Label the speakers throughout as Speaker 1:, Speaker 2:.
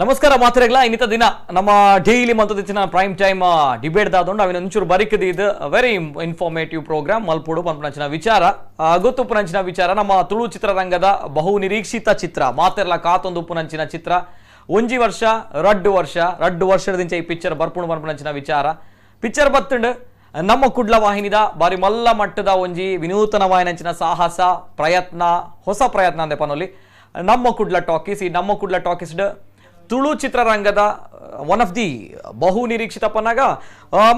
Speaker 1: ನಮಸ್ಕಾರ ಮಾತ್ರೆಗಳ ಇನ್ನಿತ ದಿನ ನಮ್ಮ ಡೈಲಿ ಮಂತದಿನ prime time debate ದಾದೊಂಡು ಅವಿನ ಒಂಚೂರು ಬರಿಕದಿ ಇದು very informative program ಮಲ್ಪುಡು ಪನ್ಪನಂಚಿನ ವಿಚಾರ ಗೊತ್ತುಪ್ಪುನಂಚಿನ ವಿಚಾರ ನಮ್ಮ ತುಳು ಚಿತ್ರರಂಗದ ಬಹು ನಿರೀಕ್ಷಿತ ಚಿತ್ರ ಮಾತೆರ್ಲ ಕಾತೊಂದುಪ್ಪುನಂಚಿನ ಚಿತ್ರ ಒಂಜಿ ವರ್ಷ ರಡ್ಡು ವರ್ಷ ರಡ್ಡು ವರ್ಷದಿಂಚ ಈ ಪಿಕ್ಚರ್ ಬರ್ಪುಣು ಪನ್ಪನಂಚಿನ ವಿಚಾರ ಪಿಕ್ಚರ್ ಬತ್ತುಂಡು ನಮ್ಮ ಕುಡ್ಲ ವಾಹಿನಿದ ಬಾರಿ ಮಲ್ಲ ಮಟ್ಟದ ಒಂಜಿ ವಿನೂತನ ವಾಹಿನಂಚಿನ ಸಾಹಸ ಪ್ರಯತ್ನ ಹೊಸ ಪ್ರಯತ್ನ ಅಂದೆ ಪನೊಲಿ ನಮ್ಮ ಕುಡ್ಲ ಟಾಕೀಸ್ ಈ ನಮ್ಮ ಕುಡ್ಲ ಟಾಕೀಸ್ ತುಳು ಚಿತ್ರರಂಗದ one of the ಬಹು ನಿರೀಕ್ಷಿತ ಪನ್ನಾಗ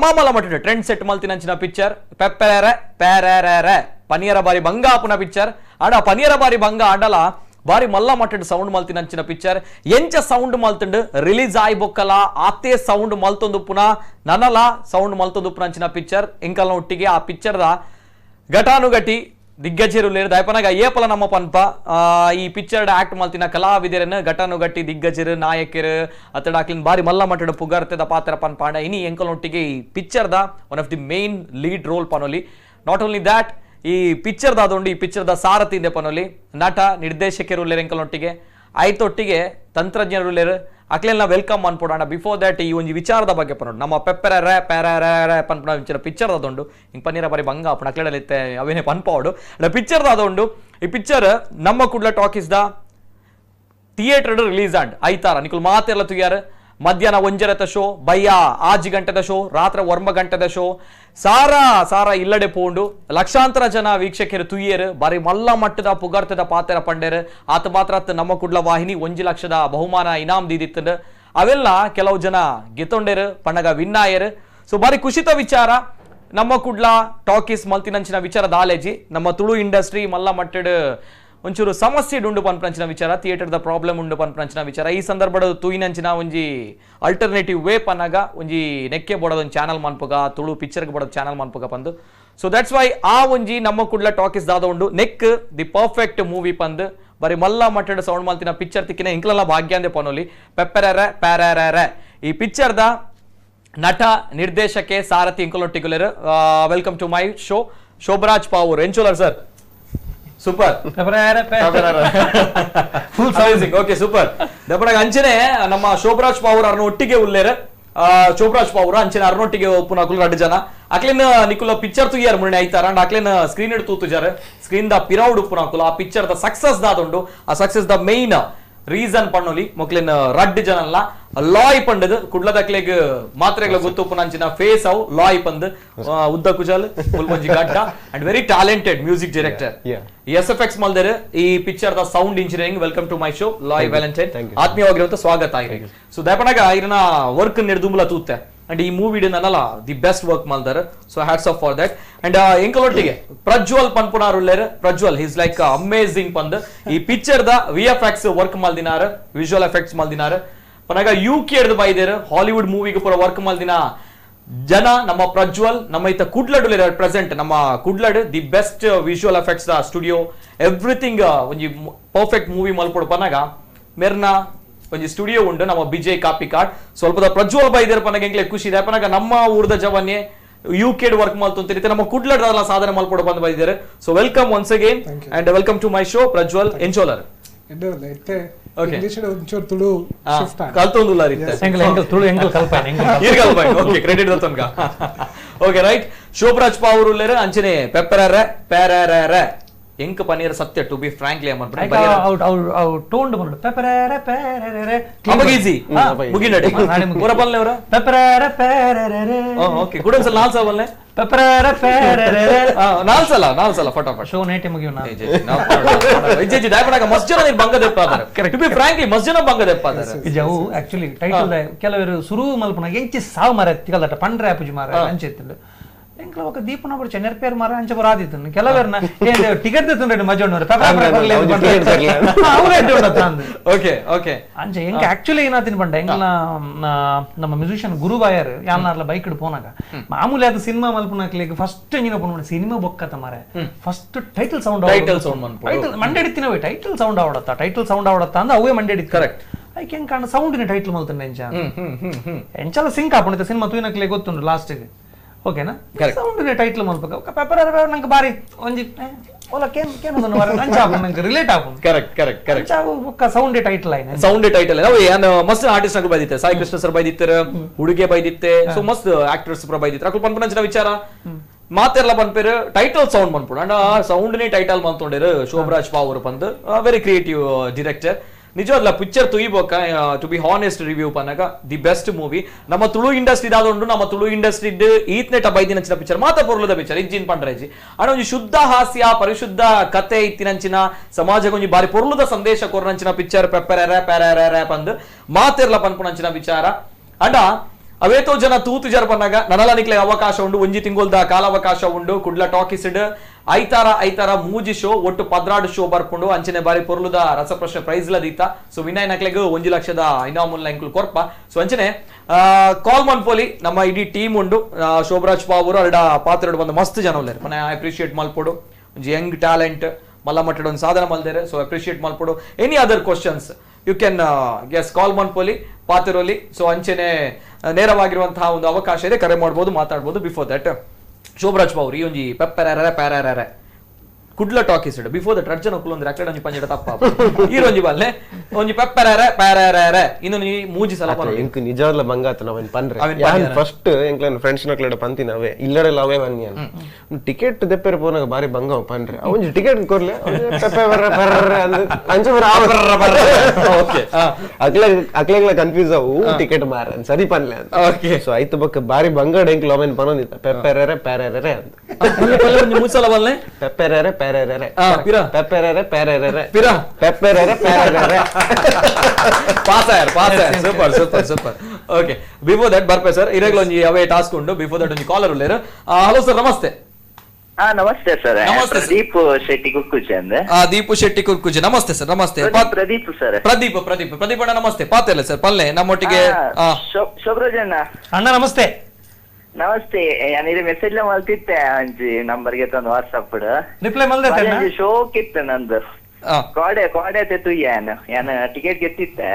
Speaker 1: ಮಾಮಲ ಮಟ್ಟ ಟ್ರೆಂಡ್ ಸೆಟ್ ಮಲ್ತಿನಂಚಿನ ಪಿಕ್ಚರ್ ಪೆಪ್ಪೆರೆ ಪ್ಯಾರೆ ಪನಿಯರ ಬಾರಿ ಬಂಗ ಆಪುನ ಪಿಕ್ಚರ್ ಆಡ ಪನಿಯರ ಬಾರಿ ಬಂಗ ಆಡಲ ಬಾರಿ ಮಲ್ಲ ಮಟ್ಟದ ಸೌಂಡ್ ಮಲ್ತಿನಂಚಿನ ಪಿಕ್ಚರ್ ಎಂಚ ಸೌಂಡ್ ಮಲ್ತುಂಡು ರಿಲೀಸ್ ಆಯ್ ಬೊಕ್ಕಲ ಆತೆ ಸೌಂಡ್ ಮಲ್ತೊಂದು ಪುನಃ ನನಲ ಸೌಂಡ್ ಮಲ್ತೊಂದು ಪುನಂಚಿನ ಪಿಕ್ಚರ್ ಎಂಕಲ್ನ ಒಟ್ಟಿಗೆ ಆ ಪಿಕ್ಚರ್ದ ಘಟಾನುಘಟಿ ದಿಗ್ಗಜರು ದಯಪನಾಗ ಏಪಲ ನಮ್ಮ ಪನ್ಪ ಈ ಪಿಕ್ಚರ್ ಆಕ್ಟ್ ಮಲ್ತಿನ ಕಲಾವಿದರನ್ನು ಘಟಾನುಘಟಿ ದಿಗ್ಗಜರು ನಾಯಕರು ಅತಡಾಕ್ಲಿನ ಬಾರಿ ಮಲ್ಲ ಮಟ್ಟದ ಪುಗರ್ತದ ಪಾತ್ರ ಪನ್ಪಾಂಡ ಇನಿ ಎಂಕಲ್ನೊಟ್ಟಿಗೆ ಈ ಪಿಕ್ಚರ್ದ one of the main lead role ಪನೊಲಿ not only that ಈ ಪಿಕ್ಚರ್ದ ಅದೊಂಡು ಈ ಪಿಕ್ಚರ್ದ ಸಾರಥಿ ಪನೊಲಿ ನಟ ನಿರ್ದೇಶಕರು ಎಂಕಲ್ನೊಟ್ಟಿಗೆ ಆಯ್ತೊಟ್ಟಿಗೆ ತಂತ್ರಜ್ಞರು ಅಕ್ಲೆಲ್ಲ welcome ಅನ್ಪೋಡೋಣ ಬಿಫೋರ್ that ಈ ಒಂದು ವಿಚಾರದ ಬಗ್ಗೆ ಪನ್ನೋಡು ನಮ್ಮ ಪೆಪ್ಪೆರ ರೇ ಪ್ಯಾರ ರೇ ರೇ ಪನ್ಪುನ ವಿಚಾರ ಪಿಕ್ಚರ್ ಅದೊಂಡು ಹಿಂಗೆ ಪನ್ನೀರ ಬಾರಿ ಬಂಗ ಅಪ್ಪಣ ಅಕ್ಲೆಡಲಿತ್ತೆ ಅವೇನೇ ಪನ್ಪಾವಡು ಪಿಕ್ಚರ್ ಅದೊಂಡು ಈ ಪಿಕ್ಚರ್ ನಮ್ಮ Kudla talkies the theatre release and ಐತಾರ ನಿಕುಲ್ ಮಾತೆಲ್ಲ ತುಯ್ಯಾರ ಮಧ್ಯಾಹ್ನ ಒಂಜರತ ಶೋ ಬಯ್ಯ 5 ಗಂಟೆದ ಶೋ ರಾತ್ರಿ 9 ಗಂಟೆದ ಶೋ ಸಾರಾ ಸಾರಾ ಇಲ್ಲಡೆ ಪೋಂಡು ಲಕ್ಷಾಂತರ ಜನ ವೀಕ್ಷಕರು ತುಯ್ಯರು ಬಾರಿ ಮಲ್ಲ ಮಟ್ಟದ ಪುಗರ್ತದ ಪಾತ್ರ ಪಂಡೇರು ಆತ ಮಾತ್ರ ನಮ್ಮ ಕುಡ್ಲ ವಾಹಿನಿ 1 ಲಕ್ಷದ ಬಹುಮಾನ ಇನಾಮ್ ದೀದಿತ್ತಂಡು ಅವೆಲ್ಲ ಕೆಲವು ಜನ ಗೆತ್ತೊಂಡೇರು ಪಣ್ಣಗ ವಿನ್ನಾಯರು ಸೊ ಬಾರಿ ಖುಷಿತ ವಿಚಾರ ನಮ್ಮ ಕುಡ್ಲ ಟಾಕೀಸ್ ಮಲ್ತಿನಂಚಿನ ವಿಚಾರ ದಾಲೇಜಿ ನಮ್ಮ ತುಳು ಇಂಡಸ್ಟ್ರಿ ಮಲ್ಲ ಮಟ್ಟದ ಒಂಚೂರು ಸಮಸ್ಯೆ ಉಂಡು ಪನ್ಪಂಚಿನ ವಿಚಾರ ಥಿಯೇಟರ್ದ ಪ್ರಾಬ್ಲಮ್ ಉಂಡು ಪನ್ಪಂಚಿನ ವಿಚಾರ ಈ ಸಂದರ್ಭದ ತೂಯಿನಂಚಿನ ಒಂಜಿ ಅಲ್ಟರ್ನೇಟಿವ್ ವೇ ಪನ್ನಾಗ ಒಂಜಿ ನೆಕ್ಕೆ ಬೋಡದ ಒಂದು ಚಾನಲ್ ಮನ್ಪುಗ ತುಳು ಪಿಕ್ಚರ್ಗೆ ಬೋಡದ ಚಾನಲ್ ಮನ್ಪುಗ ಪಂದು so that's why ಆ ಒಂಜಿ ನಮ್ಮ ಕುಡ್ಲ ಟಾಕೀಸ್ ದಾದ ಉಂಡು neck the perfect movie ಪಂದು ಬರೀ ಮಲ್ಲ ಮಟ್ಟದ ಸೌಂಡ್ ಮಲ್ತಿನ ಪಿಕ್ಚರ್ ತಿಕ್ಕಿನ ಇಂಕ್ಲೆಲ್ಲ ಭಾಗ್ಯ ಅಂದೆ ಪನೊಲಿ ಪೆಪ್ಪೆರೆ ಪ್ಯಾರೆ ಈ ಪಿಕ್ಚರ್ದ ನಟ ನಿರ್ದೇಶಕೆ ಸಾರಥಿ ಇಂಕಲೊಟ್ಟಿಗುಲರು welcome to my show Shobharaj Pavoor ಎಂಚೋಲರ್ sir super full servicing okay super ದಪ್ಪನಾಗ ಅಂಚನೆ ನಮ್ಮ ಶೋಭರಾಜ್ ಪಾವೂರ್ ಅರ್ನೊಟ್ಟಿಗೆ ಉಲ್ಲೇರ ಶೋಭರಾಜ್ ಪಾವೂರ್ ಅಂಚನೆ ಅರ್ನೊಟ್ಟಿಗೆ ಒಪ್ಪುನ ಅಕುಲು ರಡ್ಡು ಜನ ಅಕ್ಲಿನ ನಿಕುಲ ಪಿಕ್ಚರ್ ತುಯ್ಯಾರ ಮುರಣೆ ಐತಾರ ಅಂಡ್ ಅಕ್ಲಿನ ಸ್ಕ್ರೀನ್ ಇಡ್ ತೂತುಜಾರ ಸ್ಕ್ರೀನ್ the ಪಿರೌಡ್ ಉಪ್ಪುನ ಅಕುಲು ಆ picture the success ದಾದುಂಡು ಆ success the main reason ಪಣ್ಣೊಲಿ ಮೊಕ್ಲಿನ ರಡ್ಡು ಜನಲ್ಲ Loy ಪಂಡದು ಕುಡ್ಲದಕ್ಲೆಗ್ ಮಾತ್ರೆಗಳ ಗೊತ್ತುಪ್ಪುನ ಅಂಚಿನ ಫೇಸ್ ಅವು ಲಾಯ್ ಪಂದ್ ಉದ್ದ ಕುಜಾಲ್ ಫುಲ್ ಗಡ್ಡ and very talented music director S F X ಮಲ್ದೇರ್ ಈ picture the sound engineering welcome to my show Loy Valentine ಆತ್ಮೀಯವಾಗಿರುವಂತ ಸ್ವಾಗತ ಆಗಿದೆ ಸೊ ದಯಪನಾಗ ಇರನ ವರ್ಕ್ ನಿರ್ದುಂಬಲ ತೂತೆ ಅಂಡ್ ಈ ಮೂವಿ ನನ್ನಲ್ಲ the best work ಮಲ್ದಾರ್ so hats off for that and ಎಂಕಲೊಟ್ಟಿಗೆ ಪ್ರಜ್ವಲ್ ಪನ್ಪುನಾರ್ ಉಲ್ಲೇರ್ ಪ್ರಜ್ವಲ್ is like amazing ಪಂದ್ ಈ picture the V F X work ಮಲ್ದಿನಾರ್ visual effects ಮಲ್ದಿನಾರ್ ಪನಾಗ U K ಹಿಡಿದು ಬೈದೇರ್ ಹಾಲಿವುಡ್ ಮೂವಿಗೆ ಪೂರ ವರ್ಕ್ ಮಲ್ದಿನ ಜನ ನಮ್ಮ ಪ್ರಜ್ವಲ್ ನಮ್ಮ ಇತ್ತ ಕುಡ್ಲಡ್ ಪ್ರೆಸೆಂಟ್ ನಮ್ಮ ಕುಡ್ಲಡ್ the best visual effects the studio everything ಒಂಜಿ ಪರ್ಫೆಕ್ಟ್ ಮೂವಿ ಮಲ್ಪೊಡು ಪನಾಗ ಮೆರ್ನ ಒಂಜಿ ಸ್ಟುಡಿಯೋ ಉಂಡು ನಮ್ಮ ಬಿಜಯ್ ಕಾಪಿ ಕಾರ್ಡ್ ಸ್ವಲ್ಪದ ಪ್ರಜ್ವಲ್ ಬೈದೇರ್ ಪನಾಗ ಎಂಕ್ಲೆ ಖುಷಿ ಇದೆ ಪನಾಗ ನಮ್ಮ ಊರ್ದ ಜವನ್ನೇ you ಕೆಡ್ ವರ್ಕ್ ಮಲ್ತೊಂತಿರುತ್ತೆ ನಮ್ಮ ಕುಡ್ಲಡ್ ಸಾಧನೆ ಮಲ್ಪೊಡು ಬಂದು ಬೈದೇರ್ so welcome once again and welcome to my show Prajwal ಎಂಚೋಲರ್ Sobhraj Pavoor ಉಲ್ಲೇರ್ ಅಂಚನೆ ಪೆಪ್ಪೆರೆ ಪ್ಯಾರೆ ಎಂಕ್ ಪನೀರ್ ಸತ್ಯ to be frankly
Speaker 2: toned ಬಂದು ಪೆಪ್ಪೆರೆ ಪ್ಯಾರೆ
Speaker 1: ಈಸಿ ಮುಗಿನಡಿ ಪೂರ ಬಲ್ಲೆ ಅವರ
Speaker 2: ಪೆಪ್ಪೆರೆ ಪ್ಯಾರೆ
Speaker 1: ಓಕೆ ಗುಡನ್ ಸಲ ನಾಲ್ ಸಲ ಬಲ್ಲೆ
Speaker 2: ಪೆಪ್ಪೆರೆ ಪ್ಯಾರೆ
Speaker 1: ನಾಲ್ ಸಲ ನಾಲ್ ಸಲ ಫಟಾಫಟ್
Speaker 2: ಶೋ ನೇಟೆ ಮುಗಿಯು ನಾ
Speaker 1: ಇಜ್ಜಿ ಡಾಯಪನಾಗ ಮಸ್ತ್ ಜನ ನೀರು ಬಂಗ ದೆಪ್ಪಾದಾರೆ to be frankly ಮಸ್ತ್ ಜನ ಬಂಗ ದೆಪ್ಪಾದಾರೆ
Speaker 2: ಇಜವು ಆಕ್ಚುಲಿ ಟೈಟಲ್ ಕೆಲವರು ಸುರು ಮಲ್ಪನ ಎಂಚಿ ಸಾವು ಮಾರ ತಿಗಲ್ದಟ ಪಂಡ್ರೆ ಆಪುಜಿ ಮಾರ ಅಂಚೆತ್ತುಂಡು ಎಂಕ್ಲ ఒక ದೀಪನ ಬಡ್ಚ ನೆರ್ಪೇರ್ ಮಾರ ಅಂಚ ಬರಾದಿತ್ತು ಕೆಲವರ್ನ ಟಿಕೆಟ್ ತಂದ್ರೆ ಮಜಾ ಉಂಡು
Speaker 1: ಓಕೆ ಓಕೆ
Speaker 2: ಅಂಚ ಎಂಕ ಆಕ್ಚುಲಿ ಏನಾತಿನ ಬಂಡ ಎಂಕ್ಲ ನಮ್ಮ ಮ್ಯೂಸಿಷಿಯನ್ ಗುರುಬಾಯರ್ ಯಾಲ್ನಾರ್ಲ ಬೈಕ್ ಪೋನಾಗ ಮಾಮೂಲಿ ಅದು ಸಿನಿಮಾ ಮಲ್ಪನಕ್ಲಿಗೆ ಫಸ್ಟ್ ಎಂಜಿನ ಪೋನ್ ಸಿನಿಮಾ ಬೊಕ್ಕತ ಮಾರೆ first title sound
Speaker 1: title sound
Speaker 2: title ಮಂಡೆಡಿತ್ತಿನವೇ title sound ಆವಡತ್ತ title sound ಆವಡತ್ತ ಅಂದ ಅವೇ ಮಂಡೆಡಿ
Speaker 1: ಕರೆಕ್ಟ್
Speaker 2: ಐಕೆ ಎಂಕ ಸೌಂಡಿನ ಟೈಟಲ್ ಮಲ್ತಂಡೆ ಎಂಚ ಎಂಚಲ ಸಿಂಕ್ ಆಪುಂಡು ಸಿನಿಮಾ ತೂಯಿನಕ್ಲೆ ಗೊತ್ತುಂಡು ಲಾಸ್ಟ್ಗೆ ಓಕೆನಾ ಸೌಂಡ್ ಟೈಟ್ಲ್ ಮಲ್ಪಕ ಪೆಪ್ಪರ್ ನಂಗೆ ಬಾರಿ ಒಂಜಿ ಓಲ ಕೇನ್ ಕೇನ್ ಅಂಚ ಆಪುಂಡು ನಂಗೆ ರಿಲೇಟ್ ಆಪುಂಡು
Speaker 1: correct correct correct
Speaker 2: ಅಂಚ ಸೌಂಡ್ ಟೈಟ್ಲ್ ಆಯ್ನ
Speaker 1: ಸೌಂಡ್ ಟೈಟಲ್ ನಾವು ಏನು ಮಸ್ತ್ ಆರ್ಟಿಸ್ಟ್ ನಗು ಬೈದಿತ್ತೆ ಸಾಯಿ ಕೃಷ್ಣ ಸರ್ ಬೈದಿತ್ತಾರೆ ಹುಡುಗೆ ಬೈದಿತ್ತೆ ಸೊ ಮಸ್ತ್ ಆಕ್ಟರ್ಸ್ ಪ್ರ ಬೈದಿತ್ತಾರೆ ಅಕುಲು ಪನ್ಪುನಂಚಿನ ವಿಚಾರ ಮಾತೆಲ್ಲ ಪನ್ಪೇರು ಟೈಟಲ್ ಸೌಂಡ್ ಪನ್ಪುಂಡು ಅಂಡ ಆ ಸೌಂಡ್ ನೇ ಟೈಟಲ್ ಮಂತೊಂಡೇರು ಶೋಭರಾಜ್ ಪಾವೂರು ಪಂದ್ very creative director ನಿಜವಾಗ್ಲ ಪಿಕ್ಚರ್ ತುಯಿಬೋಕ to be honest review Pannaga the best movie ನಮ್ಮ ತುಳು ಇಂಡಸ್ಟ್ರಿ ದಾದೊಂಡು ನಮ್ಮ ತುಳು ಇಂಡಸ್ಟ್ರಿ ಈತ್ನೆಟ ಬೈದಿನಂಚಿನ ಪಿಕ್ಚರ್ ಮಾತ ಪೊರ್ಲದ ಪಿಕ್ಚರ್ ಇಜ್ಜಿನ್ ಪಂಡ್ರೇಜಿ ಅಂಡ ಒಂಜಿ ಶುದ್ಧ ಹಾಸ್ಯ ಪರಿಶುದ್ಧ ಕತೆ ಇತ್ತಿನಂಚಿನ ಸಮಾಜಕ್ಕೆ ಒಂಜಿ ಬಾರಿ ಪೊರ್ಲುದ ಸಂದೇಶ ಕೊರ್ನಂಚಿನ ಪಿಕ್ಚರ್ ಪೆಪ್ಪೆರೆ ಪ್ಯಾರೆ ಪಂದ್ ಮಾತೆರ್ಲ ಪನ್ಪುನಂಚಿನ ವಿಚಾರ ಅಂಡ ಅವೇತೋ ಜನ ತೂತು ಜರ ಪನ್ನಾಗ ನನಲ ನಿಕ್ಲೆ ಅವಕಾಶ ಉಂಡು ಒಂಜಿ ತಿಂಗೊಲ್ದ ಕಾಲಾವಕಾಶ ಉಂಡು ಕುಡ್ಲ ಟಾಕೀಸ್ಡ್ ಐತಾರ ಐತಾರ ಮೂಜಿ ಶೋ ಒಟ್ಟು 12 ಶೋ ಬರ್ಪುಂಡು ಅಂಚನೆ ಬಾರಿ ಪೊರ್ಲುದ ರಸಪ್ರಶ್ನೆ ಪ್ರೈಸ್ ಲದೀತ ಸೊ ವಿನಯ್ ನಕ್ಲೆಗ್ 1 ಲಕ್ಷದ ಇನಾಮುಲ್ ಎಂಕುಲು ಕೊರ್ಪ ಸೊ ಅಂಚನೆ ಕಾಲ್ ಮನ್ಪೋಲಿ ನಮ್ಮ ಇಡೀ ಟೀಮ್ ಉಂಡು ಶೋಭರಾಜ್ ಪಾವೂರು ಅರಡ ಪಾತ್ರೆಡು ಬಂದು ಮಸ್ತ್ ಜನ ಉಲ್ಲೇರು ಮನೆ ಅಪ್ರಿಷಿಯೇಟ್ ಮಲ್ಪೊಡು ಒಂಜಿ ಯಂಗ್ ಟ್ಯಾಲೆಂಟ್ ಮಲ್ಲ ಮಟ್ಟದ ಒಂದು ಸಾಧನೆ ಮಲ್ದೇರೆ ಸೊ ಅಪ್ರಿಷಿಯೇಟ್ ಮಲ್ಪೊಡು any other questions you can guess call ಮನ್ಪೋಲಿ ಪಾತಿರೋಲಿ so ಅಂಚೆನೆ ನೇರವಾಗಿರುವಂತಹ ಒಂದು ಅವಕಾಶ ಇದೆ ಕರೆ ಮಾಡ್ಬೋದು ಮಾತಾಡ್ಬೋದು ಬಿಫೋರ್ that Shobharaj Pavoor ಈ ಒಂಜಿ ಪೆಪ್ಪೆರೆ ಪ್ಯಾರೆ Kudla talkies before that ರಡ್ಜನ ಕುಲೊಂದು record ಒಂಜಿ ಪಂಜಡ ತಪ್ಪ ಈ ಒಂಜಿ ಬಲ್ಲೆ ಒಂಜಿ ಪೆಪ್ಪೆರೆ ಪ್ಯಾರೆ ಇನ್ನೊಂದು ಮೂಜಿ ಸಲ
Speaker 3: ಎಂಕ್ ನಿಜವಾಗ್ಲ ಬಂಗಾತ ನಾವೇನ್ ಪನ್ರೆ ಯಾನ್ ಫಸ್ಟ್ ಎಂಕ್ಲನ್ ಫ್ರೆಂಡ್ಸ್ ನಕ್ಲೆಡ ಪಂತಿನ ಅವೇ ಇಲ್ಲಡೆಲ್ಲ ಅವೇ ಬನ್ನಿ ಟಿಕೆಟ್ ದೆಪ್ಪೆರೆ ಪೋನಾಗ ಬಾರಿ ಬಂಗ ಪನ್ರೆ ಒಂಜಿ ಟಿಕೆಟ್ ಕೊರ್ಲೆ ಅಂಚ ಅಕ್ಲೆ ಅಕ್ಲೆಗ್ಲ ಕನ್ಫ್ಯೂಸ್ ಅವು ಟಿಕೆಟ್ ಮಾರ ಸರಿ ಪನ್ಲೆ ಅಂತ ಸೊ ಐತು ಬಕ್ಕ ಬಾರಿ ಬಂಗಡ ಎಂಕ್ಲ ಅವೇನ್ ಪನೊಂದಿತ್ತ ಪೆಪ್ಪೆರೆ ಪ್ಯಾರೆ ಅಂತ
Speaker 1: ಮೂಜಿ ಸಲ ಬಲ್ಲೆ
Speaker 3: ಪೆಪ್ಪೆರೆ ಪ್ಯಾರೆ ಪೆಪ್ಪೆರೆ ಪ್ಯಾರೆ ಪೆಪ್ಪೆರೆ ಪ್ಯಾರೆ
Speaker 1: ಪಾಸ್ ಆಯರ್ ಪಾಸ್ ಆಯರ್ super super super okay before that ಬರ್ಪೆ sir ಇರಗ್ಲ ಒಂಜಿ ಅವೇ ಟಾಸ್ಕ್ ಉಂಡು ಬಿಫೋರ್ that ಒಂಜಿ ಕಾಲರ್ ಉಲ್ಲೇರು ಹಲೋ ಸರ್ ನಮಸ್ತೆ
Speaker 4: ನಮಸ್ತೆ ಸರ್ ಪ್ರದೀಪ್ ಶೆಟ್ಟಿ ಕುಕ್ಕುಜೆ ಅಂದೆ
Speaker 1: ದೀಪು ಶೆಟ್ಟಿ ಕುಕ್ಕುಜೆ ನಮಸ್ತೆ ಸರ್ ನಮಸ್ತೆ
Speaker 4: ಪ್ರದೀಪ್ ಸರ್
Speaker 1: ಪ್ರದೀಪ್ ಪ್ರದೀಪ್ ಪ್ರದೀಪ್ ಅಣ್ಣ ನಮಸ್ತೆ ಪಾತೆಲ್ಲ ಸರ್ ಪಲ್ಲೆ ನಮ್ಮೊಟ್ಟಿಗೆ
Speaker 4: ಶೋಭರಾಜ್ ಅಣ್ಣ
Speaker 2: ಅಣ್ಣ ನಮಸ್ತೆ
Speaker 4: ನಮಸ್ತೆ ನಾನು ಮೆಸೇಜ್ ಮಲ್ತಿತ್ತೆ ಅಂಜಿ ನಂಬರ್ಗೆ ತಂದು ವಾಟ್ಸ್ಆಪ್
Speaker 2: ರಿಪ್ಲೈ ಮಲ್ದೆ
Speaker 4: ಶೋಕ್ ಇತ್ತು ನಂದು ಕೋಡೆ ಕೋಡೆ ತುಯ್ಯಾನ್ ಯಾನ್ ಟಿಕೆಟ್ ಗೆತ್ತಿತ್ತೆ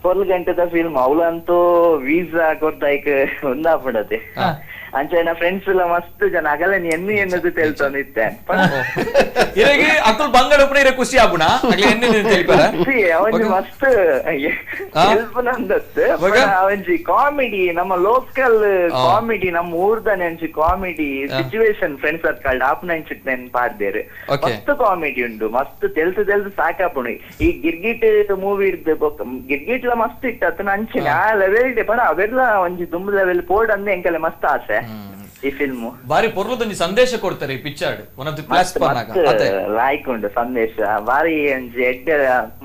Speaker 4: ಪೊರ್ಲು ಗಂಟೆದ ಫಿಲ್ಮ್ ಅವಳಂತೂ ವೀಸಾ ಕೊಡ್ತಾಯ್ಕ ಒಂದಾಪಡತೆ ಅಂಚೆ ಫ್ರೆಂಡ್ಸ್ ಎಲ್ಲ ಮಸ್ತ್ ಜನ ಅಗಲ ಎನ್ನು ಎನ್ನದು ತೆಲ್ತೊಂದಿತ್ತೆ
Speaker 1: ಅಕುಲ್ ಬಂಗಡ ಉಪ್ಪುನ ಖುಷಿ ಆಪುಣ
Speaker 4: ಅವಂಜಿ ಮಸ್ತ್ ಹೆಲ್ಪ್ ನಂದತ್ತು ಅವಂಜಿ ಕಾಮಿಡಿ ನಮ್ಮ ಲೋಕಲ್ ಕಾಮಿಡಿ ನಮ್ಮ ಊರ್ದನೆ ಅಂಚಿ comedy situation friend circle ಆಪುನ ಅಂಚಿಟ್ ನೆನ್ ಪಾಡ್ದೇರು ಮಸ್ತ್ ಕಾಮಿಡಿ ಉಂಡು ಮಸ್ತ್ ತೆಲ್ತು ತೆಲ್ತು ಸಾಕಾಪುಣು ಈ ಗಿರ್ಗಿಟ್ ಮೂವಿ ಇರ್ದು ಗಿರ್ಗಿಟ್ಲ ಮಸ್ತ್ ಇಟ್ಟತ್ತನ ಅಂಚಿನ ಆ ಲೆವೆಲ್ ಪಣ ಅವೆಲ್ಲ ಒಂಜಿ ದುಂಬು ಲೆವೆಲ್ ಪೋಡ್ ಅಂದೆ ಎಂಕಲೆ ಮಸ್ತ್ ಆಸೆ ಈ ಫಿಲ್ಮ್
Speaker 1: ಬಾರಿ ಪೊರ್ಲದೊಂಜಿ ಸಂದೇಶ ಕೊಡ್ತಾರೆ ಈ picture one of the plus ಪನ್ನಾಗ
Speaker 4: like ಉಂಡು ಸಂದೇಶ ಬಾರಿ ಒಂಜಿ ಎಡ್ಡೆ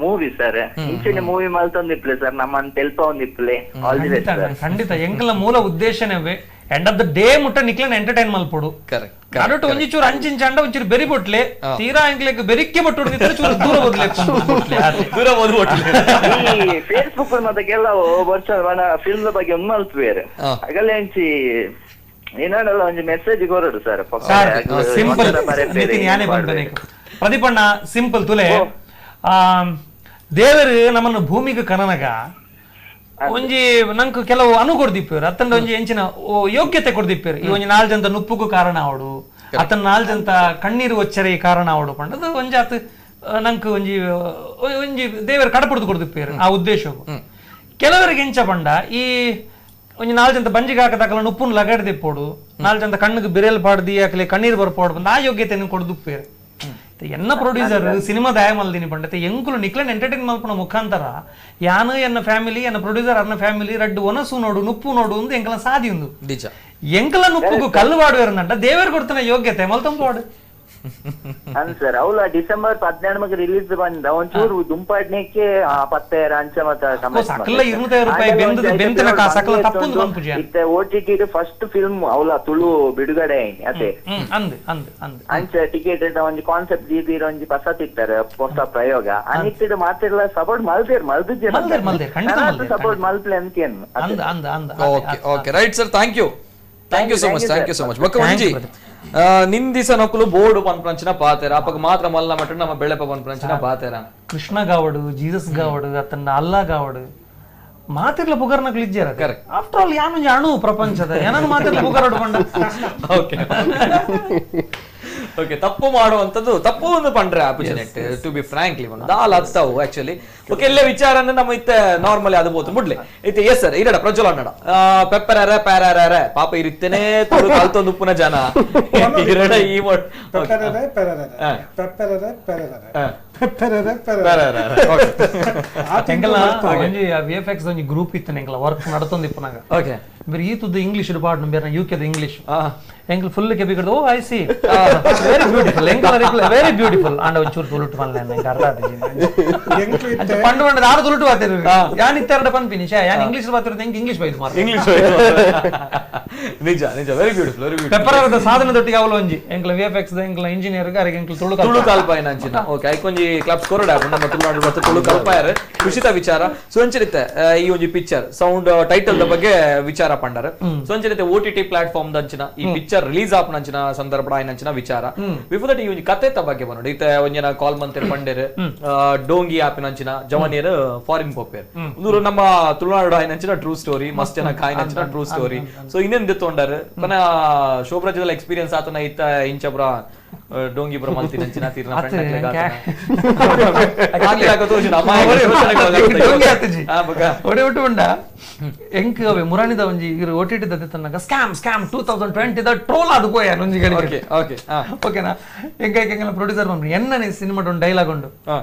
Speaker 4: ಮೂವಿ ಸರ್ ಇಂಚಿನ ಮೂವಿ ಮಲ್ತೊಂದಿಪ್ಲೆ ಸರ್ ನಮ್ಮನ್ ತೆಲ್ಪ ಒಂದಿಪ್ಲೆ all the best sir
Speaker 2: ಖಂಡಿತ ಎಂಕಲ ಮೂಲ ಉದ್ದೇಶನೇ end of the day ಮುಟ್ಟ ನಿಕ್ಲೆನ್ ಎಂಟರ್ಟೈನ್ ಮಲ್ಪೊಡು
Speaker 1: ಕರೆಕ್ಟ್
Speaker 2: ನಡುಟು ಒಂಜಿ ಚೂರು ಅಂಚಿಂಚ ಅಂಡ ಒಂಚೂರು ಬೆರಿ ಬೊಟ್ಲೆ ತೀರಾ ಎಂಕ್ಲೆಗ್ ಬೆರಿಕ್ಕೆ ಬೊಟ್ಟು ಚೂರು ದೂರ ಬದಲೆ
Speaker 1: ದೂರ ಬದಲು
Speaker 4: ಈ ಫೇಸ್ಬುಕ್ ಮತ್ತೆ ಕೆಲವು ವರ್ಷ ಫಿಲ್ಮ್ ಬಗ್ಗೆ ಒಂದು ಮಲ್ಪುವೇರು ಅಗಲೆ ಅಂಚಿ ಏನಾಡಲ್ಲ ಒಂಜಿ ಮೆಸೇಜ್ ಕೊರಡು ಸರ್
Speaker 2: ಸಿಂಪಲ್ ಪ್ರದೀಪಣ್ಣ ಸಿಂಪಲ್ ತುಲೆ ದೇವರು ನಮ್ಮನ್ನು ಭೂಮಿಗೆ ಕನನಗ ಒಂಜಿ ನಂಗೆ ಕೆಲವು ಅನು ಕೊಡ್ದಿಪ್ಪೇರು ಅತ್ತಂಡ ಒಂಜಿ ಎಂಚಿನ ಯೋಗ್ಯತೆ ಕೊಡ್ದಿಪ್ಪೇರು ಈ ಒಂಜಿ ನಾಲ್ ಜನ ನುಪ್ಪುಗೂ ಕಾರಣ ಅವಡು ಅತನ ನಾಲ್ ಜನ ಕಣ್ಣೀರು ಒಚ್ಚರೆ ಕಾರಣ ಅವಡು ಪಂಡದು ಒಂಜಿ ಆತ ನಂಗೆ ಒಂಜಿ ಒಂಜಿ ದೇವರ ಕಡಪುಡ್ದು ಕೊಡ್ದಿಪ್ಪೇರು ಆ ಉದ್ದೇಶಕ್ಕೂ ಕೆಲವರಿಗೆ ಎಂಚ ಪಂಡ ಈ ಒಂಜಿ ನಾಲ್ ಜನ ಬಂಜಿಗೆ ಹಾಕದಾಕಲ ಉಪ್ಪುನ್ ಲಗಡ್ದಿಪ್ಪೋಡು ನಾಲ್ ಜನ ಕಣ್ಣಿಗೆ ಬಿರೇಲ್ ಪಾಡ್ದಿ ಹಾಕಲಿ ಕಣ್ಣೀರು ಬರ್ಪೋಡು ಬಂದು ಆ ಯೋಗ್ಯತೆಯನ್ನು ಕೊಡ್ದುಪ್ಪೇರು ಎನ್ನ ಪ್ರೊಡ್ಯೂಸರ್ ಸಿನಿಮಾ ದಯ ಮಲ್ದಿನಿ ಪಂಡತೆ ಎಂಕುಲು ನಿಕ್ಲನ್ ಎಂಟರ್ಟೈನ್ ಮಲ್ಪುನ ಮುಖಾಂತರ ಯಾನು ಎನ್ನ ಫ್ಯಾಮಿಲಿ ಎನ್ನ ಪ್ರೊಡ್ಯೂಸರ್ ಅನ್ನ ಫ್ಯಾಮಿಲಿ ರಡ್ಡು ಒನಸು ನೋಡು ನುಪ್ಪು ನೋಡು ಅಂದು ಎಂಕಲ ಸಾದಿ ಉಂದು ಎಂಕಲ ನುಪ್ಪುಗು ಕಲ್ಲು ವಾಡುವೇರಂದಂಟ ದೇವರು ಕೊಡ್ತಾನೆ ಯೋಗ್ಯತೆ ಮಲ್ತಂಪಾಡು
Speaker 4: ಅನ್ ಸರ್ ಅವಳ ಡಿಸೆಂಬರ್ 14 ರಿಲೀಸ್ ಬಂದ ಒಂಚೂರು ದುಂಪಾಡ್ನೆಕ್ಕೆ 10,000 ಅಂಚ ಮತ
Speaker 2: ಸಕಲ 200 ರೂಪಾಯಿ ಬೆಂದದ ಬೆಂತನ ಸಕಲ ತಪ್ಪುಂದು ಪಂಪುಜಿ
Speaker 4: ಇತ್ತೆ OTT first film ಅವಳ ತುಳು ಬಿಡುಗಡೆ ಅದೇ
Speaker 2: ಅಂದ್ ಅಂದ್ ಅಂದ್
Speaker 4: ಅಂಚ ಟಿಕೆಟ್ ಒಂಜಿ ಕಾನ್ಸೆಪ್ಟ್ ದೀದಿರ ಒಂಜಿ ಪಸತಿತ್ತಾರೆ ಹೊಸ ಪ್ರಯೋಗ ಅನಿತ್ತಿದ ಮಾತೆಲ್ಲ ಸಪೋರ್ಟ್ ಮಲ್ದೇರ್ ಮಲ್ದಿಜೆ
Speaker 2: ಮಲ್ದೇರ್ ಮಲ್ದೇರ್ ಖಂಡಿತ ಮಲ್ದೇರ್
Speaker 4: ಸಪೋರ್ಟ್ ಮಲ್ಪ್ಲೆ ಅಂತೇನು
Speaker 2: ಅಂದ್ ಅಂದ್ ಅಂದ್
Speaker 1: okay okay right sir thank you thank you so much thank you so much ಬೊಕ್ಕ ಒಂಜಿ ನಿಂದಿಸ ನಕುಲು ಬೋರ್ಡು ಪನ್ಪಂಚಿನ ಪಾತೆರ ಅಪಗ ಮಾತ್ರ ಮಲ್ಲ ಮಟ್ಟ ನಮ್ಮ ಬೆಳೆಪ ಪನ್ಪಂಚಿನ ಪಾತೆರ
Speaker 2: ಕೃಷ್ಣ ಗಾವಡು ಜೀಸಸ್ ಗಾವಡು ಅತನ್ನ ಅಲ್ಲ ಗಾವಡು ಮಾತಿರ್ಲ ಪುಗರ್ನಕ್ಲು ಇಜ್ಜಾರ correct after all ಯಾನು ಅಣು ಪ್ರಪಂಚದ ಏನನ್ನು ಮಾತಿರ್ಲ ಪುಗರ್ ಹೊಡ್ಕೊಂಡ
Speaker 1: ಓಕೆ ಓಕೆ ತಪ್ಪು ಮಾಡುವಂಥದ್ದು ತಪ್ಪು ಒಂದು ಪಂಡ್ರೆ ಆಪರ್ಚುನಿಟಿ to be frankly ದಾಲ್ ಹತ್ತಾವು ಆಕ್ಚುಲಿ ಓಕೆ ಎಲ್ಲ ವಿಚಾರ ನಮ್ಮ ಇತ್ತೆ ನಾರ್ಮಲಿ ಅದು ಬೋದು ಮುಡ್ಲಿ ಇತ್ತೆ ಎಸ್ ಸರ್ ಇರಡ ಪ್ರಜ್ವಲ್ ಅಣ್ಣಡ ಪೆಪ್ಪರ ಪ್ಯಾರ ಪಾಪ ಇರಿತ್ತೇನೆ ತುಳು ಕಲ್ತೊಂದು ಉಪ್ಪುನ ಜನ ಇರಡ ಈ
Speaker 2: ಒಂಜಿ ಗ್ರೂಪ್ ಇತ್ತು ಎಂಕಲ ವರ್ಕ್ ನಡತೊಂದು ಇಪ್ಪುನಾಗ
Speaker 1: ಓಕೆ
Speaker 2: ಬೇರೆ ಈ ತುದ್ದು ಇಂಗ್ಲಿಷ್ ಪಾಡ್ ಬೇರೆ ಯುಕೆದ ಇಂಗ್ಲಿಷ್ ಎಂಕಲ್ ಫುಲ್ ಕೆಬಿ oh I see very beautiful ಎಂಕಲ್ reply very beautiful and ಒಂಚೂರು ತುಳುಟು ಪನ್ಲೆ ಎಂಕ್ ಅರ್ಥ ಆತಿಜಿ ಅಂಚ ಪಂಡು ಪಂಡ ಆರು ತುಳುಟು ಬಾತಿರು ಯಾನ್ ಇತ್ತೆರಡ ಪನ್ಪಿನಿ ಶೇ ಯಾನ್ ಇಂಗ್ಲಿಷ್ ಬಾತಿರು ಎಂಕ್ ಇಂಗ್ಲಿಷ್ ಬೈದು ಮಾರ
Speaker 1: ಇಂಗ್ಲಿಷ್ ನಿಜ ನಿಜ very beautiful very beautiful
Speaker 2: ಪೆಪ್ಪರದ ಸಾಧನೆ ದೊಟ್ಟಿಗೆ ಅವಲ ಒಂಜಿ ಎಂಕಲ್ ವಿಎಫ್ಎಕ್ಸ್ the ಎಂಕಲ್ engineer ಗೆ ಅರೆಗೆ ಎಂಕಲ್ ತುಳು
Speaker 1: ತುಳು ಕಲ್ಪಾಯಿನ ಅಂಚಿನ ಓಕೆ ಐಕೊಂಜಿ ಕ್ಲಬ್ಸ್ ಕೊರಡ ನಮ್ಮ ತುಳುನಾಡು ಮತ್ತು ತುಳು ಕಲ್ಪಾಯರ್ ಖುಷಿತ ವಿಚಾರ ಸೊ ಅಂಚಿರುತ್ತೆ ಈ ಒಂಜಿ picture sound title the ಬಗ್ಗೆ ವಿಚಾರ ಪಂಡರ್ ಸೊ ಅಂಚಿರುತ್ತೆ OTT platform ದಂಚಿನ ಈ ಪಿಕ್ಚರ್ ರಿಲೀಸ್ ಆಪನಂಚಿನ ಸಂದರ್ಭ ಆಯ್ನಂಚಿನ ವಿಚಾರ ಬಿಫೋರ್ that ಈ ಒಂಜಿ ಕತೆತ ಬಗ್ಗೆ ಬನ್ನೋಡು ಇತ್ತೆ ಒಂಜಿನ ಕಾಲ್ ಮಂತೆರ್ ಪಂಡೇರ್ ಡೋಂಗಿ ಆಪಿನಂಚಿನ ಜವಾನಿಯರ್ ಫಾರಿನ್ ಪೋಪೇರ್ ಒಂದು ನಮ್ಮ ತುಳುನಾಡು ಆಯ್ನಂಚಿನ ಟ್ರೂ ಸ್ಟೋರಿ ಮಸ್ತ್ ಜನ ಕಾಯ್ನಂಚಿನ true story so ಇನ್ನೇನ್ ತೊಂಡರ್ ಪನ ಶೋಭರಾಜದಲ್ಲಿ ಎಕ್ಸ್ಪೀರಿಯನ್ಸ್ ಆತನ ಇತ್ತ ಇಂಚಬ್ರ ಡೋಂಗಿ ಬ್ರ ಮಲ್ತಿನಂಚಿನ ತೀರ್ನ
Speaker 2: ಫ್ರೆಂಡ್ ಎಂಕ್ ಅವೆ ಮುರಾಣಿದ ಒಂಜಿ ಇರು OTT ದತ್ತೆ ತನ್ನಗ scam scam 2020 the troll ಅದು ಪೋಯ ಒಂಜಿ ಗಡಿ
Speaker 1: ಓಕೆ
Speaker 2: ಓಕೆನಾ ಎಂಕ ಎಂಕಲ ಪ್ರೊಡ್ಯೂಸರ್ ಬಂದ್ರು ಎನ್ನನೆ ಸಿನಿಮಾ ಒಂದು ಡೈಲಾಗ್ ಉಂಡು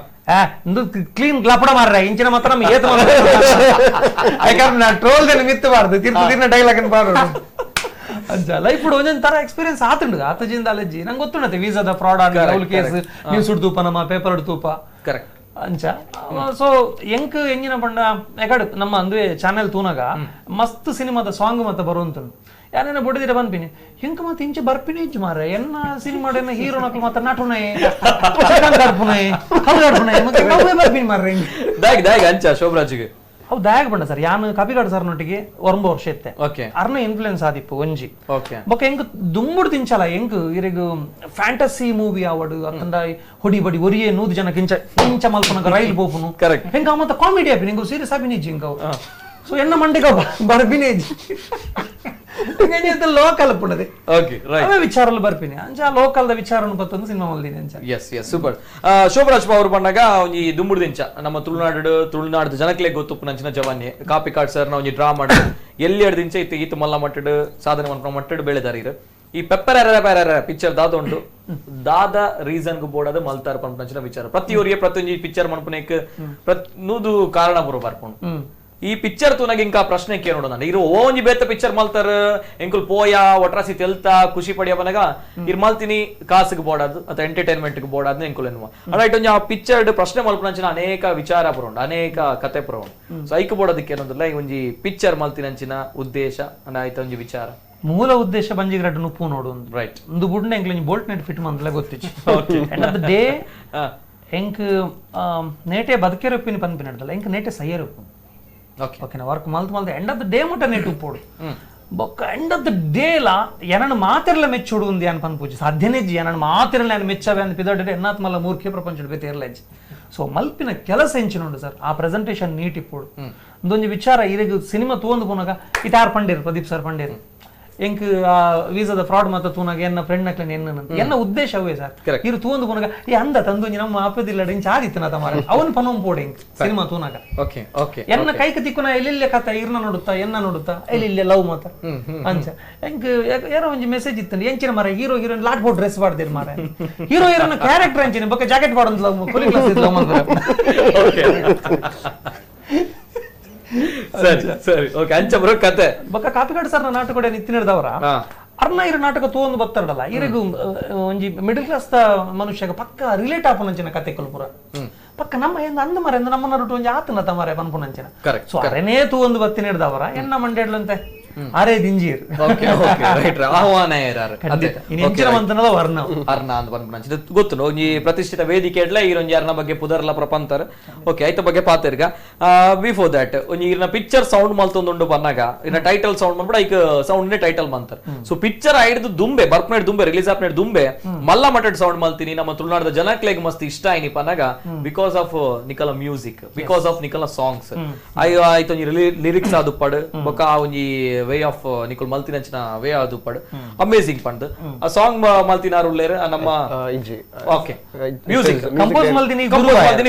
Speaker 2: ಆ ಇಂದು ಕ್ಲೀನ್ ಗ್ಲಾಪಡ ಮಾರ್ರೆ ಇಂಚಿನ ಮಾತ್ರ ನಮ್ಮ ಏತ ಯಾಕಂದ್ರೆ ನಾ ಟ್ರೋಲ್ ದಲ್ಲಿ ಮಿತ್ತಬಾರ್ದು ತಿರ್ತು ತಿರ್ನ ಡೈಲಾಗ್ ಅನ್ನು ಬಾರ್ದು ಅಂಚ ಲೈಫ್ ಒಂದೊಂದು ತರ ಎಕ್ಸ್ಪೀರಿಯನ್ಸ್ ಆತುಂಡು ಆತಜಿಂದ ಅಲಜ್ಜಿ ನಂಗೆ ಗೊತ್ತುಂಡತೆ ವೀಸಾದ ಫ್ರಾಡ್ ಆನ್ ಕೇಸ್ ನ್ಯೂಸ್ ತೂಪ ನಮ್ಮ ಪೇಪರ್ ತೂಪ
Speaker 1: ಕರೆಕ್ಟ್
Speaker 2: ಅಂಚ ಸೊ ಎಂಕ್ ಎಂಜಿನ ಪಂಡ ಎಕಡ್ ನಮ್ಮ ಅಂದುವೆ ಚಾನೆಲ್ ತೂನಾಗ ಮಸ್ತ್ ಸಿನಿಮಾದ ಸಾಂಗ್ ಮತ್ತೆ ಬರುವಂತುಂಡು ಯಾನೇನ ಬೊಡಿದಿರ ಬನ್ಪಿನಿ ಎಂಕ್ ಮತ್ತೆ ಇಂಚೆ ಬರ್ಪಿನಿ ಇಂಚು ಮಾರ್ರೆ ಎನ್ನ ಸಿನಿಮಾ ಎನ್ನ ಹೀರೋ ನಕ್ಲು ಮತ್ತೆ ನಟುನೈ ಕಲ್ಗಾಡ್ಪುನೈ ಕಲ್ಗಾಡ್ಪುನೈ ಮತ್ತೆ ನಾವೇ ಬರ್ಪಿನಿ ಮಾರ್ರೆ
Speaker 1: ದಾಗ್ ದಾಗ್ ಅಂಚ ಶೋಭರಾಜ್ಗೆ
Speaker 2: ಅವು ದಾಗ್ ಬಂಡ ಸರ್ ಯಾನ್ ಕಪಿಗಾಡ್ ಸರ್ ನೊಟ್ಟಿಗೆ ಒರಂಬ ವರ್ಷ ಇತ್ತೆ
Speaker 1: ಓಕೆ
Speaker 2: ಅರ್ನ ಇನ್ಫ್ಲುಯೆನ್ಸ್ ಆದಿಪ್ಪು ಒಂಜಿ
Speaker 1: ಓಕೆ
Speaker 2: ಬೊಕ ಎಂಕ್ ದುಂಬುಡು ತಿಂಚಲ ಎಂಕ್ ಇರೆಗ್ ಫ್ಯಾಂಟಸಿ ಮೂವಿ ಆವಡು ಅತ್ತಂಡ ಹೊಡಿ ಬಡಿ ಒರಿಯೇ 100 ಜನಕ್ಕೆ ಇಂಚ ಇಂಚ ಮಲ್ಪನಗ ರೈಲ್ ಪೋಪುನು
Speaker 1: ಕರೆಕ್ಟ್
Speaker 2: ಎಂಕ್ ಮತ್ತೆ ಕಾಮಿಡಿ ಆಪಿನಿ ಎಂಕ್ ಸೀರಿಯಸ್ ಆಪಿನಿ ಇಜ್ಜಿ ಎಂಕ್ ಸೊ ಎನ್ನ ಮಂಡಿಗ ಬರ್ಪಿನಿ ಇಜ್ಜಿ ಲೋಕಲ್ ಪುಣದೆ
Speaker 1: ಓಕೆ ರೈಟ್
Speaker 2: ಅವೇ ವಿಚಾರಲು ಬರ್ಪಿನಿ ಅಂಚ ಲೋಕಲ್ the ವಿಚಾರನು ಬತ್ತೊಂದು ಸಿನಿಮಾ ಮಲ್ದಿನಿ ಅಂಚ
Speaker 1: S yes super Shobharaj ಅವರು ಬಂದಾಗ ಒಂಜಿ ದುಂಬುಡ್ದಿಂಚ ನಮ್ಮ ತುಳುನಾಡು ತುಳುನಾಡು ಜನಕ್ಲೆ ಗೊತ್ತುಪ್ಪುನಂಚಿನ ಜವಾನಿ ಕಾಪಿಕಾಡ್ ಸರ್ ಒಂಜಿ ಡ್ರಾ ಮಾಡ ಎಲ್ಲಿ ಎಡ್ದಿಂಚ ಇತ್ತು ಈತ ಮಲ್ಲ ಮಟ್ಟಡ್ ಸಾಧನೆ ಮನ್ಪುನ ಮಟ್ಟಡ್ ಬೆಳೆದಾರ ಈ ಪೆಪ್ಪರ್ ಪ್ಯಾರ ಪಿಕ್ಚರ್ ದಾದ ಉಂಟು ದಾದ ರೀಸನ್ ಗೂ ಬೋಡಾದ ಮಲ್ತಾರ ಪನ್ಪುನಂಚಿನ ವಿಚಾರ ಪ್ರತಿಯೊರಿಗೆ ಪ್ರತಿಯೊಂಜಿ ಪಿಕ್ಚರ್ ಮನ್ಪುನೇಕ್ ನೂದು ಕಾರಣ ಬರೋ ಬರ್ಪುಂಡು ಈ ಪಿಕ್ಚರ್ ತೂನಾಗ ಇಂಕ ಪ್ರಶ್ನೆ ಕೇಳೋಣ ನಾನು ಇರು ಓಂಜಿ ಬೇತ ಪಿಕ್ಚರ್ ಮಲ್ತಾರ ಎಂಕುಲ್ ಪೋಯ ಒಟ್ರಾಸಿ ತೆಲ್ತಾ ಖುಷಿ ಪಡಿಯ ಬನಗ ಇರ್ ಮಲ್ತಿನಿ ಕಾಸಿಗೆ ಬೋಡಾದು ಅಥವಾ ಎಂಟರ್ಟೈನ್ಮೆಂಟ್ ಬೋಡಾದ್ನ ಎಂಕುಲ್ ಎನ್ನುವ ರೈಟ್ ಒಂಜಿ ಆ ಪಿಕ್ಚರ್ ಪ್ರಶ್ನೆ ಮಲ್ಪುನಂಚಿನ ಅನೇಕ ವಿಚಾರ ಬರೋಂಡು ಅನೇಕ ಕತೆ ಬರೋಂಡು ಸೊ ಐಕ್ ಬೋಡೋದಕ್ಕೆ ಏನೊಂದಿಲ್ಲ ಈ ಒಂಜಿ ಪಿಕ್ಚರ್ ಮಲ್ತಿನಂಚಿನ ಉದ್ದೇಶ ಆಯ್ತ ಒಂಜಿ ವಿಚಾರ
Speaker 2: ಮೂಲ ಉದ್ದೇಶ ಬಂಜಿಗ್ರಡ್ಡು ನುಪ್ಪು ನೋಡು
Speaker 1: ರೈಟ್
Speaker 2: ಒಂದು ಬುಡ್ನ ಎಂಕ್ಲ bolt net fit ಮಂದಲ ಗೊತ್ತಿಚ್ಚು end of the day ಎಂಕ್ ನೇಟೆ ಬದುಕಿರೊಪ್ಪಿನ ಪನ್ಪಿನಡ್ದಲ್ಲ ಎಂಕ್ ನೇಟೆ ಸೈಯರೊಪ್ಪು ಓಕೆನಾ ವರ್ಕ್ ಮಲ್ತ್ ಮಲ್ತ್ end of the day ಮುಟ್ಟ ನೆಟ್ ಉಪ್ಪೋಡು ಬೊಕ್ಕ end of the day ಲಾ ಏನನ್ನು ಮಾತಿರಲ ಮೆಚ್ಚುಡು ఉంది అని ಪನ್ಪೂಜಿ ಸಾಧ್ಯನೇ ಜಿ ಏನನ್ನು ಮಾತಿರಲ ನಾನು ಮೆಚ್ಚವೆ ಅಂತ ಪಿದೊಡ್ಡೆ ಎನ್ನಾತ್ಮಲ್ಲ ಮೂರ್ಖೆ ಪ್ರಪಂಚ ಬೇತೆ ಸೊ ಮಲ್ಪಿನ ಕೆಲಸ ಎಂಚಿನುಂಡು ಸರ್ ಆ ಪ್ರೆಸೆಂಟೇಷನ್ ನೀಟ್ ಇಪ್ಪೋಡು ಒಂದೊಂದು ವಿಚಾರ ಇರೆಗ್ ಸಿನಿಮಾ ತೂವೊಂದು ಪೋನಾಗ ಇತಾರ್ ಪಂಡೇರು ಪ್ರದೀಪ್ ಸರ್ ಪಂಡೇರು ಎಂಕ್ ಆ ವೀಸಾದ ಫ್ರಾಡ್ ಮಾತ ತೂನಾಗ ಎನ್ನ ಫ್ರೆಂಡ್ ನಕ್ಲೆನ್ ಎನ್ನ ಎನ್ನ ಉದ್ದೇಶ ಅವೇ ಸರ್ ಇರು ತೂವೊಂದು ಪೋನಾಗ ಈ ಅಂದ ತಂದೊಂಜಿ ನಮ್ಮ ಆಪದಿಲ್ಲ ಇಂಚ ಆದಿತ್ತನ ತಮಾರ ಅವನು ಪನೊಂ ಪೋಡೆ ಎಂಕ್ ಸಿನಿಮಾ ತೂನಾಗ
Speaker 1: ಓಕೆ ಓಕೆ
Speaker 2: ಎನ್ನ ಕೈಕ ತಿಕ್ಕುನ ಎಲ್ಲೆಲ್ಲ ಕಥ ಇರ್ನ ನೋಡುತ್ತಾ ಎನ್ನ ನೋಡುತ್ತಾ ಎಲ್ಲೆಲ್ಲ ಲವ್ ಮಾತ ಅಂಚ ಎಂಕ್ ಯಾರೋ ಒಂಜಿ ಮೆಸೇಜ್ ಇತ್ತು ಎಂಚಿನ ಮಾರ hero heroine lot board dress ಪಾಡ್ದಿರ್ ಮಾರ hero heroine character ಅಂಚಿನ ಬೊಕ್ಕ ಜಾಕೆಟ್ ಪಾಡೊಂದು ಲವ್ ಕೊಲಿ ಕ್ಲಾಸ್ ಲವ್ ಮಾಡ್ತಾರೆ
Speaker 1: ಸರಿ ಸರಿ ಓಕೆ ಅಂಚ ಬರೋ ಕತೆ
Speaker 2: ಬೊಕ್ಕ ಕಾಪಿಕಾಡ್ ಸರ್ ನಾಟಕ ನಿತ್ತಿನದವರ ಅರ್ನ ಇರು ನಾಟಕ ತೂವೊಂದು ಬತ್ತರಡಲ್ಲ ಇರೆಗು ಒಂಜಿ ಮಿಡಲ್ ಕ್ಲಾಸ್ ದ ಮನುಷ್ಯಗ ಪಕ್ಕ ರಿಲೇಟ್ ಆಪುನಂಚಿನ ಕತೆ ಕೊಲ್ಪುರ ಪಕ್ಕ ನಮ್ಮ ಎಂದ ಅಂದ ಮರೆ ನಮ್ಮ ನರುಟು ಒಂಜಿ ಆತನ ತಮಾರೆ ಪನ್ಪುನಂಚಿನ ಸೊ ಅರೆನೇ ತೂವೊಂದು ಬತ್ತಿನಿಡ್ದವರ ಎನ್ನ ಮಂಡೇಡ್ಲಂತೆ ಆರೇ ದಿಂಜೀರ್.
Speaker 1: Okay okay right ಆಹ್ವಾನ ಏರಾರು
Speaker 2: ಖಂಡಿತ ಇನ್ನು ಎಂಚಿನ ಮಂತನದ ವರ್ಣ
Speaker 1: ಅರ್ನ ಅಂತ ಬಂದ್ಬಿಡ ಗೊತ್ತು ಒಂಜಿ ಪ್ರತಿಷ್ಠಿತ ವೇದಿಕೆ ಎಡ್ಲ ಈರೊಂಜಿ ಅರ್ನ ಬಗ್ಗೆ ಪುದರ್ಲ ಪ್ರಪಂತರ್. ಓಕೆ ಐತ ಬಗ್ಗೆ ಪಾತಿರ್ಗ. ಬಿಫೋರ್ that ಒಂಜಿ ಇರ್ನ ಪಿಕ್ಚರ್ ಸೌಂಡ್ ಮಲ್ತೊಂದುಂಡು ಬನ್ನಾಗ ಇನ್ನ ಟೈಟಲ್ ಸೌಂಡ್ ಮಾಡ್ಬಿಡ ಐಕ್ ಸೌಂಡ್ ನೇ ಟೈಟಲ್ ಮಂತರ್. ಸೊ ಪಿಕ್ಚರ್ ಐಡ್ದು ದುಂಬೆ ಬರ್ಪನೇಡ್ ದುಂಬೆ ರಿಲೀಸ್ ಆಪ್ನೇಡ್ ದುಂಬೆ ಮಲ್ಲ ಮಟಡ್ ಸೌಂಡ್ ಮಲ್ತೀನಿ ನಮ್ಮ ತುಳುನಾಡದ ಜನಕ್ಲೆಗ್ ಮಸ್ತ್ ಇಷ್ಟ ಆಯ್ನಿ ಪನ್ನಾಗ because of ನಿಕಲ music, because of ನಿಕಲ songs ಆಯ್ತು ಒಂಜಿ ಲಿರಿಕ್ಸ್ ಆದುಪ್ಪಡು ಬೊಕ ಆ ಒಂಜಿ ವೇ ಆಫ್ ನಿಕುಲ್ ಮಲ್ತಿನಂಚಿನ ವೇ ಆದುಪ್ಪಡು ಅಮೇಸಿಂಗ್ ಪಂಡ್ ಆ ಸಾಂಗ್ ಮಲ್ತಿನಾರು ಉಳ್ಳೇರು ನಮ್ಮ okay music
Speaker 2: compose ಮಲ್ತಿನಿ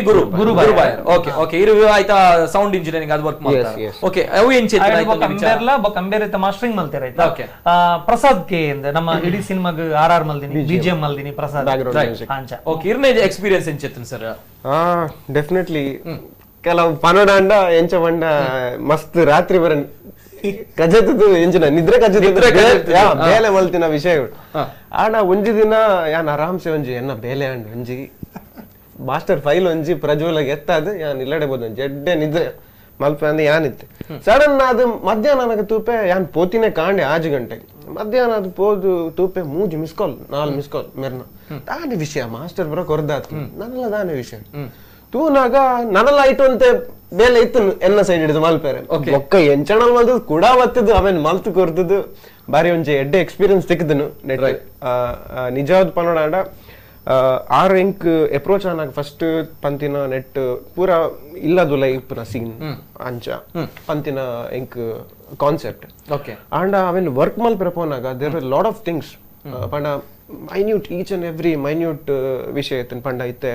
Speaker 1: ಗುರು ಗುರು ಬಾಯರ್. ಓಕೆ ಓಕೆ ಇರು ಆಯ್ತಾ ಸೌಂಡ್ ಇಂಜಿನಿಯರಿಂಗ್ ಅದು ವರ್ಕ್ ಮಾಡ್ತಾರೆ. ಓಕೆ ಅವು ಎಂಚೆ
Speaker 2: ಕಂಬೇರ್ಲ ಬೊಕ ಕಂಬೇರ್ ಇತ್ತ ಮಾಸ್ಟರಿಂಗ್ ಮಲ್ತೇರ ಆಯ್ತಾ. ಓಕೆ ಪ್ರಸಾದ್ ಕೆ ಎಂದ ನಮ್ಮ ಇಡೀ ಸಿನಿಮಾಗ್ ಆರ್ ಆರ್ ಮಲ್ದಿನಿ ಬಿಜಿಎಂ ಮಲ್ದಿನಿ ಪ್ರಸಾದ್ ಅಂಚ.
Speaker 1: ಓಕೆ ಇರ್ನೇ ಎಕ್ಸ್ಪೀರಿಯನ್ಸ್ ಎಂಚೆತ್ತನ್ ಸರ್?
Speaker 3: ಡೆಫಿನೆಟ್ಲಿ ಕೆಲವು ಪನಡಾಂಡ ಎಂಚ ಬಂಡ ಮಸ್ತ್ ರಾತ್ರಿ ಬರ ಕಜತದ್ದು ಎಂಚಿನ ನಿದ್ರೆ ಕಜತದ್ದು ಬೇಲೆ ಮಲ್ತಿನ ವಿಷಯಗಳು. ಆಡ ಒಂಜಿ ದಿನ ಯಾನ್ ಆರಾಮ್ಸೆ ಒಂಜಿ ಎನ್ನ ಬೇಲೆ ಅಂಡ್ ಒಂಜಿ ಮಾಸ್ಟರ್ ಫೈಲ್ ಒಂಜಿ ಪ್ರಜ್ವಲಗೆ ಎತ್ತಾದು ಯಾನ್ ಇಲ್ಲಡೆ ಬೋದು ಒಂಜಿ ಎಡ್ಡೆ ನಿದ್ರೆ ಮಲ್ಪೆ ಅಂದ ಯಾನಿತ್ತು. ಸಡನ್ ಅದು ಮಧ್ಯಾಹ್ನ ನನಗೆ ತೂಪೆ ಯಾನ್ ಪೋತಿನೇ ಕಾಂಡೆ 5 ಗಂಟೆಗೆ ಮಧ್ಯಾಹ್ನ ಅದು ಪೋದು ತೂಪೆ 3 miss call 4 miss call ಮೆರ್ನ ದಾನೆ ವಿಷಯ ಮಾಸ್ಟರ್ ಬರೋ ಕೊರ್ದಾತ್ ನನ್ನಲ್ಲ ದಾನೆ ವಿಷಯ ತೂನಾಗ ನನಲ್ಲ ಆಯ್ತು ಅಂತ ಬೇಲೆ ಇತ್ತು ಎನ್ನ ಸೈಡ್ ಹಿಡಿದು ಮಲ್ಪೇರೆ ಒಕ್ಕ ಎಂಚಣಲ್ ಮಲ್ತದ್ದು ಕೂಡ ಬತ್ತಿದ್ದು ಆಮೇಲೆ ಮಲ್ತು ಕೊರ್ದದ್ದು ಬಾರಿ ಒಂಜಿ ಎಡ್ಡೆ ಎಕ್ಸ್ಪೀರಿಯನ್ಸ್ ತಿಕ್ಕದನು ನೆಟ್ ನಿಜವಾದ ಪನ್ನಡ ಆರು ಎಂಕ್ ಅಪ್ರೋಚ್ ಆನಾಗ ಫಸ್ಟ್ ಪಂತಿನ ನೆಟ್ ಪೂರ ಇಲ್ಲದುಲ ಇಪ್ಪುನ ಸೀನ್ ಅಂಚ ಪಂತಿನ ಎಂಕ್ ಕಾನ್ಸೆಪ್ಟ್.
Speaker 1: ಓಕೆ
Speaker 3: ಆಂಡ ಆಮೇಲೆ ವರ್ಕ್ ಮಲ್ಪೆರೆ ಪೋನಾಗ there are lot of things ಪಂಡ minute each and every minute ವಿಷಯ ಇತ್ತು ಪಂಡ ಇತ್ತೆ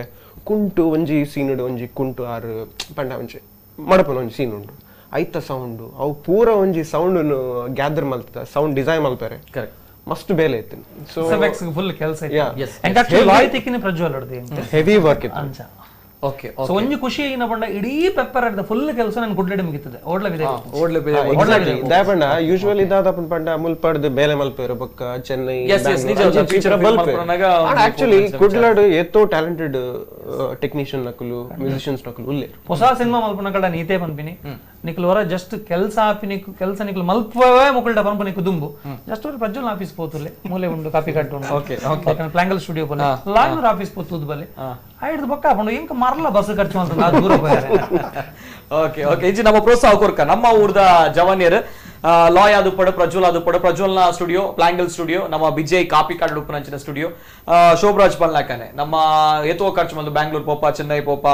Speaker 3: ಕುಂಟು ಒಂಜಿ ಸೀನ್ ಒಂಜಿ ಕುಂಟು ಆರು ಪಂಡ ಒಂಜಿ ಮಡಪನ ಒಂಜಿ ಸೀನ್ ಉಂಟು ಐತ ಸೌಂಡು ಅವು ಪೂರ ಒಂಜಿ ಸೌಂಡ್ ಗ್ಯಾದರ್ ಮಲ್ತದ ಸೌಂಡ್ ಡಿಸೈನ್ ಮಲ್ಪೆರೆ ಮಸ್ತ್ ಬೇಲೆ ಇತ್ತು. ಸೊ
Speaker 2: ಫುಲ್ ಕೆಲಸ ಇತ್ತು
Speaker 3: ಹೆವಿ ವರ್ಕ್ ಇತ್ತು.
Speaker 1: ಓಕೆ
Speaker 2: ಸೊ ಒಂಜಿ ಖುಷಿ ಏನ ಪಂಡ ಇಡೀ ಪೆಪ್ಪರ್ ಅರ್ಧ ಫುಲ್ ಕೆಲಸ ನಾನು ಕುಡ್ಲೆಡೆ ಮುಗಿತದೆ ಓಡ್ಲಬಿದೆ
Speaker 3: ಎಕ್ಸಾಕ್ಟ್ಲಿ ದಾಪಂಡ ಯೂಶುವಲಿ ದಾದಪನ್ ಪಂಡ ಮುಲ್ಪಡ್ದು ಬೇಲೆ ಮಲ್ಪೇರು ಬೊಕ್ಕ ಚೆನ್ನೈ ಆಕ್ಚುಲಿ ಕುಡ್ಲಡ್ ಏತೋ ಟ್ಯಾಲೆಂಟೆಡ್ ಟೆಕ್ನಿಷಿಯನ್ ನಕಲು ಮ್ಯೂಸಿಷಿಯನ್ಸ್ ನಕಲು ಉಲ್ಲೆ
Speaker 2: ಹೊಸ ಸಿನಿಮಾ ಮಲ್ಪನಕಡ ನೀತೆ ಪನ್ಪಿನಿ ನಿಕ್ಲು ಹೊರ ಜಸ್ಟ್ ಕೆಲಸ ಆಪಿ ಕೆಲಸ ನಿಕ್ಲು ಮಲ್ಪವೇ ಮುಕುಲ್ಡ ಪನ್ಪ ನಿಕ್ಕು ದುಂಬು ಜಸ್ಟ್ ಅವ್ರು ಪ್ರಜ್ವಲ್ ಆಫೀಸ್ ಪೋತುಲ್ಲೆ ಮೂಲೆ ಉಂಡು ಕಾಪಿ ಕಟ್ಟು ಉಂಡು
Speaker 1: ಓಕೆ ಓಕೆ
Speaker 2: ಪ್ಲಾಂಗಲ್ ಸ್ಟುಡಿಯೋ ಬಲೆ ಲಾಂಗೂರ್ ಆಫೀಸ್ ಪೋತುದು ಬಲೆ ಆಯ್ತು ಬೊಕ್ಕ ಪಂಡು ಇಂಕ ಮರಲ ಬಸ್ ಖರ್ಚು ಅಂತ ದೂರ ಹೋಯಾರೆ.
Speaker 1: ಓಕೆ ಓಕೆ ಇಂಚಿ ನಮ್ಮ ಪ್ರೋತ್ಸಾಹ ಕೊರ್ಕ ನಮ್ಮ ಊರ್ದ ಜವಾನಿಯರು ಲಾಯ್ ಆದುಪ್ಪಡು ಪ್ರಜ್ವಲ್ ಆದುಪ್ಪಡು ಪ್ರಜ್ವಲ್ನ ಸ್ಟುಡಿಯೋ ಪ್ಲಾಂಗಲ್ ಸ್ಟುಡಿಯೋ ನಮ್ಮ ವಿಜಯ್ ಕಾಪಿ ಕಾರ್ಡ್ ಉಪ್ಪುನಂಚಿನ ಸ್ಟುಡಿಯೋ ಶೋಭರಾಜ್ ಪಲ್ನಾಕನೆ ನಮ್ಮ ಏತೋ ಖರ್ಚು ಬಂದು ಬ್ಯಾಂಗ್ಳೂರ್ ಪೋಪ ಚೆನ್ನೈ ಪೋಪ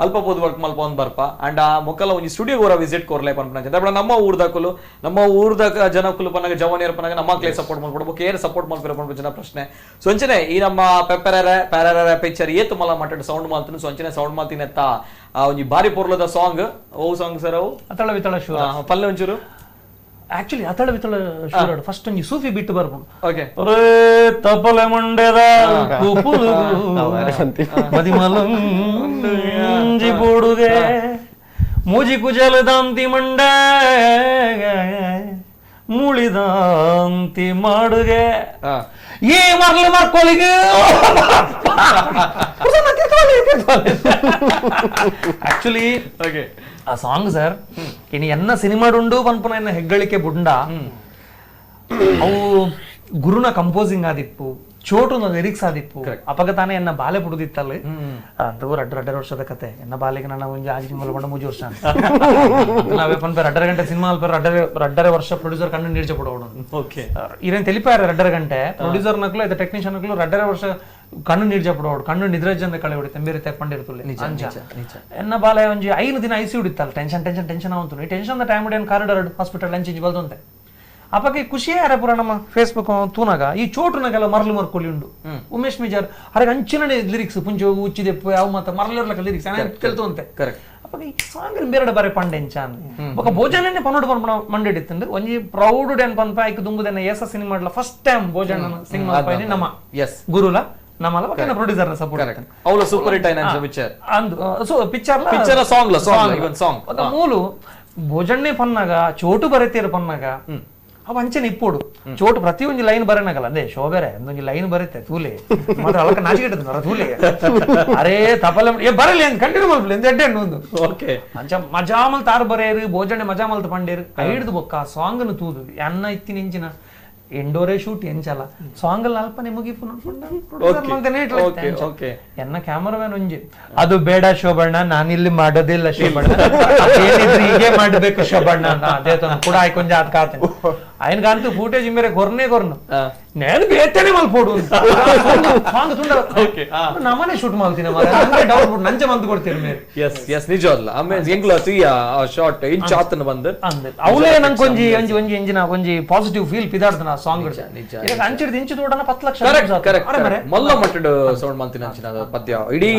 Speaker 1: ಅಲ್ಪ ಪೋದು ವರ್ಕ್ ಮಲ್ಪ ಒಂದು ಬರ್ಪ ಅಂಡ್ ಆ ಮೊಕ್ಕಲ ಒಂಜಿ ಸ್ಟುಡಿಯೋ ಗೋರ ವಿಸಿಟ್ ಕೊರ್ಲೆ ಪನ್ಪನಂಚ ಅಪ್ಪಡ ನಮ್ಮ ಊರ್ದಕುಲು ನಮ್ಮ ಊರ್ದ ಜನಕುಲು ಪನ್ನಾಗ ಜವಾನಿಯರ್ ಪನ್ನಾಗ ನಮ್ಮ ಕ್ಲೇ ಸಪೋರ್ಟ್ ಮಲ್ಪಡು ಏರ್ ಸಪೋರ್ಟ್ ಮಲ್ಪಿರ ಪನ್ಪಂಚಿನ ಪ್ರಶ್ನೆ. ಸೊ ಅಂಚನೆ ಈ ನಮ್ಮ ಪೆಪ್ಪೆರೆ ಪ್ಯಾರರ ಪಿಕ್ಚರ್ ಏತು ಮಲ್ಲ ಮಟ್ಟಡ್ ಸೌಂಡ್ ಮಾಲ್ತನು. ಸೊ ಅಂಚನೆ ಸೌಂಡ್ ಮಾಲ್ತಿನೆತ್ತ ಒಂಜಿ ಬಾರಿ ಪೊರ್ಲದ ಸಾಂಗ್ ಓ ಸಾಂಗ್ ಸರ್ ಅವು
Speaker 2: ಅತಳ ವಿತಳ ಶೂರ
Speaker 1: ಪಲ್ಲೆ ಒಂಚೂರು
Speaker 2: ಆಕ್ಚುಲಿ ಅತಳ ವಿತಳ ಶೂರಾಡು ಫಸ್ಟ್ ಒಂಜಿ ಸೂಫಿ ಬಿಟ್ಟು ಬರ್ಬೋದು.
Speaker 1: ಓಕೆ
Speaker 2: ಒರೇ ತಪಲೆ ಮಂಡೆದ ಕುಪುಲು ಮದಿಮಲಂಜಿ ಪೋಡುಗೆ ಮೂಜಿ ಕುಜಲ ದಾಂತಿ ಮಂಡೆ ಮುಳಿದಾಂತಿ ಮಾಡುಗೆ ಈ ಮರ್ಲು ಮರ್ಕೊಳಿಗೆ ಆಕ್ಚುಲಿ ಆ ಸಾಂಗ್ ಸರ್ ಇನ್ನು ಎನ್ನ ಸಿನಿಮಾಡುಂಡು ಪನ್ಪುನ ಎನ್ನ ಹೆಗ್ಗಳಿಕೆ ಬುಂಡ ಅವು ಗುರುನ ಕಂಪೋಸಿಂಗ್ ಆದಿಪ್ಪು ಚೋಟುನ ಲಿರಿಕ್ಸ್ ಆದಿಪ್ಪು ಅಪಗ ತಾನೇ ಎನ್ನ ಬಾಲೆ ಪುಡುದಿತ್ತಲ್ಲ ಅಂತ 2.5 ವರ್ಷದ ಕತೆ ಎನ್ನ ಬಾಲೆಗೆ ನನ್ನ ಒಂಜಿ ಆಜಿ ತಿಂಗಳು ಪಂಡ 3 ವರ್ಷ ನಾವೇ ಪನ್ಪೇರ್ 2.5 ಗಂಟೆ ಸಿನಿಮಾ ಅಲ್ಪೇರ್ 2.5 ವರ್ಷ ಪ್ರೊಡ್ಯೂಸರ್ ಕಣ್ಣು ನೀರ್ಚೆ ಪಡೋಣ.
Speaker 1: ಓಕೆ
Speaker 2: ಇರೇನು తెలిಪಾರ 2.5 ಗಂಟೆ ಪ್ರೊಡ್ಯೂಸರ್ ನಕಲು ಇದು ಟೆಕ್ನಿಷಿಯನ್ ನಕಲು 2.5 ವರ್ಷ ಕಣ್ಣು ನೀರ್ಜ ಪಡೋಡು ಕಣ್ಣು ನಿದ್ರಜಂದ ಕಳೆ ಹೊಡಿ ತಂಬೇರಿ ತೆಪ್ಪಂಡಿರ್ತುಲ್ಲೆ ಎನ್ನ ಬಾಲೆ ಒಂಜಿ 5 ದಿನ ಐಸಿ ಹಿಡಿತಲ್ಲ tension tension tension ಅವಂತು ಈ ಟೆನ್ಷನ್ ಟೈಮ್ ಹಿಡಿಯನ್ corridor hospital lunch ಇಂಚಿ ಬಲ್ದಂತೆ ಅಪಕ್ಕೆ ಖುಷಿಯೇ ಅರೆ ಪುರ ನಮ್ಮ ಫೇಸ್ಬುಕ್ ತೂನಾಗ ಈ ಚೋಟುನಾಗೆಲ್ಲ ಮರಲು ಮರ್ಕೊಲಿ ಉಂಡು ಉಮೇಶ್ ಮಿಜಾರ್ ಅರೆ ಅಂಚಿನ ಲಿರಿಕ್ಸ್ ಪುಂಚ ಉಚ್ಚಿದೆಪ್ಪು ಯಾವ ಮಾತ ಮರಲಿರ್ಲಕ ಲಿರಿಕ್ಸ್ తెలుತು ಅಂತೆ ಅಪಕ್ಕೆ ಈ ಸಾಂಗ್ ಬೇರೆ ಬಾರಿ ಪಂಡೆಂಚ ఒక ಭೋಜನನೇ ಪನ್ನೋಡು ಪನ್ಪಣ ಮಂಡಿಡಿತ್ತಂದು ಒಂಜಿ ಪ್ರೌಡ್ ಡೆನ್ ಪನ್ಪ ಐಕ್ ದುಂಬುದೆನ ಏಸ ಸಿನಿಮಾಡ್ಲ ಫಸ್ಟ್ ಟೈಮ್ ಭೋಜನ ಸಿನಿಮಾ ನಮ್ಮ ಗುರುಲ ನಮ್ಮಲ್ಲ ಪಕ್ಕನ ಪ್ರೊಡ್ಯೂಸರ್ ನ ಸಪೋರ್ಟ್
Speaker 1: ಅವಲ ಸೂಪರ್ ಹಿಟ್ ಐನ ಪಿಕ್ಚರ್
Speaker 2: ಅಂದು so picture
Speaker 1: picture song ಲ song even song
Speaker 2: ಮೂಲು ಭೋಜನ್ನೇ ಪನ್ನಾಗ ಚೋಟು ಬರೆತೀರ ಪನ್ನಾಗ ಅವ ಅಂಚನೆ ಇಪ್ಪೋಡು ಚೋಟು ಪ್ರತಿ ಒಂಜಿ ಲೈನ್ ಬರನಗಲ್ಲ ಅದೇ ಶೋಬೆರೆ ಒಂದೊಂಜಿ ಲೈನ್ ಬರುತ್ತೆ ತೂಲೆ ಮಾತ್ರ ಅಳಕ ನಾಚಿಕೆಟ್ಟದ ತೂಲೆ ಅರೇ ತಪಲೆ ಏ ಬರಲಿ ಅಂತ ಕಂಟಿನ್ಯೂ ಮಲ್ಪಲೆ ಎಂತ ಎಡ್ಡೆ ಒಂದು
Speaker 1: ಓಕೆ
Speaker 2: ಅಂಚ ಮಜಾಮಲ್ ತಾರು ಬರೇರು ಭೋಜನೆ ಮಜಾಮಲ್ತ ಪಂಡೇರು ಐಡ್ದು ಬೊಕ್ಕ ಆ ಸಾಂಗ್ ನು ತೂದು ಅನ್ನ ಇತ್ತಿನ ಇಂಚಿನ ಎಂಡೋರೆ ಶೂಟ್ ಎಂಚಲ ಸಾಂಗ್ ಅಲ್ಲಿ ಅಲ್ಪನೆ ಮುಗಿಪು ಎನ್ನ ಕ್ಯಾಮರಾಮನ್ ಒಂಜಿ ಅದು ಬೇಡ ಶೋಭಣ್ಣ ನಾನಿಲ್ಲಿ ಮಾಡೋದಿಲ್ಲ ಶೋಭಣ್ಣ ಏನಿದ್ರು ಹೀಗೆ ಮಾಡಬೇಕು ಶೋಭಣ್ಣ ಅದೇ ಕೂಡ ಆಯ್ಕೊಂಜ ಆತ್ ಕಾತೇನೆ ಅಯ್ಯನ್ಗಂತೂ ಫೂಟೇಜ್ ಮೇರೆ ಕೊರ್ನೆ ಕೊರ್ನು ನೇನು ಬೇತೇನೆ ಮಲ್ಪೋಡು ಸಾಂಗ್ ತುಂಡ ನಮ್ಮನೆ ಶೂಟ್ ಮಾಡ್ತೀನಿ ಡೌಟ್ ಬಿಟ್ಟು ನಂಚೆ ಮಂತ್ ಕೊಡ್ತೀರಿ ಮೇರೆ
Speaker 1: ಎಸ್ ಎಸ್ ನಿಜ ಅಲ್ಲ ಆಮೇಲೆ ಎಂಗ್ಲ ಆ ಶಾರ್ಟ್ ಇಂಚ್ ಆತನ ಬಂದು
Speaker 2: ಅವಲೇ ನಂಗೆ ಒಂಜಿ ಒಂಜಿ ಒಂಜಿ ಎಂಜಿನ ಒಂಜಿ ಪಾಸಿಟಿವ್ ಫೀಲ್ ಪಿದಾಡ್ದನ ಆ ಸಾಂಗ್ ಅಂಚಿಡ್ದು ಇಂಚು ತೋಡನ 10 ಲಕ್ಷ
Speaker 1: ಕರೆಕ್ಟ್ ಮಲ್ಲ ಮಟ್ಟದ ಸೌಂಡ್ ಮಾಡ್ತೀನಿ ಅಂಚಿನ ಪದ್ಯ ಇಡೀ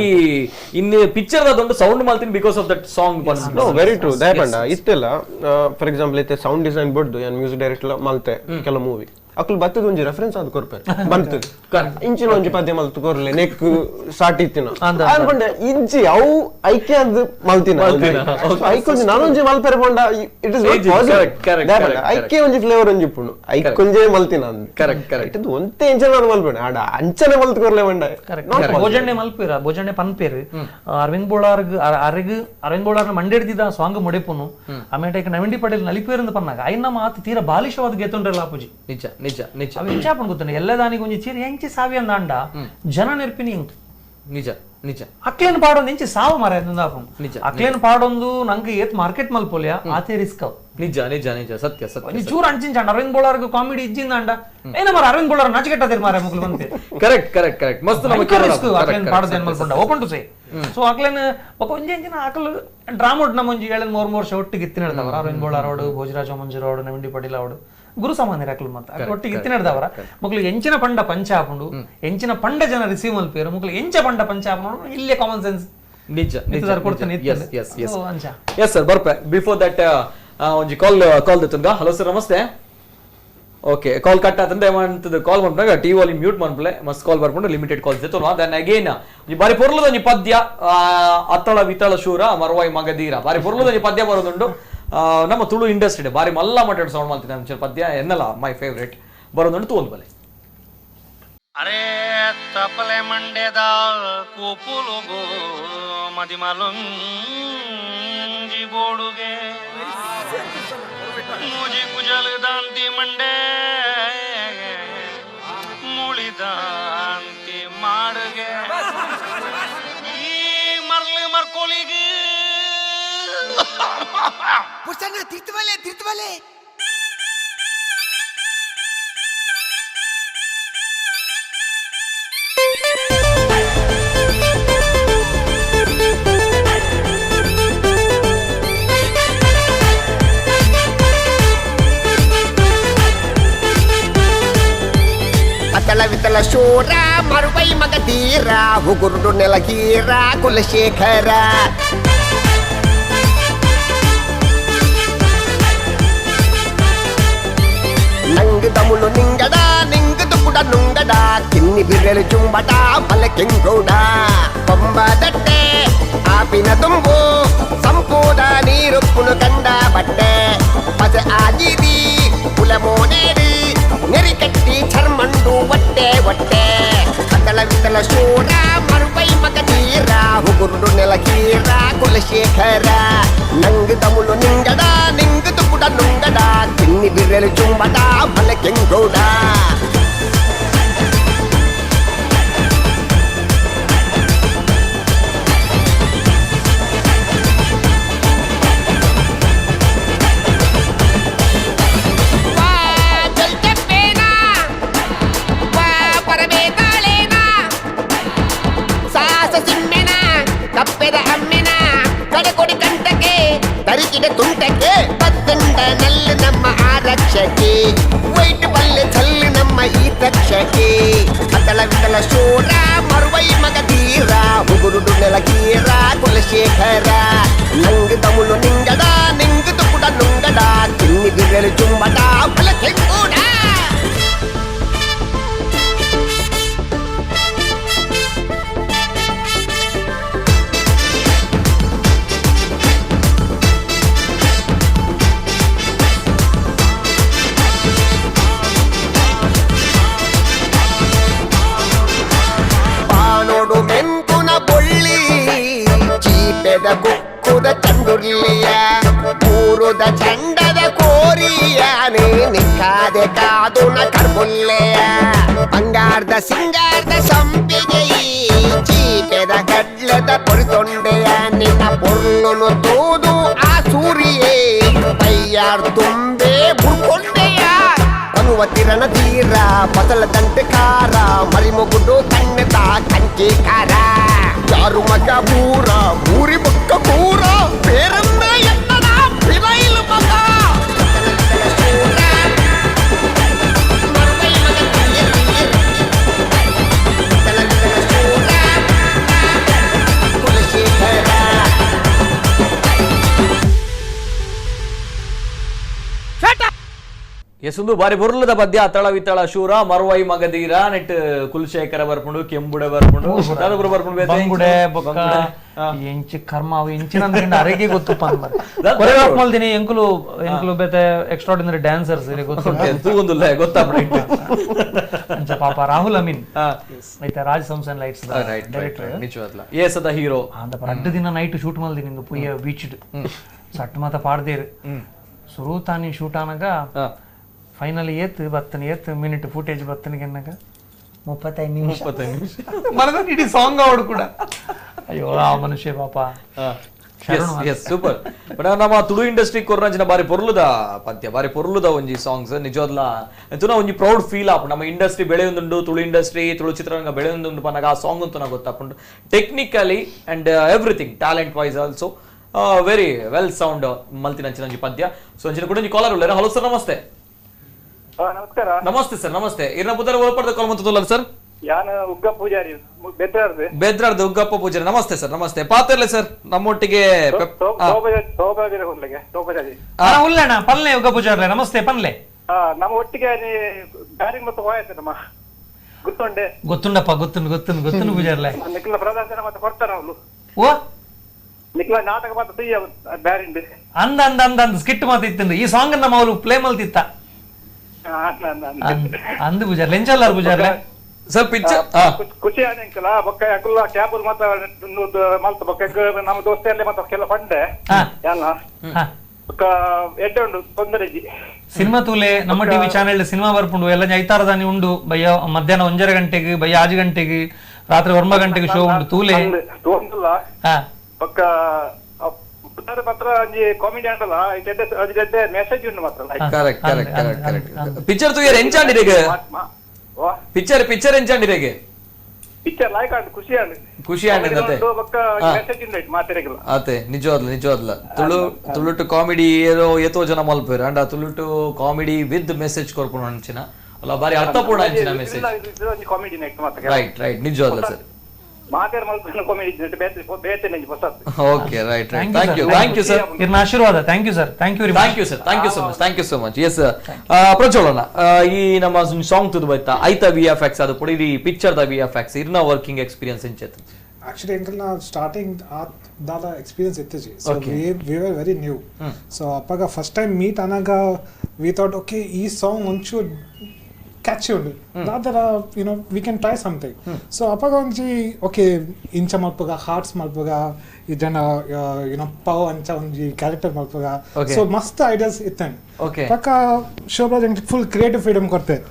Speaker 1: ಇನ್ನು ಪಿಕ್ಚರ್ ಅದೊಂದು ಸೌಂಡ್ ಮಾಡ್ತೀನಿ because of that song.
Speaker 3: No very true ದಯಪಂಡ ಇತ್ತೆಲ್ಲ ಫಾರ್ ಎಕ್ಸಾಂಪಲ್ ಇತ್ತೆ ಸೌಂಡ್ ಡಿಸೈನ್ ಬೋರ್ಡ್ ಯಾನ್ ಮ್ಯೂಸಿಕ್ ಡೈರೆಕ್ಟರ್ ಮಲ್ತೆ ಕೆಲವು ಮೂವಿ ಅಕ್ಲು ಬತ್ತದ ಒಂಜಿ ರೆಫರೆನ್ಸ್ ಅದು ಕೊರ್ಪೆ ಬಂತದ ಇಂಚಿನ ಒಂಜಿ ಪದ್ಯ ಮಲ್ತು ಕೊರ್ಲೆ ನೆಕ್ ಸಾಟಿ ಇತ್ತಿನ ಅನ್ಕೊಂಡೆ ಇಂಚಿ ಅವು ಐಕೆ ಅದು ಮಲ್ತಿನ ಐಕೊಂಜಿ ನಾನೊಂಜಿ ಮಲ್ಪೆರೆ ಪಂಡ it is not possible. ಐಕೆ ಒಂಜಿ ಫ್ಲೇವರ್ ಒಂಜಿ ಇಪ್ಪುಂಡು ಐಕೊಂಜೆ ಮಲ್ತಿನ ಅಂದ್
Speaker 1: ಕರೆಕ್ಟ್ ಕರೆಕ್ಟ್
Speaker 3: ಇದು ಒಂತೆ ಇಂಚನ ನಾನು ಮಲ್ಪೆಣ ಆಡ ಅಂಚನೆ ಮಲ್ತು ಕೊರ್ಲೆ ಪಂಡ
Speaker 2: ಕರೆಕ್ಟ್ ಭೋಜನೆ ಮಲ್ಪೇರ ಭೋಜನೆ ಪನ್ಪೇರು ಅರವಿಂದ್ ಬೋಳಾರ್ಗ್ ಅರೆಗ್ ಅರವಿಂದ್ ಬೋಳಾರ್ನ ಮಂಡೆಡ್ದಿದ್ದ ಸಾಂಗ್ ಮೊಡೆಪುನು ಆಮೇಲೆ ನವಿಂಡಿ ಪಟೇಲ್ ನಲಿಪೇರಂದು ಪನ್ನಾಗ ಐನ ಮಾತು ತೀರ ಬಾಲಿಶವಾದ ಗೆತ್ತೊಂಡ್ರಲ್ಲ ಆಪುಜಿ.
Speaker 1: ನಿಜ ನಿಜ ನಿಜ
Speaker 2: ಅವ ಎಂಚಾಪನ್ ಗೊತ್ತಾನೆ ಎಲ್ಲದಾನಿಗೆ ಒಂಜಿ ಚೀರಿ ಎಂಚಿ ಸಾವಿಯ ಅಂದಾಂಡ ಜನ ನೆರ್ಪಿನಿ ಇಂಕ್
Speaker 1: ನಿಜ ನಿಜ
Speaker 2: ಅಕ್ಲೇನ್ ಪಾಡೊಂದು ಎಂಚಿ ಸಾವು ಮಾರ
Speaker 1: ನಿಜ
Speaker 2: ಅಕ್ಲೇನ್ ಪಾಡೊಂದು ನಂಗೆ ಏತ್ ಮಾರ್ಕೆಟ್ ಮಲ್ಪೋಲಿಯ ಆತೆ ರಿಸ್ಕ್ ಅವ್.
Speaker 1: ನಿಜ ನಿಜ ನಿಜ ಸತ್ಯ ಸತ್ಯ
Speaker 2: ಚೂರು ಅಂಚಿಂಚಾಂಡ ಅರವಿಂದ್ ಬೋಳಾರ್ಗ್ ಕಾಮಿಡಿ ಇಜ್ಜಿಂದಾಂಡ ಏನ ಮಾರ ಅರವಿಂದ್ ಬೋಳಾರ್ ನಾಚಿಕೆಟ್ಟದಿರ್ ಮಾರ ಮುಗ್ಲು ಬಂತೆ
Speaker 1: correct correct correct ಮಸ್ತ್ ನಮಗೆ
Speaker 2: ರಿಸ್ಕ್ ಅಕ್ಲೇನ್ ಪಾಡದೇನ್ ಮಲ್ಪಂಡ open to say so ಅಕ್ಲೇನ್ ಒಕ ಒಂಜಿ ಎಂಚಿನ ಅಕಲ್ ಡ್ರಾಮೋಡ್ ನಮ್ಮ ಒಂಜಿ ಏಳನ್ ಮೂರ್ ಮೂರು ವರ್ಷ ಒಟ್ಟಿಗೆ ಇತ್ತಿನ ಹೇಳ್ದವರ ಅರವಿಂದ್ ಬೋಳಾರ್ ಅವಡು ಭೋಜರಾಜ ಮಂಜೂರ್ ಅವಡು ನವಿಂಡಿ ಪಟೇಲ್ ಅವಡು ಗುರು ಸಾಮಾನ್ಯರ ಅಕ್ಲು ಮತ್ತೆ ಒಟ್ಟಿಗೆ ಇತ್ತಿನಡ್ದವರ ಮಕ್ಕಳು ಎಂಚಿನ ಪಂಡ ಪಂಚ ಹಾಕೊಂಡು ಎಂಚಿನ ಪಂಡ ಜನ ರಿಸೀವ್ ಮಲ್ಪೇರು ಮಕ್ಕಳು ಎಂಚ ಪಂಡ ಪಂಚ ಹಾಕೊಂಡು ಇಲ್ಲೇ ಕಾಮನ್ ಸೆನ್ಸ್
Speaker 1: ನಿಜ ನಿಜ
Speaker 2: ಕೊಡ್ತಾನೆ.
Speaker 1: S S S yes sir ಬರ್ಪೆ before that ಒಂಜಿ ಕಾಲ್ ಕಾಲ್ ದತ್ತುಂಗ. ಹಲೋ ಸರ್ ನಮಸ್ತೆ. Okay call cut ಆತಂದೆ ಏಮಂತದ ಕಾಲ್ ಮಾಡ್ದಾಗ T volume mute ಮಾಡ್ಪ್ಲೆ ಮಸ್ತ್ ಕಾಲ್ ಬರ್ಕೊಂಡು ಲಿಮಿಟೆಡ್ ಕಾಲ್ಸ್ ಇತ್ತು. Then again ಬಾರಿ ಪೊರ್ಲದ ಒಂಜಿ ಪದ್ಯ ಅತ್ತಳ ವಿತಳ ಶೂರ ಮರವಾಯಿ ಮಗಧೀರ ಬಾರಿ ಪೊರ್ಲದ ಒಂಜಿ ಪದ್ಯ ಬರೋದುಂಡು ನಮ್ಮ ತುಳು ಇಂಡಸ್ಟ್ರಿ ಬಾರಿ ಮಲ್ಲ ಮಟ್ಟ ಸೌಂಡ್ ಮಾಡ್ತೀನಿ ನಮ್ಮ ಪದ್ಯ ಎನ್ನಲ್ಲ my favourite ಬರೋದುಂಟು ತೂಂದು ಬಲೆ.
Speaker 2: ಅರೇ ತಪಲೆ ಮಂಡ್ಯದ ಕೋಪುಲುಗು ಮದಿಮಲೊಂಜಿ ಬೋಡುಗೆ ಮೂಜಿ ಕುಜಲು ದಾಂತಿ ಮಂಡೆ ಮುಳಿದಾಂತಿ ಮಾಡುಗೆ ಈ ಮರ್ಲು ಮರ್ಕೋಲಿಗೆ
Speaker 5: ತಿರ್ತವಲೆ ತಿರ್ತವಲೆ ಅತಳ ವಿತಳ ಶೂರ ಮರುವೈ ಮಗಧೀರ ಉಗುರುಡು ನೆಲಗೀರ ಕುಲಶೇಖರ ನಂಗು ತಮುಳು ನಿಂಗಡ ನಿಂಗು ತುಕುಡ ನುಂಗಡ ಕಿನ್ನಿ ಬಿರಲು ಚುಂಬಟ ಮಲಕೆಂಗೌಡ ಪಂಬದಟ್ಟೆ ಆಪಿನ ತುಂಬು ಸಂಪೂದ ನೀರುಪ್ಪುನು ಕಂಡ ಬಟ್ಟೆ ಪಸ ಆಜಿದಿ ಕುಲಮೋನೇರಿ ನೆರಿಕಟ್ಟಿ ಚರ್ಮಂಡು ಒಟ್ಟೆ ಒಟ್ಟೆ ಅತಳ ವಿತಳ ಶೂರ ಮರುವೈ ಮಗಧೀರ ಉಗುರುಡು ನೆಲಗೀರ ಕುಲಶೇಖರ ನಂಗು ತಮುಳು ನಿಂಗಡ ನಿಂಗು ತುಕುಡ ನುಂಗಡ ಕಿನ್ನಿ ಬಿರಲು ಚುಂಬಟ ಮಲಕೆಂಗೌಡ. ತುಂಟಕ್ಕೆ ಪತ್ತಂಡ ನಲ್ಲು ನಮ್ಮ ಆರಕ್ಷಕಿ ವೈಟ್ ಪಲ್ಲೆ ಚಲ್ಲು ನಮ್ಮ ಈ ತಕ್ಷಕಿ ಅತಳ ವಿತಳ ಶೂರ ಮರುವೈ ಮಗಧೀರ ಉಗುರುಡು ನೆಲಗೀರ ಕುಲಶೇಖರ ನಂಗು ತಮುಳು ನಿಂಗಡ ನಿಂಗು ತುಕುಡ ನುಂಗಡ ಕಿನ್ನಿ ಬಿರಲು ಚುಂಬಟ ಬಲಕೆಂಗೂಡ. ಚೀಪೆದ ಕುಕ್ಕುದ ಚಂಡುರ್ಲಿಯ ಊರುದ ಚಂಡದ ಕೋರಿಯಾನೆ ನಿಕ್ಕಾದೆ ಕಾದುನ ಕರ್ಬುಲ್ಲೆಯ ಬಂಗಾರದ ಸಿಂಗಾರದ ಸಂಪಿಗೆಯಿ ಚೀಪೆದ ಕಡ್ಲೆದ ಪೊರಿತೊಂಡೆಯ ನಿನ್ನ ಪೊರ್ಲುನು ತೂದು ಆ ಸೂರಿಯೇ ಪೈಯಾರ್ ತುಂಬೆ ಬುಡ್ಕೊಂಡೆಯ ಮನುವತಿರಣ ಧೀರ ಬದಲ ದಂಟೆ ಖಾರ ಮರಿಮುಗುಡು ಕಣ್ಣೆತ ಕಂಚಿ ಖಾರ ಯಾರು ಮಗ ಬೂರ ಬೂರಿ ಬೊಕ್ಕ ಬೂರ పేరన్న ఎన్నడ పిలైలు మగ
Speaker 1: ಎಸುಂದು ಬಾರಿ ಬೊರ್ಲದ ಪದ್ಯ ಅತಳ ವಿತಳ ಶೂರ ಮರುವೈ ಮಗದೀರ ನೆಟ್ ಕುಲಶೇಖರ ಬರ್ಪುಂಡು ಕೆಂಬುಡೆ ಬರ್ಪುಂಡು ದಾದಪುರ ಬರ್ಪುಂಡು ಬೇತೆ
Speaker 2: ಬಂಗುಡೆ ಬೊಕ್ಕ ಎಂಚಿ ಕರ್ಮ ಅವು ಎಂಚಿನ ಅಂದ್ರೆ ಅರೆಗೆ ಗೊತ್ತು ಕೊರಿಯೋಗ್ರಾಫ್ ಮಲ್ದಿನಿ ಎಂಕುಲು ಎಂಕುಲು ಬೇತೆ ಎಕ್ಸ್ಟ್ರಾರ್ಡಿನರಿ ಡ್ಯಾನ್ಸರ್ಸ್ ಗೊತ್ತು
Speaker 1: ತೂಗೊಂದುಲ್ಲ ಗೊತ್ತಾಪುಂಡು
Speaker 2: ಅಂಚ ಪಾಪ ರಾಹುಲ್ ಅಮೀನ್ ಐತೆ ರಾಜ್ ಸಂಸನ್ ಲೈಟ್ಸ್ ಡೈರೆಕ್ಟರ್
Speaker 1: ನಿಜವಾದ್ಲ ಏಸದ ಹೀರೋ
Speaker 2: ಅಂದ ರಡ್ಡು ದಿನ ನೈಟ್ ಶೂಟ್ ಮಲ್ದಿನಿ ಇಂದು ಪುಯ್ಯ ಬೀಚ್ ಸಟ್ ಮಾತ ಪಾಡ್ದೇರು ಸುರುತಾನಿ ಶೂಟ್ ಆನಗ ಫೈನಲ್ ಏತ್ ಬತ್ತನ ಏತ್ ಮಿನಿಟ್ ಫುಟೇಜ್ ಬತ್ತನಿಗೆ ಎನ್ನಾಗ 35 ನಿಮಿಷ
Speaker 1: 35 ನಿಮಿಷ
Speaker 2: ಮನದ ಇಡೀ ಸಾಂಗ್ ಅವಡು ಕೂಡ ಅಯ್ಯೋ ಆ ಮನುಷ್ಯ ಪಾಪ
Speaker 1: S super but ನಮ್ಮ ತುಳು ಇಂಡಸ್ಟ್ರಿ ಕೊರ್ರಂಚಿನ ಬಾರಿ ಪೊರ್ಲುದ ಪದ್ಯ ಬಾರಿ ಪೊರ್ಲುದ ಒಂಜಿ ಸಾಂಗ್ಸ್ ನಿಜವಾದ್ಲ ತುನ ಒಂಜಿ ಪ್ರೌಡ್ ಫೀಲ್ ಆಪುಂಡು ನಮ್ಮ ಇಂಡಸ್ಟ್ರಿ ಬೆಳೆಯೊಂದುಂಡು ತುಳು ಇಂಡಸ್ಟ್ರಿ ತುಳು ಚಿತ್ರರಂಗ ಬೆಳೆಯೊಂದುಂಡು ಪನ್ನಗ ಆ ಸಾಂಗ್ ಅಂತೂ ನಾವು ಗೊತ್ತಾಪುಂಡು technically and everything talent wise also very well sound ಮಲ್ತಿನಂಚಿನ ಒಂಜಿ ಪದ್ಯ ಸೊ ಅಂಚಿನ ಕೂಡ ಒಂಜಿ ಕಾಲರ್ ಉಲ್ಲೇರ ಹಲೋ ಸರ್ ನಮಸ್ತೆ
Speaker 6: ನಮಸ್ಕಾರ
Speaker 1: ನಮಸ್ತೆ ಸರ್ ನಮಸ್ತೆ ಇರ್ನ ಪುದರ್ ಒಳಪಡ್ದ ಕಾಲ್ ಮಂತುಲ್ಲ ಸರ್
Speaker 6: ಯಾನ ಉಗ್ಗ ಪೂಜಾರಿ ಬೆದ್ರಾರ್ದು
Speaker 1: ಬೆದ್ರಾರ್ದು ಉಗ್ಗಪ್ಪ ಪೂಜಾರಿ ನಮಸ್ತೆ ಸರ್ ನಮಸ್ತೆ ಪಾತ್ರಲೆ ಸರ್ ನಮ್ಮೊಟ್ಟಿಗೆ
Speaker 2: ಉಲ್ಲಣ್ಣ ಪಲ್ಲೆ ಉಗ್ಗ ಪೂಜಾರಿ ನಮಸ್ತೆ ಪಲ್ಲೆ
Speaker 6: ನಮ್ಮ ಒಟ್ಟಿಗೆ ಬ್ಯಾರಿಂಗ್ ಮತ್ತು ಹೋಯ್ತು ನಮ್ಮ ಗೊತ್ತುಂಡೆ
Speaker 2: ಗೊತ್ತುಂಡಪ್ಪ ಗೊತ್ತುಂಡು ಗೊತ್ತುಂಡು ಗೊತ್ತುಂಡು ಪೂಜಾರ್ಲೆ
Speaker 6: ನಿಖಿಲ ಪ್ರದರ್ಶನ ಮತ್ತೆ ಕೊಡ್ತಾರ ಅವಳು
Speaker 2: ಓ
Speaker 6: ನಿಖಿಲ ನಾಟಕ ಮಾತ್ರ ತುಯ್ಯ ಬ್ಯಾರಿಂಗ್
Speaker 2: ಅಂದ ಅಂದ ಅಂದ ಅಂದ ಸ್ಕಿಟ್ ಮಾತು ಇತ್ತು ಈ ಸಾಂಗ್ ನಮ್ಮ ಅವಳು ಪ್ಲೇ ಮಲ್ತಿತ್ತ ಅಂದು ಪೂಜಾರ್ಲೆ ಎಂಚಲ್ಲಾರು ಪೂಜಾರ್ಲೆ
Speaker 1: ಸರ್ ಪಿಕ್ಚರ್
Speaker 6: ಖುಷಿ ಆದಂಕಲ ಬೊಕ್ಕ ಅಕುಲ್ಲ ಕ್ಯಾಬ್ ಮಾತ ಮಲ್ತ ಬೊಕ್ಕ ನಮ್ಮ ದೋಸ್ತಿಯಲ್ಲೇ ಮಾತ ಕೆಲ ಫಂಡೆ ಎಲ್ಲ ಬೊಕ್ಕ ಎಡ್ಡೆ ಉಂಡು ತೊಂದರೆ
Speaker 2: ಸಿನಿಮಾ ತೂಲೆ ನಮ್ಮ TV channel cinema ಬರ್ಪುಂಡು ಎಲ್ಲ ಐತಾರದಾನಿ ಉಂಡು ಬಯ್ಯ ಮಧ್ಯಾಹ್ನ 1:30 ಗಂಟೆಗೆ ಬಯ್ಯ 5 ಗಂಟೆಗೆ ರಾತ್ರಿ 9 ಗಂಟೆಗೆ ಶೋ ಉಂಡು ತೂಲೆ
Speaker 6: ಬೊಕ್ಕ ಪತ್ರ ಕಾಮಿಡಿ ಆಂಡಲ್ಲ ಮೆಸೇಜ್ ಉಂಡು ಮಾತ್ರ
Speaker 1: correct correct correct correct picture ತೂಯರ್ ಎಂಚಾಂಡಿರೆಗೆ picture picture ಎಂಚಾಂಡಿರೆಗೆ
Speaker 6: picture like and ಖುಷಿ ಆಂಡ್
Speaker 1: ಖುಷಿ ಆಂಡ್ ಅಂತೆ
Speaker 6: ಬೊಕ್ಕ ಮೆಸೇಜ್ ಉಂಡು ಮಾತೆರೆಗಲ
Speaker 1: ಅತೆ ನಿಜವಾದ್ಲ ನಿಜವಾದ್ಲ ತುಳು ತುಳುಟು ಕಾಮಿಡಿ ಏರೋ ಏತೋ ಜನ ಮಲ್ಪೇರು ಅಂಡ ತುಳುಟು comedy with message ಕೊರ್ಪುಣ ಅಂಚಿನ ಅಲ್ಲ ಬಾರಿ ಅರ್ಥಪೂರ್ಣ ಅಂಚಿನ message
Speaker 6: comedy night ಮಾತ್ರ
Speaker 1: ರೈಟ್ ರೈಟ್ ನಿಜವಾದ್ಲ ಸರ್
Speaker 6: ಮಾತೆರ್ ಮಲ್ಪುನ ಕಾಮಿಡಿ ಬೇತೆ ಬೇತೆ ನಂಜಿ ಹೊಸದು
Speaker 1: okay right right thank you thank you sir
Speaker 2: ಇರ್ನ ಆಶೀರ್ವಾದ thank you sir thank you
Speaker 1: thank you sir thank you so much thank you so much yes ಪ್ರಜ್ವಲನ ಈ ನಮ್ಮ song ತುದು ಬೈತಾ ಐತ V F X ಅದು ಪುಡಿ ಈ picture the V F X ಇರ್ನ working experience ಇಂಚೆತ್
Speaker 7: actually ಎಂಕಲ್ನ starting ಆ ದಾದ ಎಕ್ಸ್ಪೀರಿಯನ್ಸ್ ಇತ್ತಿಜಿ so we were very new so ಅಪ್ಪಾಗ first time meet ಅನಾಗ we thought okay ಈ ಸಾಂಗ್ ಒಂಚೂರು ಕ್ಯಾಚಿ ಉಂಡು ದಾದರ you know we can try something so ಅಪ್ಪಾಗ ಒಂಜಿ ಓಕೆ ಇಂಚ ಮಲ್ಪುಗ ಹಾರ್ಟ್ಸ್ ಮಲ್ಪುಗ ಈ ಜನ ಯುನೋ ಪವ್ ಅಂಚ ಒಂಜಿ ಕ್ಯಾರೆಕ್ಟರ್ ಮಲ್ಪುಗ ಸೊ ಮಸ್ತ್ ಐಡಿಯಾಸ್ ಇತ್ತಂಡ್ ಪಕ್ಕ ಶೋಭರಾಜ್ ಅಂಕ್ full creative freedom ಕೊಡ್ತೇವೆ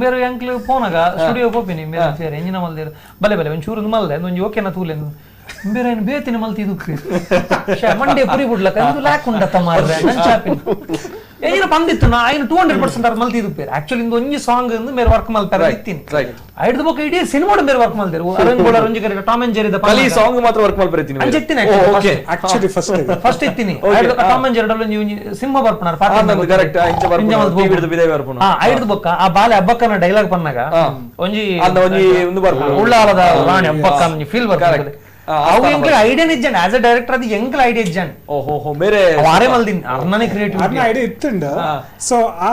Speaker 2: ಮೇರು ಎಂಕ್ಲು ಪೋನಾಗ ಸ್ಟುಡಿಯೋ ಪೋಪಿನಿ ಮೇರು ಸೇರಿ ಎಂಜಿನ ಮಲ್ದೇರು ಬಲೆ ಬಲೆ ಒಂಚೂರು ಮಲ್ದೆ ಒಂಜಿ ಓಕೆನಾ ತೂಲೆ ಬೇರೆ ಏನು ಬೇತಿನ ಮಲ್ತಿ ಇದು ಮಂಡೆ ಪುರಿ ಬಿಡ್ಲಕ್ಕ ಇದು ಲ್ಯಾಕ್ ಉಂಡತ್ತ ಮಾರ್ರೆ ನಂಚಾಪಿನ ಏನ ಬಂದಿತ್ತು ನಾ ಐನು 200% ಅರ್ ಮಲ್ತಿ ಇದು ಪೇರು ಆಕ್ಚುಲಿ ಇಂದು ಒಂಜಿ ಸಾಂಗ್ ಇಂದು ಮೇರೆ ವರ್ಕ್ ಮಲ್ತಾರೆ ಇತ್ತೀನಿ ಐಡ್ದು ಬೊಕ್ಕ ಇಡೀ ಸಿನಿಮಾಡು ಮೇರೆ ವರ್ಕ್ ಮಲ್ದೇರು ಅರವಿಂದ್ ಗೋಳರ್ ಒಂಜಿ ಕರೆ Tom and Jerry the
Speaker 1: ಕಲಿ ಸಾಂಗ್ ಮಾತ್ರ ವರ್ಕ್ ಮಲ್ಪರಿತೀನಿ
Speaker 2: ಅಂಚೆತ್ತಿನ
Speaker 1: okay
Speaker 7: actually
Speaker 2: first ಇತ್ತೀನಿ ಐಡ್ದು Tom and Jerry ಒಂಜಿ ಒಂಜಿ ಸಿಂಹ ಬರ್ಪುನಾರ್
Speaker 1: ಪಾತ್ರ ಕರೆಕ್ಟ್ ಇಂಚ ಬರ್ಪುನ ಟಿವಿ ದ ಬಿದೆ ಬರ್ಪುನ
Speaker 2: ಐಡ್ದು ಬೊಕ್ಕ ಆ ಬಾಲೆ ಅಬ್ಬಕ್ಕನ ಡೈಲಾಗ್ ಪನ್ನಾಗ ಒಂಜಿ
Speaker 1: ಅಂದ ಒಂಜಿ ಒಂದು ಬರ್ಪುನ
Speaker 2: ಉಳ್ಳಾಲದ ರಾಣಿ ಅಬ್ಬಕ್ಕ ಒಂಜಿ ಫೀಲ್ ಬರ್ಪುನ ಅವು ಎಂಕ್ಲ ಐಡಿಯಾ ಇಜ್ಜಂಡ್ as a director ಅದು ಎಂಕ್ಲ ಐಡಿಯಾ ಇಜ್ಜಂಡ್
Speaker 1: ಓಹೋ ಬೇರೆ
Speaker 2: ವಾರೆ ಮಲ್ದಿನ್ ಅರ್ನನೆ ಕ್ರಿಯೇಟಿವಿಟಿ
Speaker 7: ಅರ್ನ ಐಡಿಯಾ ಇತ್ತುಂಡ ಸೊ ಆ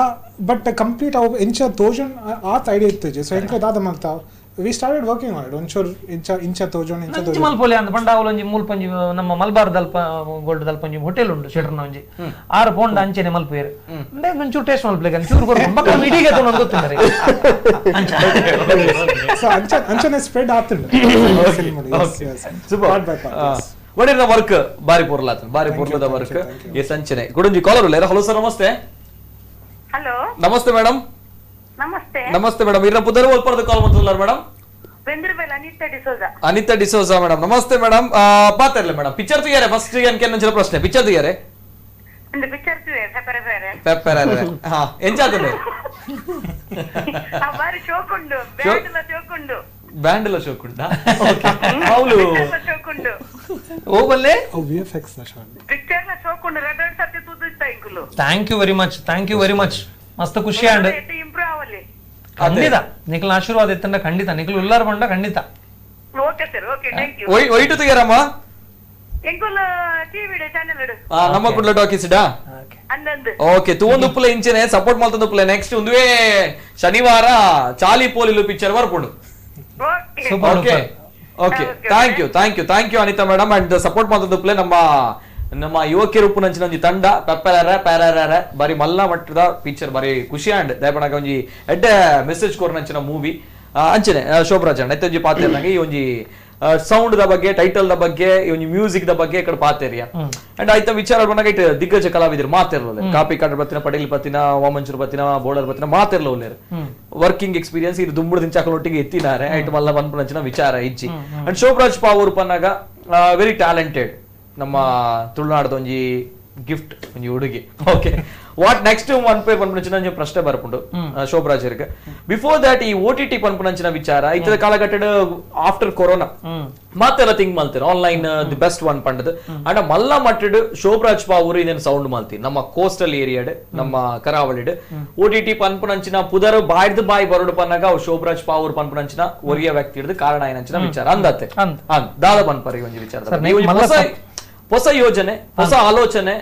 Speaker 7: ಬಟ್ ಕಂಪ್ಲೀಟ್ ಅವು ಎಂಚ ತೋಜನ್ ಆತ ಐಡಿಯಾ ಇತ್ತಿಜಿ ಸೊ ಎಂಕ್ಲ ದಾದ ಮಲ್ತ we started working on it ಒಂಚೂರು ಇಂಚ ಇಂಚ ತೋಜೋಣ ಇಂಚ
Speaker 2: ನಂಚಿ ಮಲ್ಪೋಲೆ ಅಂದ ಪಂಡ ಅವಲೊಂಜಿ ಮೂಲ್ಪಂಜಿ ನಮ್ಮ ಮಲ್ಬಾರ್ ದಲ್ಪ ಗೋಲ್ಡ್ ದಲ್ಪಂಜಿ ಹೋಟೆಲ್ ಉಂಡು ಶೆಟ್ರನ ಒಂಜಿ ಆರು ಪೋಂಡ ಅಂಚೆನೆ ಮಲ್ಪೇರು ಅಂದ್ರೆ ಒಂಚೂರು ಟೇಸ್ಟ್ ಮಲ್ಪಲೆ ಒಂಚೂರು ಕೊರ್ಪು ಬಕ್ಕ ಇಡೀಗೆ ತೋಣ ಗೊತ್ತಿಲ್ಲ ಅಂಚ
Speaker 7: ಸೊ ಅಂಚ ಅಂಚನೆ ಸ್ಪ್ರೆಡ್ ಆತುಂಡು
Speaker 1: super
Speaker 7: part by part.
Speaker 1: But work ಬಾರಿ ಪೊರ್ಲಾತ ಬಾರಿ ಪೊರ್ಲದ ವರ್ಕ್ ಎಸ್ ಅಂಚನೆ ಗುಡುಂಜಿ ಕಾಲರ್ ಉಲ್ಲೇರ. ಹಲೋ ಸರ್ ನಮಸ್ತೆ.
Speaker 8: ಹಲೋ
Speaker 1: ನಮಸ್ತೆ ಮೇಡಮ್.
Speaker 8: ನಮಸ್ತೆ.
Speaker 1: ನಮಸ್ತೆ ಮೇಡಮ್. ಇರ ಪುದರ್ ಒಲ್ಪರದ ಕಾಲ್ ಮಾಡ್ತಿಲ್ಲ ಮೇಡಮ್?
Speaker 8: ಅನಿತಾ ಡಿಸೋಜಾ.
Speaker 1: ಅನಿತಾ ಡಿಸೋಜಾ ಮೇಡಮ್ ನಮಸ್ತೆ ಮೇಡಮ್. ಪಾತಿರ್ಲೆ ಮೇಡಮ್ ಪಿಕ್ಚರ್ ತುಯ್ಯಾರೆ ಫಸ್ಟ್ ಅನ್ಕೆ ಪ್ರಶ್ನೆ ಪಿಕ್ಚರ್ ತುಯ್ಯಾರೆ?
Speaker 8: ಪಿಕ್ಚರ್
Speaker 1: ಪೆಪ್ಪರ್ ಹಾ ಎಂಚಾತುಂಡು
Speaker 8: ಬಾರಿ ಶೋಕ್ ಉಂಡು ಬ್ಯಾಂಡ್ ಲ ಶೋಕ್ ಉಂಡು.
Speaker 1: ಬ್ಯಾಂಡ್ ಲ ಶೋಕ್ ಉಂಡಾ? ಓಕೆ ಹೌಲು
Speaker 8: ಶೋಕ್ ಉಂಡು.
Speaker 2: ಓ ಬಲ್ಲೆ
Speaker 7: ಓ ವಿಎಫ್ಎಕ್ಸ್ ನ ಶೋಕ್
Speaker 8: ಪಿಕ್ಚರ್ ನ ಶೋಕ್ ಉಂಡು ರಡ್ಡ್ ಸರ್ತಿ ತೂದಿತ್ತ ಇಂಕುಲು.
Speaker 2: Thank you very much, thank you very much. ಮಸ್ತ್ ಖುಷಿ ಆಂಡ್
Speaker 8: ಇಂಪ್ರೂವ್ ಆವಲಿ
Speaker 2: ಖಂಡಿತ ನಿಖಲ್ ಆಶೀರ್ವಾದ ಇತ್ತಂಡ ಖಂಡಿತ ನಿಖಲ್ ಉಲ್ಲಾರ ಬಂಡ ಖಂಡಿತ.
Speaker 8: Okay sir, okay thank you.
Speaker 1: ಒಯ್ ಒಯ್ಟು ತುಯ್ಯಾರಮ್ಮ?
Speaker 8: ಎಂಕುಲ ಟಿವಿ ಚಾನೆಲ್ ಇಡು
Speaker 1: ನಮ್ಮ ಕುಡ್ಲ ಟಾಕೀಸ್ ಇಡಾ?
Speaker 8: ಅಂದಂದು
Speaker 1: ಓಕೆ ತೂವೊಂದು ಉಪ್ಪುಲೆ ಇಂಚನೆ ಸಪೋರ್ಟ್ ಮಾಡ್ತಂದು ಉಪ್ಪುಲೆ. ನೆಕ್ಸ್ಟ್ ಒಂದುವೇ ಶನಿವಾರ ಚಾಲಿ ಪೋಲಿಲು ಪಿಕ್ಚರ್ ಬರ್ಪುಂಡು. Okay okay thank you thank you thank you Anita madam. And support ಮಾಡ್ತಂದು ಉಪ್ಪುಲೆ ನಮ್ಮ ನಮ್ಮ ಯುವಕಿಯರು ಉಪ್ಪುನಂಚಿನ ಒಂಜಿ ತಂಡ ಪೆಪ್ಪರ ಪ್ಯಾರಾರ ಬಾರಿ ಮಲ್ಲ ಮಟ್ಟದ ಪಿಕ್ಚರ್ ಬಾರಿ ಖುಷಿ ಅಂಡ್ ದಯಪಣಗ ಒಂಜಿ ಎಡ್ಡೆ ಮೆಸೇಜ್ ಕೊರ್ನಂಚಿನ ಮೂವಿ ಅಂಚನೆ ಶೋಭರಾಜ್ ಅಣ್ಣ ಒಂಜಿ ಪಾತ್ರ ಈ ಒಂಜಿ ಸೌಂಡ್ the ಬಗ್ಗೆ ಟೈಟಲ್ the ಬಗ್ಗೆ ಈ ಒಂಜಿ ಮ್ಯೂಸಿಕ್ the ಬಗ್ಗೆ ಕಡೆ ಪಾತೇರಿಯ ಅಂಡ್ ಆಯ್ತ ವಿಚಾರ ಬಂದಾಗ it ದಿಗ್ಗಜ ಕಲಾವಿದರು ಮಾತಿರ್ಲೋಲೆ ಕಾಪಿ ಕಾಟರ್ ಬತ್ತಿನ ಪಟೇಲ್ ಬತ್ತಿನ ವಾಮಂಚೂರ್ ಬತ್ತಿನ ಬೋರ್ಡರ್ ಬತ್ತಿನ ಮಾತಿರ್ಲೋಲೇರು ವರ್ಕಿಂಗ್ ಎಕ್ಸ್ಪೀರಿಯನ್ಸ್ ಇದು ದುಂಬುಡು ದಿಂಚಾಕಲೊಟ್ಟಿಗೆ ಎತ್ತಿನಾರೆ ಐಟ್ ಮಲ್ಲ ಪನ್ಪುನಂಚಿನ ವಿಚಾರ ಇಜ್ಜಿ. ಅಂಡ್ ಶೋಭರಾಜ್ ಪಾವೂರ್ ಪನ್ನಾಗ ವೆರಿ ಟ್ಯಾಲೆಂಟೆಡ್ ನಮ್ಮ ತುಳುನಾಡದ ಒಂಜಿ ಗಿಫ್ಟ್ ಒಂಜಿ ಹುಡುಗಿ. Okay what next one pay ಪನ್ಪುನಂಚಿನ ಒಂಜಿ ಪ್ರಶ್ನೆ ಬರ್ಪುಂಡು ಶೋಭರಾಜರ್ಗೆ. ಬಿಫೋರ್ that ಈ O T T ಪನ್ಪುನಂಚಿನ ವಿಚಾರ ಇತರ ಕಾಲಘಟ್ಟಡ್ ಆಫ್ಟರ್ ಕೊರೋನಾ ಮಾತೆಲ್ಲ ಥಿಂಕ್ ಮಾಡ್ತಾರೆ online the best one ಪಂಡದು. And ಮಲ್ಲ ಮಟ್ಟಡ್ ಶೋಭರಾಜ್ ಪಾವೂರು ಇನ್ನೇನು ಸೌಂಡ್ ಮಾಡ್ತೀವಿ ನಮ್ಮ ಕೋಸ್ಟಲ್ ಏರಿಯಾಡ್ ನಮ್ಮ ಕರಾವಳಿಡ್ O T T ಪನ್ಪುನಂಚಿನ ಪುದರ್ ಬಾಯ್ದು ಬಾಯಿ ಬರೋಡು ಪನ್ನಾಗ ಅವು ಶೋಭರಾಜ್ ಪಾವೂರು ಪನ್ಪುನಂಚಿನ ಒರಿಯ ವ್ಯಕ್ತಿ ಹಿಡಿದು ಕಾರಣ ಏನಂಚಿನ ವಿಚಾರ ಅಂದತ್ತೆ ದಾದ ಪನ್ಪರಿ ಒಂಜಿ ವಿಚಾರ ಹೊಸ ಯೋಜನೆ ಹೊಸ ಆಲೋಚನೆ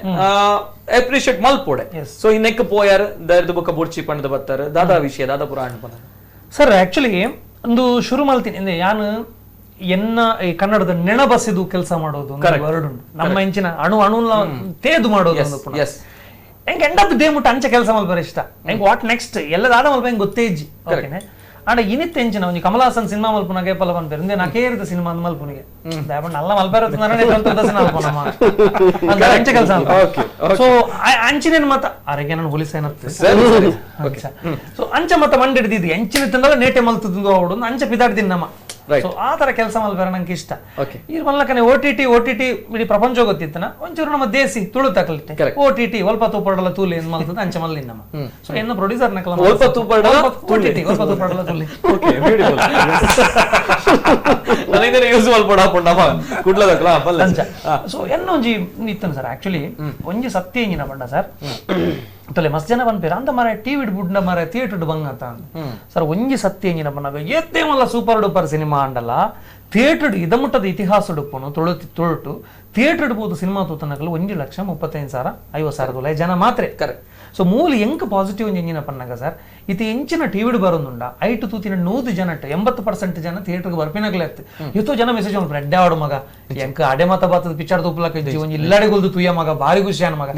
Speaker 1: ಅಪ್ರಿಷಿಯೇಟ್ ಮಲ್ಪೋಡೆ. ಸೊ ಈ ನೆಕ್ ಪೋಯಾರ್ ದರ್ದು ಬೊಕ್ಕ ಬುರ್ಚಿ ಪಂಡದ ಬತ್ತಾರೆ ದಾದಾ ವಿಷಯ ದಾದಾ ಪುರಾಣ
Speaker 2: ಸರ್. ಆಕ್ಚುಲಿ ಒಂದು ಶುರು ಮಾಡ್ತೀನಿ ಅಂದ್ರೆ ಯಾನು ಎನ್ನ ಈ ಕನ್ನಡದ ನೆಣ ಬಸಿದು ಕೆಲಸ ಮಾಡೋದು ವರ್ಡ್ ಉಂಟು ನಮ್ಮ ಇಂಚಿನ ಅಣು ಅಣು ತೇದು ಮಾಡೋದು. ಹೆಂಗ್ end of the day ಮುಟ್ಟ ಅಂಚೆ ಕೆಲಸ ಮಲ್ಪರ ಇಷ್ಟ ಹೆಂಗ್ what next ಎಲ್ಲ ದಾದ ಮಲ್ಪ ಹೆಂಗ್ ಗೊತ್ತೇ ಇಜ್ಜಿ ಓಕೆನೆ. ಅಂಡ್ ಇನಿತ್ತೆ ಎಂಚಿನ ಒಂಜಿ ಕಮಲಾಸನ್ ಸಿನಿಮಾ ಮಲ್ಪುನಗೆ ಪಲ ಪನ್ಪೇರು ಇಂದೆ ನಾ ಕೇರಿದ ಸಿನಿಮಾ ಅಂದ್ ಮಲ್ಪುನಿಗೆ ನಲ್ಲ ಮಲ್ಪೇರ ಅಂಚೆ ಕೆಲಸ ಸೊ ಅಂಚಿನೇನು ಮತ ಅರೆಗೆ ನಾನು ಹೋಲಿಸ ಏನತ್ತೆ ಸೊ ಅಂಚೆ ಮತ ಮಂಡಿ ಹಿಡಿದಿದ್ದು ಎಂಚಿನ ತಿಂದಲ್ಲ ನೇಟೆ ಮಲ್ತದ್ದು ಅವಡು ಅಂಚೆ ಪಿದಾಡ್ದಿನ ನಮ್ಮ. ಸೊ ಆ ತರ ಕೆಲಸ ಮಲ್ಪೇರ ನಂಗೆ ಇಷ್ಟ. ಈ ಮಲ್ಲಕನೆ O T T O T T ಇಡೀ ಪ್ರಪಂಚ ಗೊತ್ತಿತ್ತನ ಒಂಚೂರು ನಮ್ಮ ದೇಸಿ ತುಳು ತಕಲಿಟ್ಟೆ O T T ಒಲ್ಪ ತೂಪಡಲ ತೂಲಿ ಏನ್ ಮಲ್ತದ ಅಂಚೆ ಮಲ್ಲಿನ ನಮ್ಮ. ಸೊ ಎನ್ನ ಪ್ರೊಡ್ಯೂಸರ್ ನಕಲ
Speaker 1: ಒಲ್ಪ ತೂಪಡಲ
Speaker 2: O T T ಒಲ್ಪ ತೂಪಡಲ ತೂಲಿ
Speaker 1: ಯೂಸ್ ಮಲ್ಪಡ ಕುಡ್ಲದಕಲ
Speaker 2: ಅಂಚ. ಸೊ ಎನ್ನ ಒಂಜಿ ಇತ್ತನ ಸರ್ ಆಕ್ಚುಲಿ ಒಂಜಿ ಸತ್ಯ ಇಂಜಿನ ಬಂಡ ಸರ್ ತೊಲೆ ಮಸ್ತ್ ಜನ ಪನ್ಪೇರು ಅಂತ ಮಾರ ಟಿವಿ ಬುಡ್ನ ಮಾರ ಥಿಯೇಟರ್ ಬಂಗ ಅಂತ ಸರ್. ಒಂಜಿ ಸತ್ಯ ಇಂಜಿನ ಬಂದಾಗ ಏತೇ ಮಲ್ಲ super duper cinema ಅಂಡಲ್ಲ theatre ಇದಮುಟ್ಟದ ಇತಿಹಾಸ ಉಡುಪುನು ತುಳು ತುಳುಟು ಥಿಯೇಟರ್ ಇಡ್ಬೋದು ಸಿನಿಮಾ ತೂತನಕಲು 1,35,000 50,000 ಜನ ಮಾತ್ರ.
Speaker 1: ಕರೆಕ್ಟ್.
Speaker 2: ಸೊ ಮೂಲ ಎಂಕ್ ಪಾಸಿಟಿವ್ ಎಂಜಿನ ಪನ್ನಾಗ ಸರ್ ಇತಿ ಎಂಚಿನ ಟಿವಿಡ್ ಬರೋದುಂಡ ಐಟು ತೂತಿನ 100 ಜನ 80% ಜನ ಥಿಯೇಟರ್ಗೆ ಬರ್ಪಿನಾಗಲೇ ಇತ್ತು. ಎಷ್ಟೋ ಜನ ಮೆಸೇಜ್ ಮಾಡ್ತಾರೆ ಅಡ್ಡೆ ಆಡು ಮಗ ಎಂಕ ಅಡೆ ಮಾತ ಬಾತದ ಪಿಕ್ಚರ್ ತೂಪಲಕ್ಕ ಇಜ್ಜಿ ಒಂಜಿ ಇಲ್ಲಾಡೆ ಗೊಲ್ದು ತೂಯ ಮಗ ಭಾರಿ ಖುಷಿ ಅನ್ನ ಮಗ.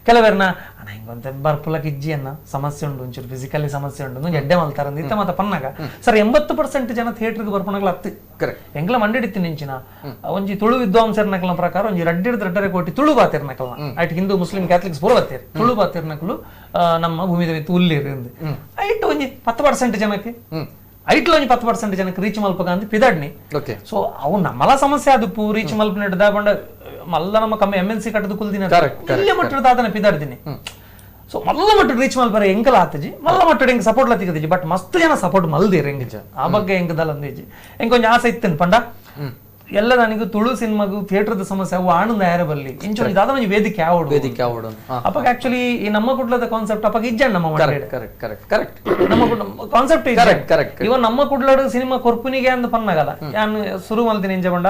Speaker 2: ಕೆಲವೇರ್ನ ಅಣ್ಣ ಹಿಂಗೊಂತ ಬರ್ಪುಲಕ್ಕ ಇಜ್ಜಿ ಅನ್ನ ಸಮಸ್ಯೆ ಉಂಟು ಒಂಚೂರು ಫಿಸಿಕಲಿ ಸಮಸ್ಯೆ ಉಂಟು ಒಂಜಿ ಅಡ್ಡೆ ಮಲ್ತಾರ ಇತ್ತ ಮಾತ ಪನ್ನಾಗ ಸರ್ 80% ಜನ ಥಿಯೇಟರ್ಗೆ ಬರ್ಪನಾಗಲ ಅತ್ತು.
Speaker 1: ಕರೆಕ್ಟ್.
Speaker 2: ಎಂಗ್ಲ ಮಂಡಿಡಿತ್ತಿ ನಿಂಚಿನ ಒಂಜಿ ತುಳು ವಿದ್ವಾಂಸರ್ನಕಲ ಪ್ರಕಾರ ಒಂಜಿ ರಡ್ಡಿಡ್ದು 2.5 ಕೋಟಿ ತುಳು ಬಾತಿರ್ನಕಲ್ನ ಐಟ್ ಹಿಂದೂ ಮುಸ್ಲಿಂ ಕ್ಯಾಥಲಿಕ್ಸ್ ಪೂರ ಬತ್ತೀರ್ ತುಳು ಬಾತಿರ್ನಕಲು ನಮ್ಮ ಭೂಮಿದ ಉಲ್ಲಿರ್ ಐಟ್ ಒಂಜಿ 10% ಜನಕ್ಕೆ ಐಟ್ಲ ಒಂಜಿ 10% ಜನಕ್ಕೆ ರೀಚ್ ಮಲ್ಪಗ ಅಂತ ಪಿದಾಡ್ನಿ. ಸೊ ಅವು ನಮ್ಮಲ ಸಮಸ್ಯೆ ಅದು ಪೂ ರೀಚ್ ಮಲ್ಪನ ಹಿಡ್ದ ಮಲ್ಲ ನಮ್ಮ ಕಮ್ಮಿ M N C ಕಟ್ಟದು ಕುಲ್ದಿನ ಇಲ್ಲೇ ಮಟ್ಟದ ಆತನ ಪಿದಾಡ್ದಿನಿ. ಸೊ ಮಲ್ಲ ಮಟ್ಟ ರೀಚ್ ಮಲ್ಪರ ಎಂಕಲ ಆತಜಿ ಮಲ್ಲ ಮಟ್ಟ ಹೆಂಗ್ ಸಪೋರ್ಟ್ ಲ ತಿಗದಿಜಿ ಬಟ್ ಮಸ್ತ್ ಜನ ಸಪೋರ್ಟ್ ಮಲ್ದಿರ್ ಹೆಂಗ್ ಆ ಬಗ್ಗೆ ಹೆಂಗದಲ್ಲ ಅಂದಿಜಿ ಹೆಂಗ್ ಒಂಜಿ ಆಸೆ ಇತ್ತೇನು ಪಂಡ ಎಲ್ಲ ನನಗೆ ತುಳು ಸಿನಿಮಾಗೂ ಥಿಯೇಟರ್ದ ಸಮಸ್ಯೆ ಅವು ಆನಂದ ಯಾರ ಬಲ್ಲಿ ಇಂಚ ದಾದ ಒಂಜಿ ವೇದಿಕೆ ಆವಡು
Speaker 1: ವೇದಿಕೆ ಆವಡು
Speaker 2: ಅಪ್ಪಾಗ ಆಕ್ಚುಲಿ ಈ ನಮ್ಮ ಕುಡ್ಲದ ಕಾನ್ಸೆಪ್ಟ್ ಅಪ್ಪಾಗ ಇಜ್ಜಣ್ಣ ನಮ್ಮ
Speaker 1: correct correct correct
Speaker 2: ನಮ್ಮ concept
Speaker 1: correct correct
Speaker 2: ಇವ ನಮ್ಮ ಕುಡ್ಲಡು ಸಿನಿಮಾ ಕೊರ್ಪುನಿಗೆ ಅಂದ್ ಪನ್ನಾಗಲ್ಲ ಯಾನ್ ಶುರು ಮಲ್ತೀನಿ ಇಂಚ ಬಂಡ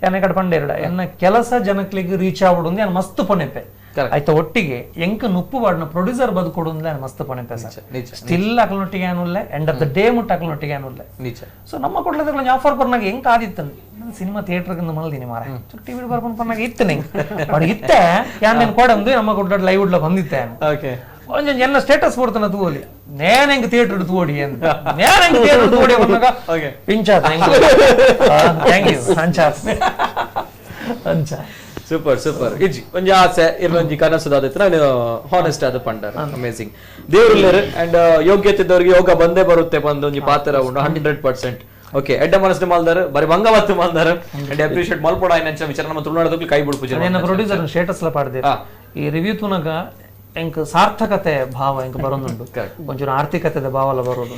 Speaker 2: ಯಾನೆ ಕಡೆ ಪಂಡೇರಡ ಎನ್ನ ಕೆಲಸ ಜನಕ್ಲಿಗೆ ರೀಚ್ ಆವಡು ಯಾನ್ ಮಸ್ತ್ ಪೊನೆಪೆ ಆಯ್ತಾ ಒಟ್ಟಿಗೆ ಎಂಕ ನುಪ್ಪು ವಾಡ್ನ ಪ್ರೊಡ್ಯೂಸರ್ ಬದುಕೊಡು ಅಂದ್ರೆ ಮಸ್ತ್ ಪೊನೆಪೆ ಸರ್ ಸ್ಟಿಲ್ ಅಕಲನೊಟ್ಟಿಗೆ ಏನುಲ್ಲ end of the day ಮುಟ್ಟ ಅಕಲನೊಟ್ಟಿಗೆ ಏನುಲ್ಲ. ಸೊ ನಮ್ಮ ಕೊಡ್ಲದ ಆಫರ್ ಕೊರ್ನಾಗ ಎಂಕ ಆದಿತ್ತು ಸಿನಿಮಾ ಥಿಯೇಟರ್ ಮಲ್ದಿನಿ ಮಾರ ಟಿವಿ ಬರ್ಕೊಂಡು ಪನ್ನಾಗ ಇತ್ತು ನಿಂಗೆ ಬಟ್ ಇತ್ತೆ ಯಾನ್ నేను ಕೂಡ ಒಂದು ನಮ್ಮ ಕೊಡ್ಲದ ಲೈವ್ ಲ ಬಂದಿತ್ತೆ.
Speaker 1: ಓಕೆ.
Speaker 2: ಒಂಜೊಂಜಿ ಎನ್ನ ಸ್ಟೇಟಸ್ ಕೊಡ್ತಾನ ತೂವಲಿ ನೇನ ಹೆಂಗ್ ಥಿಯೇಟರ್ ತೂಡಿ ಅಂತ ನೇನ ಹೆಂಗ್ ಥಿಯೇಟರ್ ತೂಡಿ ಬಂದಾಗ ಇಂಚ thank you thank you ಅಂಚ. ಅಂಚ
Speaker 1: ಸೂಪರ್ ಸೂಪರ್ ಇಜ್ಜಿ ಒಂಜಿ ಆಸೆ ಇರ್ಲೊಂಜಿ ಕನಸು ದಾದಿತ್ತು ನಾನು ಹಾನೆಸ್ಟ್ ಆದ ಪಂಡರ್ ಅಮೇಸಿಂಗ್ ದೇವ್ರುಲ್ಲೇರು ಅಂಡ್ ಯೋಗ್ಯತೆ ಇದ್ದವರಿಗೆ ಯೋಗ ಬಂದೇ ಬರುತ್ತೆ ಬಂದು ಒಂಜಿ ಪಾತ್ರ ಉಂಡು 100%. ಓಕೆ ಎಡ್ಡ ಮನಸ್ಸು ಮಾಲ್ದಾರ ಬರಿ ಬಂಗವತ್ತು ಮಾಲ್ದಾರ ಅಂಡ್ ಅಪ್ರಿಷಿಯೇಟ್ ಮಲ್ಪೊಡ ಏನಂಚ ವಿಚಾರ ನಮ್ಮ ತುಳುನಾಡದಕ್ಕೆ ಕೈ ಬಿಡ್ಪು
Speaker 2: ಜನ ಪ್ರೊಡ್ಯೂಸರ್ ಸ್ಟೇಟಸ್ ಲ ಪಾಡ್ದೆ ಈ ರಿವ್ಯೂ ತುನಗ ಎಂಕ್ ಸಾರ್ಥಕತೆ ಭಾವ ಎಂಕ್ ಬರೋದುಂಡು ಒಂಚೂರು ಆರ್ಥಿಕತೆದ ಭಾವಲ ಬರೋದು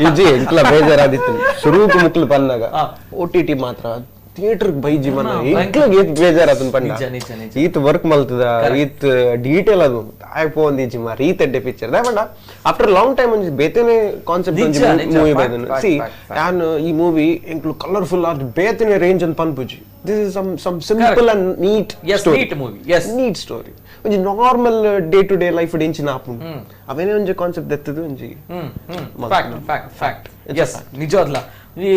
Speaker 3: ಇಜ್ಜಿ ಎಂಕ್ಲ ಬೇಜಾರಾದಿತ್ತು ಶುರುಕು ಮುಕ್ಲು ಪನ್ನಾಗ OTT ಮಾತ್ರ ಥಿಯೇಟರ್ ಬೈಜಿ ಮನ ಎಂಕ್ಲಗ್ ಏತ್ ಬೇಜಾರಾತನ್ ಪಂಡ ಈತ್ ವರ್ಕ್ ಮಲ್ತದ ಈತ್ ಡೀಟೇಲ್ ಅದು ಆಯ್ ಪೋಂದ್ ಇಜ್ಜಿ ಮಾರ್ ಈತ್ ಎಡ್ಡೆ ಪಿಕ್ಚರ್ ದಾಯ ಪಂಡ after long time ಒಂಜಿ ಬೇತೆನೆ ಕಾನ್ಸೆಪ್ಟ್ ಒಂಜಿ ಮೂವಿ ಬೈದನು ಸಿ ಯಾನ್ ಈ ಮೂವಿ ಎಂಕ್ಲು ಕಲರ್ಫುಲ್ ಆದ್ ಬೇತೆನೆ ರೇಂಜ್ ಅಂತ ಪನ್ಪುಜಿ. This is some simple and neat story.
Speaker 1: Neat movie. Yes,
Speaker 3: neat story. ಒಂಜಿ normal day to day life ಡೆಂಚಿನ ಆಪುಂಡು ಅವೇನೆ ಒಂಜಿ ಕಾನ್ಸೆಪ್ಟ್ ದೆತ್ತದು ಒಂಜಿ
Speaker 1: fact fact fact. Yes ನಿಜವಾದ್ಲ ಈ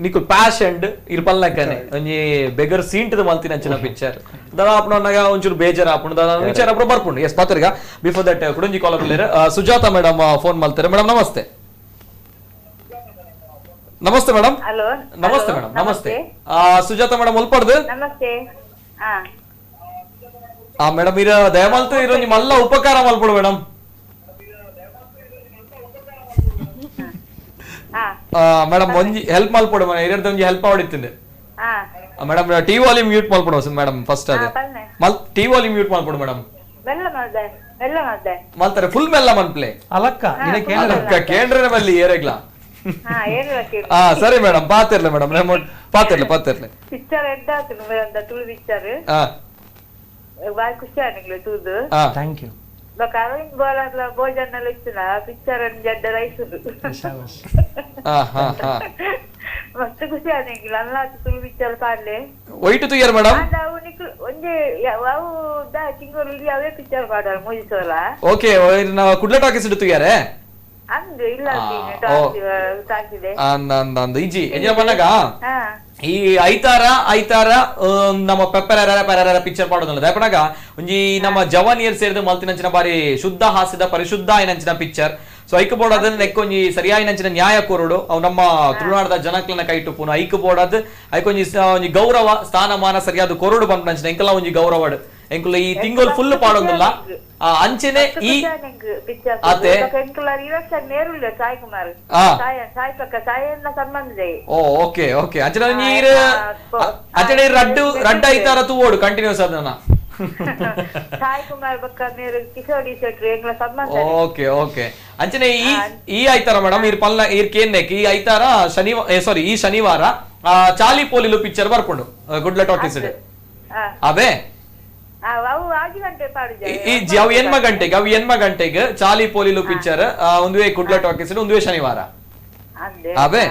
Speaker 1: ನಿಕುಲ್ ಪ್ಯಾಷನ್ ಇರ್ಪಲ್ಲಕನೆ ಒಂಜಿ ಬೆಗರ್ ಸೀಂಟದ ಮಲ್ತಿನ ಅಂಚಿನ ಪಿಕ್ಚರ್ ದದ ಆಪುನಗ ಒಂಚೂರು ಬೇಜಾರ್ ಆಪುಂಡು ದದ ವಿಚಾರ ಅಪ್ರ ಬರ್ಪುಂಡು. ಎಸ್ ಪಾತ್ರಗ ಬಿಫೋರ್ that ಕುಡೊಂಜಿ collar ಉಲ್ಲೇರ್ ಸುಜಾತ madam phone ಮಲ್ತಾರೆ. Madam ನಮಸ್ತೆ. ನಮಸ್ತೆ ಮೇಡಮ್.
Speaker 8: ಹಲೋ
Speaker 1: ನಮಸ್ತೆ ಮೇಡಮ್. ನಮಸ್ತೆ ಸುಜಾತ ಮೇಡಮ್ ಒಲ್ಪಡ್ದು.
Speaker 8: ನಮಸ್ತೆ.
Speaker 1: ಮೇಡಮ್ ಇರ ದಯಮಲ್ತು ಇರೋ ನಿಮ್ಮೆಲ್ಲ ಉಪಕಾರ ಮಲ್ಪಡು ಮೇಡಮ್. ಮೇಡಮ್ ಒಂಜಿ ಹೆಲ್ಪ್ ಮಲ್ಪಡು ಮೇಡಮ್ ಇರರ್ದ ಒಂಜಿ ಹೆಲ್ಪ್ ಮಾಡಿತ್ತಿಂದೆ madam. T volume mute ಮಲ್ಪಡು madam first ಅದೇ T volume mute ಮಲ್ಪಡು madam. ಮಲ್ತಾರೆ full ಮೆಲ್ಲ ಮನ್ಪ್ಲೆ
Speaker 2: ಅಲಕ್ಕ
Speaker 1: ಅಲಕ್ಕ ಕೇಂದ್ರನೇ ಬಲ್ಲಿ ಏರೆಗ್ಲಾ. ಸರಿ ಮೇಡಮ್ ಪಾತಿರ್ಲೆ ಮೇಡಮ್ ರೆಮೋಟ್ ಪಾತಿರ್ಲೆ ಪಾತಿರ್ಲೆ
Speaker 8: ಪಿಕ್ಚರ್ ಎಡ್ಡಾತು ತುಳು ಪಿಕ್ಚರ್ ಬಾರಿ ಖುಷಿ ಆನಿಗ್ಲೆ ತೂದು.
Speaker 2: Thank you.
Speaker 8: ಬೊಕ ಅರವಿಂದ್ ಬೋಲಾರ್ಲ ಭೋಜನ ಇತ್ತಿನ ಪಿಕ್ಚರ್ ಜಡ್ಡ ರೈಸುದು ಮಸ್ತ್ ಖುಷಿ ಆನಿಗ್ಲ ಅಲ್ಲಾತು ತುಳು ಪಿಕ್ಚರ್ ಪಾಡ್ಲೆ
Speaker 1: ವೈಟ್ ತುಯ್ಯರ್ ಮೇಡಮ್.
Speaker 8: ಅವು ನಿಕ್ಲು ಒಂಜಿ ಅವು ದಾ ತಿಂಗಳು ಅವೇ ಪಿಕ್ಚರ್ ಪಾಡಾರ ಮೂಜಿಸೋಲ.
Speaker 1: ಓಕೆ ಕುಡ್ಲ ಟಾಕೀಸ್ ತುಯ್ಯಾರೆ
Speaker 8: ಅಂದು ಇಲ್ಲ
Speaker 1: ಇಜ್ಜಿ ಎಂಜಿನ ಪನ್ನಗ ಈ ಐತಾರ ಐತಾರ ನಮ್ಮ ಪೆಪ್ಪರ ಪೆರರ ಪಿಕ್ಚರ್ ಪಾಡೋದಲ್ಲ ದಯಪನಾಗ ಒಂಜಿ ನಮ್ಮ ಜವಾನಿಯರ್ ಸೇರಿದ ಮಲ್ತಿನಂಚಿನ ಬಾರಿ ಶುದ್ಧ ಹಾಸ್ಯದ ಪರಿಶುದ್ಧ ಆಯ್ನಂಚಿನ ಪಿಕ್ಚರ್. ಸೊ ಐಕ್ ಬೋರ್ಡ್ ಅದನ್ನ ನೆಕ್ಕೊಂಜಿ ಸರಿಯಾಯಿನಂಚಿನ ನ್ಯಾಯ ಕೋರುಡು ಅವು ನಮ್ಮ ತುಳುನಾಡದ ಜನಕ್ಲನ ಕೈಟು ಪುನ ಐಕ್ ಬೋರ್ಡ್ ಅದ್ ಐಕೊಂಜಿ ಒಂಜಿ ಗೌರವ ಸ್ಥಾನಮಾನ ಸರಿಯಾದ ಕೊರಡು ಬಂಪನಂಚಿನ ಎಂಕಲ ಒಂಜಿ ಗೌರವಡ್ ಎಂಕುಲ ಈ ತಿಂಗಳು ಫುಲ್ ಪಾಡೋದಿಲ್ಲ ಅಂಚೆನೆ ಈ ಅತೆ ಓಕೆ ಓಕೆ ಅಂಚನೆ ನೀರು ಅಂಚನೆ ರಡ್ಡು ರಡ್ಡು ಐತಾರ ತೂವೋಡು ಕಂಟಿನ್ಯೂಸ್ ಅದನ್ನ ಓಕೆ ಓಕೆ ಅಂಚನೆ ಈ ಈ ಐತಾರ ಮೇಡಮ್ ಇರ್ ಪಲ್ಲ ಇರ್ ಕೇನ್ನೆಕ್ ಈ ಐತಾರ ಶನಿವಾರ ಸಾರಿ ಈ ಶನಿವಾರ ಚಾಲಿ ಪೋಲಿಲು ಪಿಕ್ಚರ್ ಬರ್ಕೊಂಡು ಗುಡ್ಲ ಟಾಕೀಸ್ ಅವೇ ಅವು ಎನ್ಮ ಗಂಟೆಗೆ ಅವು ಎನ್ಮ ಗಂಟೆಗೆ ಚಾಲಿ ಪೋಲಿಲು ಪಿಕ್ಚರ್ ಒಂದುವೇ ಕುಡ್ಲ ಟಾಕೀಸ್ ಒಂದುವೇ ಶನಿವಾರ ಅವೇ.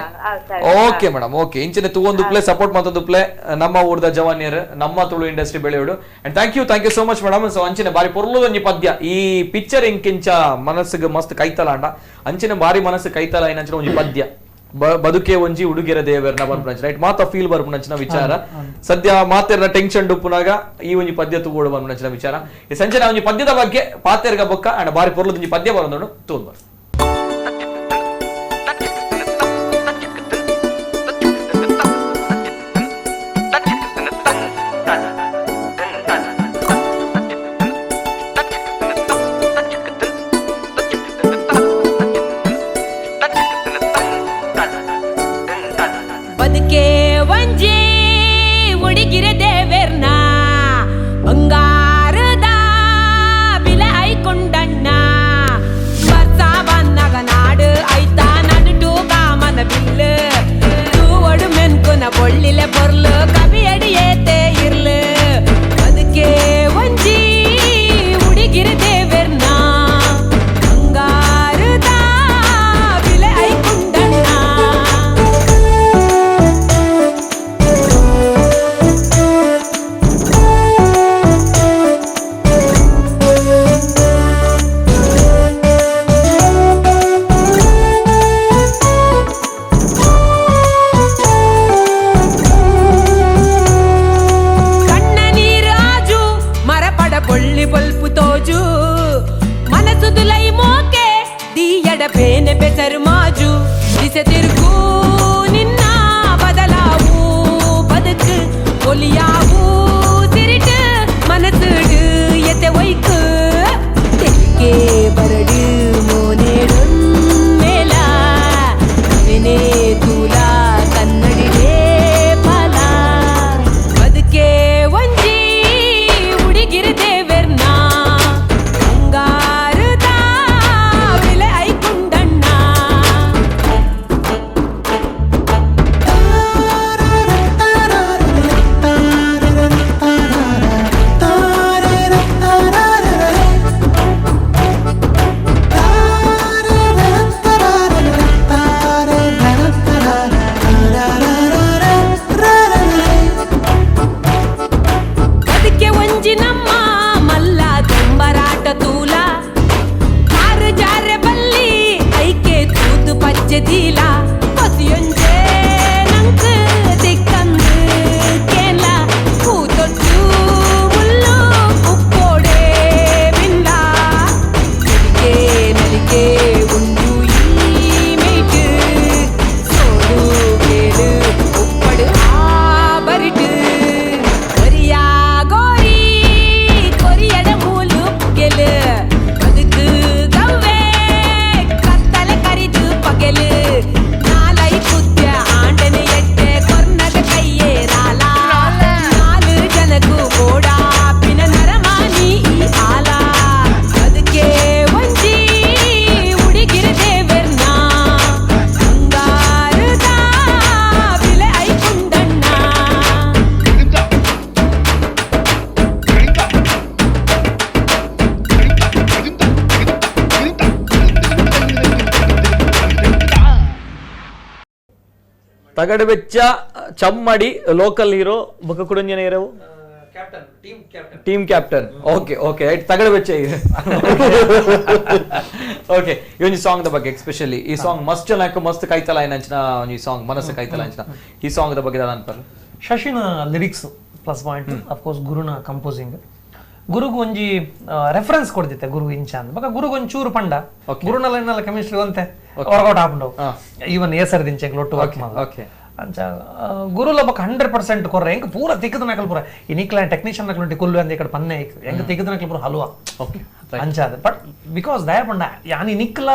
Speaker 1: Okay madam okay ಇಂಚಿನ ತೂವೊಂದು ಪ್ಲೇ ಸಪೋರ್ಟ್ ಮತ್ತೊಂದು ಪ್ಲೇ ನಮ್ಮ ಊರ್ದ ಜವಾನಿಯರ್ ನಮ್ಮ ತುಳು ಇಂಡಸ್ಟ್ರಿ ಬೆಳೆಯೋಡು and thank you so much madam. So ಅಂಚಿನ ಬಾರಿ ಪೊರ್ಲುದೊಂಜಿ ಪದ್ಯ ಈ ಪಿಕ್ಚರ್ ಇಂಕಿಂಚ ಮನಸ್ಸಿಗೆ ಮಸ್ತ್ ಕೈತಲಾಂಡ ಅಂಚಿನ ಬಾರಿ ಮನಸ್ಸು ಕೈತಲ ಏನಂಚಿನ ಒಂಜಿ ಪದ್ಯ ಬದುಕೆ ಒಂಜಿ ಉಡುಗೆರ ದೇವರ್ನ ಬರ್ಪುನಂಚಿನ ರೈಟ್ ಮಾತ ಫೀಲ್ ಬರ್ಪುನಂಚಿನ ವಿಚಾರ ಸದ್ಯ ಮಾತೆರ್ನ ಟೆನ್ಷನ್ ಡುಪ್ಪುನಾಗ ಈ ಒಂಜಿ ಪದ್ಯ ತೂಗೋಡು ಬರ್ಪುನಂಚಿನ ವಿಚಾರ ಈ ಸಂಜೆ ಒಂಜಿ ಪದ್ಯದ ಬಗ್ಗೆ ಪಾತೆರ್ಗ ಬೊಕ್ಕ ಅಂಡ್ ಬಾರಿ ಪೊರ್ಲುದೊಂಜಿ ಪದ್ಯ ಬರೋದನ್ನು ತೂಂದು ಬರ್.
Speaker 9: ಬದುಕೆ ಒಂಜಿ ಉಡುಗಿರ ದೇವೆರ್ನ ಬಂಗಾರದ ಬಿಲ ಐಕೊಂಡಣ್ಣ ವರ್ಷ
Speaker 1: Tagadabeccha Chammadi local hero ಬೊಕ ಕುಡಂಜನ hero
Speaker 2: captain team captain
Speaker 1: team captain okay okay right Tagadabeccha okay ಈ ಒಂಜಿ song the ಬಗ್ಗೆ especially ಈ song ಮಸ್ತ್ ಜನಕ್ಕೆ ಮಸ್ತ್ ಕೈತಲ ಏನಂಚಿನ ಒಂಜಿ ಸಾಂಗ್ ಮನಸ್ಸು ಕೈತಲ ಅಂಚಿನ ಈ ಸಾಂಗ್ the ಬಗ್ಗೆ ದಾದ ಅನ್ಪರ್
Speaker 2: ಶಶಿನ lyrics plus point of course ಗುರುನ composing ಗುರುಗು ಒಂಜಿ ರೆಫರೆನ್ಸ್ ಕೊಡ್ದಿತ್ತೆ ಗುರು ಇಂಚ ಅಂದ್ ಬೊಕ ಗುರುಗ್ ಒಂಚೂರು ಪಂಡ ಗುರುನಲ್ಲ ಇನ್ನಲ್ಲ ಕೆಮಿಸ್ಟ್ರಿ ಒಂತೆ ವರ್ಕೌಟ್ ಆಪುಂಡು ಈವನ್ ಏಸರ್ ದಿಂಚೆ ಲೊಟ್ಟು ವರ್ಕ್ ಮಾಡ
Speaker 1: ಓಕೆ
Speaker 2: ಅಂಚ ಗುರುಲ ಬೊಕ 100% ಕೊರ್ರೆ ಎಂಕ್ ಪೂರ ತಿಕ್ಕದ ನಕಲ್ ಪೂರ ಇನಿಕ್ಲ ಟೆಕ್ನಿಷಿಯನ್ ನಕಲ್ ಉಂಟು ಕುಲ್ಲು ಅಂದ ಈ ಕಡೆ ಪನ್ನೆ ಎಂಕ್ ತಿಕ್ಕದ ನಕಲ್ ಪೂರ ಹಲ್ವಾ
Speaker 1: ಓಕೆ
Speaker 2: ಅಂಚ ಅದು ಬಟ್ because ದಯ ಪಂಡ ಯಾನ್ ಇನಿಕ್ಲ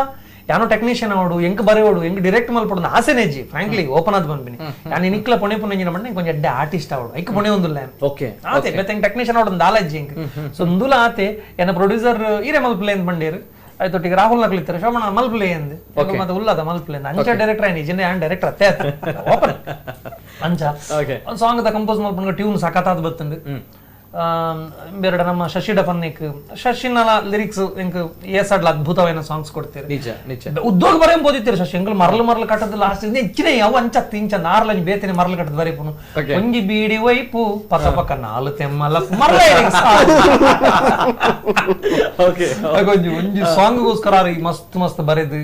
Speaker 2: ಯಾನೋ ಟೆಕ್ನಿಷಿಯನ್ ಅವಡು ಎಂಕ್ ಬರೆಯೋಡು ಎಂಕ್ ಡಿರೆಕ್ಟ್ ಮಲ್ಪಡು ಆಸೆನೇಜಿ ಫ್ರಾಂಕ್ಲಿ ಓಪನ್ ಆದ್ ಬಂದ್ಬಿನಿ ಯಾನ್ ಇನಿಕ್ಲ ಪೊಣೆ ಪುಣೆ ಬಂಡ కొంచెం ಎಡ್ಡೆ ಆರ್ಟಿಸ್ಟ್ ಅವಡು ಐಕ್ ಪೊಣೆ ಒಂದುಲ್ಲ
Speaker 1: ಓಕೆ
Speaker 2: ಆತೆ ಬೆತ್ತ ಎಂಕ್ ಟೆಕ್ನಿಷಿಯನ್ ಅವಡು ದಾಲಜ್ಜಿ ಎಂಕ್ ಸೊ ಇಂದುಲ ಆತೆ ಎನ್ನ ಪ್ರೊಡ್ಯೂಸರ್ ಈರೆ ಮಲ್ಪಲೆ ಅಂತ ಬಂಡೇರು ಆಯ್ತೊಟ್ಟಿಗೆ ರಾಹುಲ್ ನಕ್ಲಿತ್ತಾರೆ ಶೋಭಣ್ಣ ಮಲ್ಪಲೆ ಅಂದ್ ಮತ್ತೆ ಉಲ್ಲದ ಮಲ್ಪಲೆ ಅಂದ್ ಅಂಚ ಡೈರೆಕ್ಟರ್ ಆಯ್ನಿ ಜಿನ್ನೆ ಆನ್ ಡೈರೆಕ್ಟರ್ ಅತ್ತೆ ಓಪನ್ ಅಂಚ ಒಂದು song the compose ಮಲ್ಪಂಗ tune ಸಖತ್ತಾದ್ ಬತ್ತಂದು ಬೇರೆ ನಮ್ಮ ಶಶಿಡ ಪನ್ನಿಕ್ ಶಶಿನ ಲಿರಿಕ್ಸ್ ಎಂಕ್ ಏಸಡ್ಲ ಅದ್ಭುತವಾದ ಸಾಂಗ್ಸ್ ಕೊಡ್ತೀರಿ
Speaker 1: ನಿಜ ನಿಜ
Speaker 2: ಉದ್ಯೋಗ ಬರೆಯಂ ಬೋದಿತ್ತೀರಿ ಶಶಿ ಎಂಕಲ್ ಮರಳು ಮರಳು ಕಟ್ಟದ ಲಾಸ್ಟ್ ಹೆಚ್ಚಿನ ಯಾವ ಅಂಚ ತಿಂಚ ನಾರ್ಲಂಜಿ ಬೇತಿನ ಮರಳು ಕಟ್ಟದ ಬರೀಪುನು ಒಂಜಿ ಬೀಡಿ ವೈಪು ಪಕ್ಕ ಪಕ್ಕ ನಾಲು ತೆಮ್ಮಲ ಮರಳ
Speaker 1: ಓಕೆ
Speaker 2: ಒಂಜಿ ಒಂಜಿ ಸಾಂಗ್ಗೋಸ್ಕರ ಮಸ್ತ್ ಮಸ್ತ್ ಬರೆದು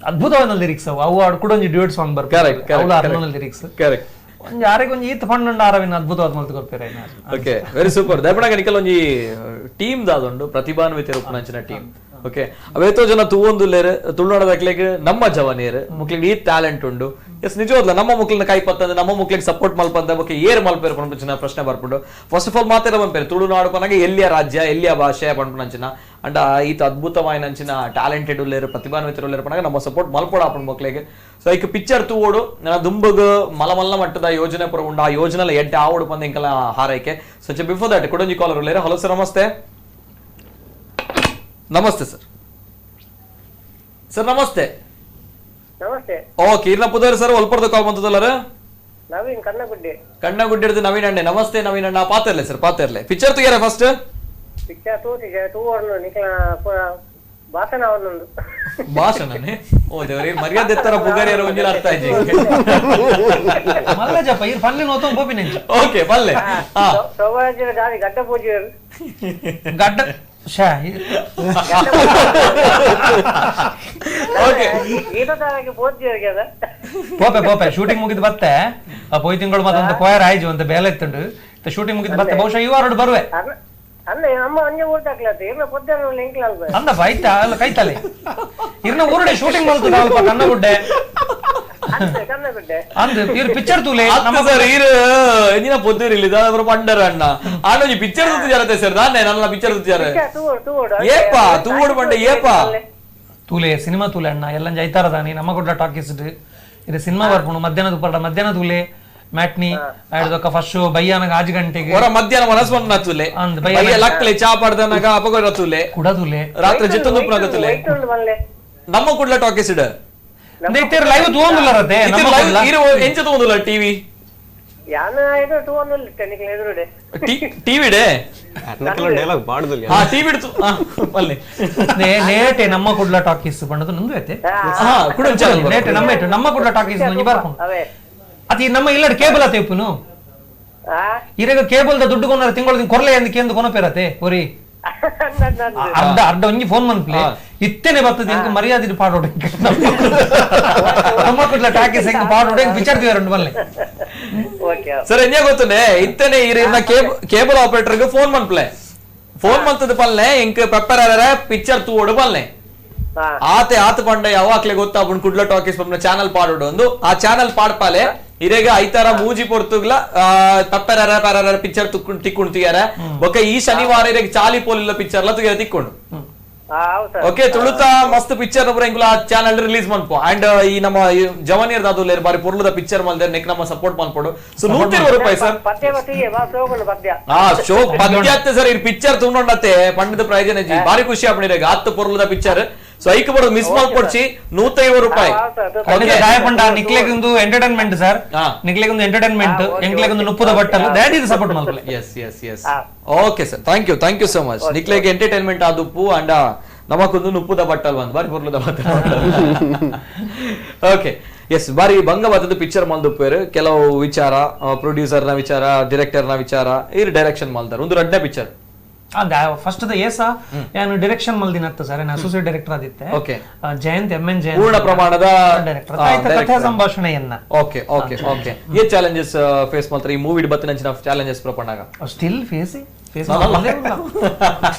Speaker 2: ಅದ್ಭುತವಾದ ಲಿರಿಕ್ಸ್ ಅವು ಅವು ಕೂಡ ಒಂಜಿ ಡ್ಯೂಯೆಟ್ ಸಾಂಗ್ ಬರ್ತಾರೆ ಅವು ಲಿರಿಕ್ಸ್
Speaker 1: ಕರೆಕ್ಟ್
Speaker 2: ಒಂಜಿ ಆರೆಗ್ ಒಂಜಿ ಈತ್ ಪಂಡ ಆರವಿನ ಅದ್ಭುತವಾದ ಮಲ್ತು ಕೊರ್ಪೇರೆ
Speaker 1: okay very super ದಯಪಡಗ ನಿಕಲ್ ಒಂಜಿ ಟೀಮ್ ದಾದುಂಡು ಪ್ರತಿಭಾನ್ವಿತ ರೂಪನಂಚಿನ ಟೀಮ್ ಓಕೆ ಅವೇತೋ ಜನ ತೂವೊಂದುಲ್ಲೇರು ತುಳುನಾಡದಕ್ಲೆಗ್ ನಮ್ಮ ಜವನಿಯರು ಮುಕ್ಲಿಗೆ ಈ ಟ್ಯಾಲೆಂಟ್ ಉಂಡು ಎಸ್ ನಿಜವಾದ್ಲ ನಮ್ಮ ಮುಕ್ಲಿನ ಕೈ ಪತ್ತಂದ್ರೆ ನಮ್ಮ ಮುಕ್ಲಿಗೆ ಸಪೋರ್ಟ್ ಮಲ್ಪಂದ ಬೊಕ್ಕ ಏರ್ ಮಲ್ಪೇರು ಪನ್ಪುಂಚಿನ ಪ್ರಶ್ನೆ ಬರ್ಪುಂಡು first of all ಮಾತಾಡ ಪನ್ಪೇರು ತುಳುನಾಡು ಪನಗ ಎಲ್ಲಿಯ ರಾಜ್ಯ ಎಲ್ಲಿಯ ಭಾಷೆ ಪನ್ಪುನಂಚಿನ ಅಂಡ ಈತ ಅದ್ಭುತವಾಯಿನಂಚಿನ ಟ್ಯಾಲೆಂಟೆಡ್ ಉಲ್ಲೇರು ಪ್ರತಿಭಾನ್ವಿತರು ಉಲ್ಲೇರು ಪನಗ ನಮ್ಮ ಸಪೋರ್ಟ್ ಮಲ್ಪೋಡು ಆಪುಂಡು ಮಕ್ಳಿಗೆ ಸೊ ಐಕ್ ಪಿಕ್ಚರ್ ತೂವೋಡು ನನ್ನ ದುಂಬಗ್ ಮಲಮಲ್ಲ ಮಟ್ಟದ ಯೋಜನೆ ಪುರ ಉಂಡು ಆ ಯೋಜನೆಲ ಎಡ್ಡೆ ಆವೋಡು ಪಂದ ಇಂಕಲ ಹಾರೈಕೆ so before that ಕುಡೊಂಜಿ collar ಉಲ್ಲೇರು hello sir ನಮಸ್ತೆ ನಮಸ್ತೆ ಸರ್ ಸರ್ ನಮಸ್ತೆ
Speaker 10: ನಮಸ್ತೆ
Speaker 1: ಓಕೆ ಇರ್ನ ಪುದರ್ ಸರ್ ಒಲ್ಪರ್ದ ಕಾಲ್ ಬಂತದಲ್ಲರ
Speaker 10: ನವೀನ್ ಕಣ್ಣಗುಡ್ಡೆ
Speaker 1: ಕಣ್ಣಗುಡ್ಡೆ ಹಿಡಿದು ನವೀನ್ ಅಣ್ಣೆ ನಮಸ್ತೆ ನವೀನ್ ಅಣ್ಣ ಪಾತಿರ್ಲೆ ಸರ್ ಪಾತಿರ್ಲೆ ಪಿಕ್ಚರ್ ತುಗಿಯರ ಫಸ್ಟ್
Speaker 10: ಪಿಕ್ಚರ್ ತೂತಿಜ ತೂವರ್ನು ನಿಕ್ಲ ಭಾಷಣ ಅವನೊಂದು
Speaker 1: ಭಾಷಣನೇ ಓ ದೇವರೇ ಮರ್ಯಾದೆ ಎತ್ತರ ಪುಗರಿಯರ ಒಂಜಿಲ ಅರ್ಥ ಆಯ್ತು
Speaker 2: ಮಲ್ಲಜಪ್ಪ ಇರ್ ಪಲ್ಲೆ ನೋತೋ ಗೋಪಿನ
Speaker 1: ಓಕೆ ಪಲ್ಲೆ ಹಾ
Speaker 10: ಸೌರಾಜ್ಯದ ಗಾದಿ ಗಡ್ಡ ಪೂಜೆಯರು
Speaker 2: ಗಡ್ಡ ಶಾ
Speaker 1: ಓಕೆ
Speaker 2: ಪೋಪೆ ಪೋಪೆ ಶೂಟಿಂಗ್ ಮುಗಿದು ಬತ್ತೆ ಆ ಪೋಯ್ ತಿಂಗಳು ಮತ್ತೊಂದು ಪೋಯರ್ ಆಯ್ಜು ಅಂತ ಬೇಲೆ ಇತ್ತುಂಡು ಶೂಟಿಂಗ್ ಮುಗಿದು ಬತ್ತೆ ಬಹುಶಃ ಈ ವಾರ ಬರುವೆ ಅಂದಪ್ಪ ಆಯ್ತಾ ಅಲ್ಲ ಕೈತಲೆ ಇರ್ನ ಊರುಡೆ ಶೂಟಿಂಗ್ ಮಾಡ್ತದ ಅಲ್ಪ ಕನ್ನಗುಡ್ಡೆ ಅಂದ್ ಇರ್ ಪಿಕ್ಚರ್ ತೂಲೆ
Speaker 1: ನಮ್ಮ ಸರ್ ಇರ್ ಎಂಜಿನ ಪೊದ್ದುರ್ ಇಲ್ಲಿ ದಾದ ಪಂಡರ ಅಣ್ಣ ಆಂಡ ಪಿಕ್ಚರ್ ತೂತು ಸರ್ ದಾನೆ ನನ್ನ ಪಿಕ್ಚರ್ ತೂತಿಯಾರ ಏಪಾ ತೂವೋಡು ಪಂಡ ಏಪಾ
Speaker 2: ತೂಲೆ ಸಿನಿಮಾ ತೂಲೆ ಅಣ್ಣ ಎಲ್ಲ ಜೈತಾರ ದಾನಿ ನಮ್ಮ ಗುಡ್ಡ ಟಾಕೀಸ್ ಇದು ಸಿನಿಮಾ ಬರ್ಪುಣು ಮಧ್ಯಾಹ್ನ ದುಪ್ಪಟ ಮಧ್ಯಾಹ್ನ ತೂಲೆ ಮ್ಯಾಟ್ನಿ ಆಯ್ದೊಕ್ಕ ಫಸ್ಟ್ ಶೋ ಬಯ್ಯಾನಗ ಆಜ್ ಗಂಟೆಗೆ
Speaker 1: ಹೊರ ಮಧ್ಯಾಹ್ನ ಮನಸ್ ಬಂದ ತೂಲೆ
Speaker 2: ಅಂದ್
Speaker 1: ಬಯ್ಯ ಲಕ್ಲೆ ಚಾ ಪಡ್ದನಗ ಅಪಗೋರ ತೂಲೆ
Speaker 2: ಕುಡ ತೂಲೆ
Speaker 1: ರಾತ್ರಿ ಜಿತ್ತೊಂದು ತೂಲೆ ನಮ್ಮ ಕುಡ್ಲ ಟಾಕೀಸ್ ಇಡ
Speaker 2: ಲೈವ್ ತೂವೊಂದುಲ್ಲ
Speaker 1: ಎಂಚ ತೂವೊಂದುಲ್ಲ ಟಿವಿ
Speaker 2: ನೇಟೆ ನಮ್ಮ ಕುಡ್ಲ ಟಾಕೀಸ್ ಬಣ್ಣದ ನಂದು ಐತೆ ನೇಟೆ ನಮ್ಮ ನಮ್ಮ ಕುಡ್ಲ ಟಾಕೀಸ್ ಬರ್ಕೊಂಡು ಅತಿ ನಮ್ಮ ಇಲ್ಲ ಕೇಬಲ್ ಅತೆ ಉಪ್ಪುನು ಇರಗ ಕೇಬಲ್ the ದುಡ್ಡು ಕೊನಾರ ತಿಂಗಳು ಕೊರ್ಲೆ ಅಂದ್ ಕೇಂದ್ರ ಕೊನಪೇರತೆ ಒರಿ ಅರ್ಧ ಅರ್ಧ ಒಂಜಿ ಫೋನ್ ಮನ್ಪ್ಲೆ ಇತ್ತೇನೆ ಬರ್ತದೆ ಎಂಕ್ ಮರ್ಯಾದೆ ಪಾಡೋಡು ನಮ್ಮ ಕುಡ್ಲ ಟಾಕೀಸ್ ಹೆಂಗ್ ಪಾಡೋಡು ಹೆಂಗ್ ವಿಚಾರ್ತೀವಿ ಎರಡು ಮಲ್ಲೆ
Speaker 1: ಸರ್ ಎಂಜ ಗೊತ್ತುನೆ ಇತ್ತೇನೆ ಇರ ಕೇಬಲ್ ಆಪರೇಟರ್ಗೆ ಫೋನ್ ಮನ್ಪ್ಲೆ ಫೋನ್ ಮಂತದ ಪಲ್ಲೆ ಎಂಕ್ ಪೆಪ್ಪರ್ ಪಿಕ್ಚರ್ ತೂವೋಡು ಪಲ್ಲೆ ಆತೆ ಆತ ಪಂಡ ಯಾವಾಗ್ಲೇ ಗೊತ್ತಾಪುಂಡು ಕುಡ್ಲ ಟಾಕೀಸ್ ಚಾನಲ್ ಪಾಡೋಡು ಒಂದು ಆ ಚಾನಲ್ ಪಾಡ್ಪಾಲೆ ಇರೇಗ ಐತಾರ ಮೂಜಿ ಪೊರ್ತುಗ್ಲ ಪಪ್ಪೆರ ಪ್ಯಾರ ಪಿಕ್ಚರ್ ತಿಕ್ಕೊಂಡು ತುಗಿಯಾರ ಬೊಕ ಈ ಶನಿವಾರ ಇರೇಗ ಚಾಲಿ ಪೋಲಿಲ್ಲ ಪಿಕ್ಚರ್ ಲ ತುಗಿಯಾರ ತಿಕ್ಕೊಂಡು ಓಕೆ ತುಳುತ ಮಸ್ತ್ ಪಿಕ್ಚರ್ ಎಂಕುಲ ಆ ಚಾನಲ್ ರಿಲೀಸ್ ಮನ್ಪು ಅಂಡ್ ಈ ನಮ್ಮ ಜವಾನಿಯರ್ ದಾದುಲ್ಲೇರ್ ಬಾರಿ ಪೊರ್ಲುದ ಪಿಕ್ಚರ್ ಮಲ್ದೇರ್ ನೆಕ್ ನಮ್ಮ ಸಪೋರ್ಟ್ ಮನ್ಪೋಡು ಸೊ 120 ರೂಪಾಯಿ ಸರ್ ಹಾ ಶೋ ಪದ್ಯ ಸರ್ ಈ ಪಿಕ್ಚರ್ ತುಂಡೊಂಡತ್ತೆ ಪಂಡಿತ ಪ್ರಯೋಜನ ಜಿ ಬಾರಿ ಖುಷಿ ಆಪಣಿರೇಗ ಆತ್ ಪೊರ್ಲುದ ಪಿಕ್ಚರ್ ಸೊ ಐಕ್ ಬರೋದು ಮಿಸ್ ಮಾಡ್ಕೊಡ್ಸಿ 150 ರೂಪಾಯಿ
Speaker 2: ಗಾಯಪಂಡ ನಿಕ್ಲೆಗೊಂದು ಎಂಟರ್ಟೈನ್ಮೆಂಟ್ ಸರ್ ನಿಕ್ಲೆಗೊಂದು ಎಂಟರ್ಟೈನ್ಮೆಂಟ್ ಎಂಕ್ಲೆಗೊಂದು ನುಪ್ಪುದ ಬಟ್ಟಲು that is support ಮಲ್ಪಲೆ
Speaker 1: yes yes yes okay sir thank you thank you so much ನಿಕ್ಲೆಗೆ entertainment ಆದುಪ್ಪು and ನಮಕೊಂದು ನುಪ್ಪುದ ಬಟ್ಟಲ್ ಒಂದು ಬಾರಿ ಪೊರ್ಲುದ ಬಟ್ಟಲ್ ಓಕೆ S ಬಾರಿ ಭಂಗವಾದದ್ದು ಪಿಕ್ಚರ್ ಮಲ್ದುಪ್ಪೇರು ಕೆಲವು ವಿಚಾರ ಪ್ರೊಡ್ಯೂಸರ್ನ ವಿಚಾರ ಡೈರೆಕ್ಟರ್ನ ವಿಚಾರ ಈ ಡೈರೆಕ್ಷನ್ ಮಲ್ದಾರ ಒಂದು ರಡ್ಡ picture
Speaker 2: first the ಏಸ ನಾನು ಡೈರೆಕ್ಷನ್ ಮಲ್ದಿನತ್ತ ಸರ್ ನಾನು ಅಸೋಸಿಯೇಟ್ ಡೈರೆಕ್ಟರ್ ಆದಿತ್ತೆ
Speaker 1: okay
Speaker 2: Jayant M N Jayant
Speaker 1: ಪೂರ್ಣ ಪ್ರಮಾಣದ
Speaker 2: ಡೈರೆಕ್ಟರ್ ಕಥೆ ಸಂಭಾಷಣೆಯನ್ನ
Speaker 1: okay okay okay ಏ ಚಾಲೆಂಜಸ್ ಫೇಸ್ ಮಾಡ್ತಾರೆ ಈ ಮೂವಿ ಬತ್ತಿನ ಚಾಲೆಂಜಸ್ ಪ್ರಪಂಚ
Speaker 2: still face face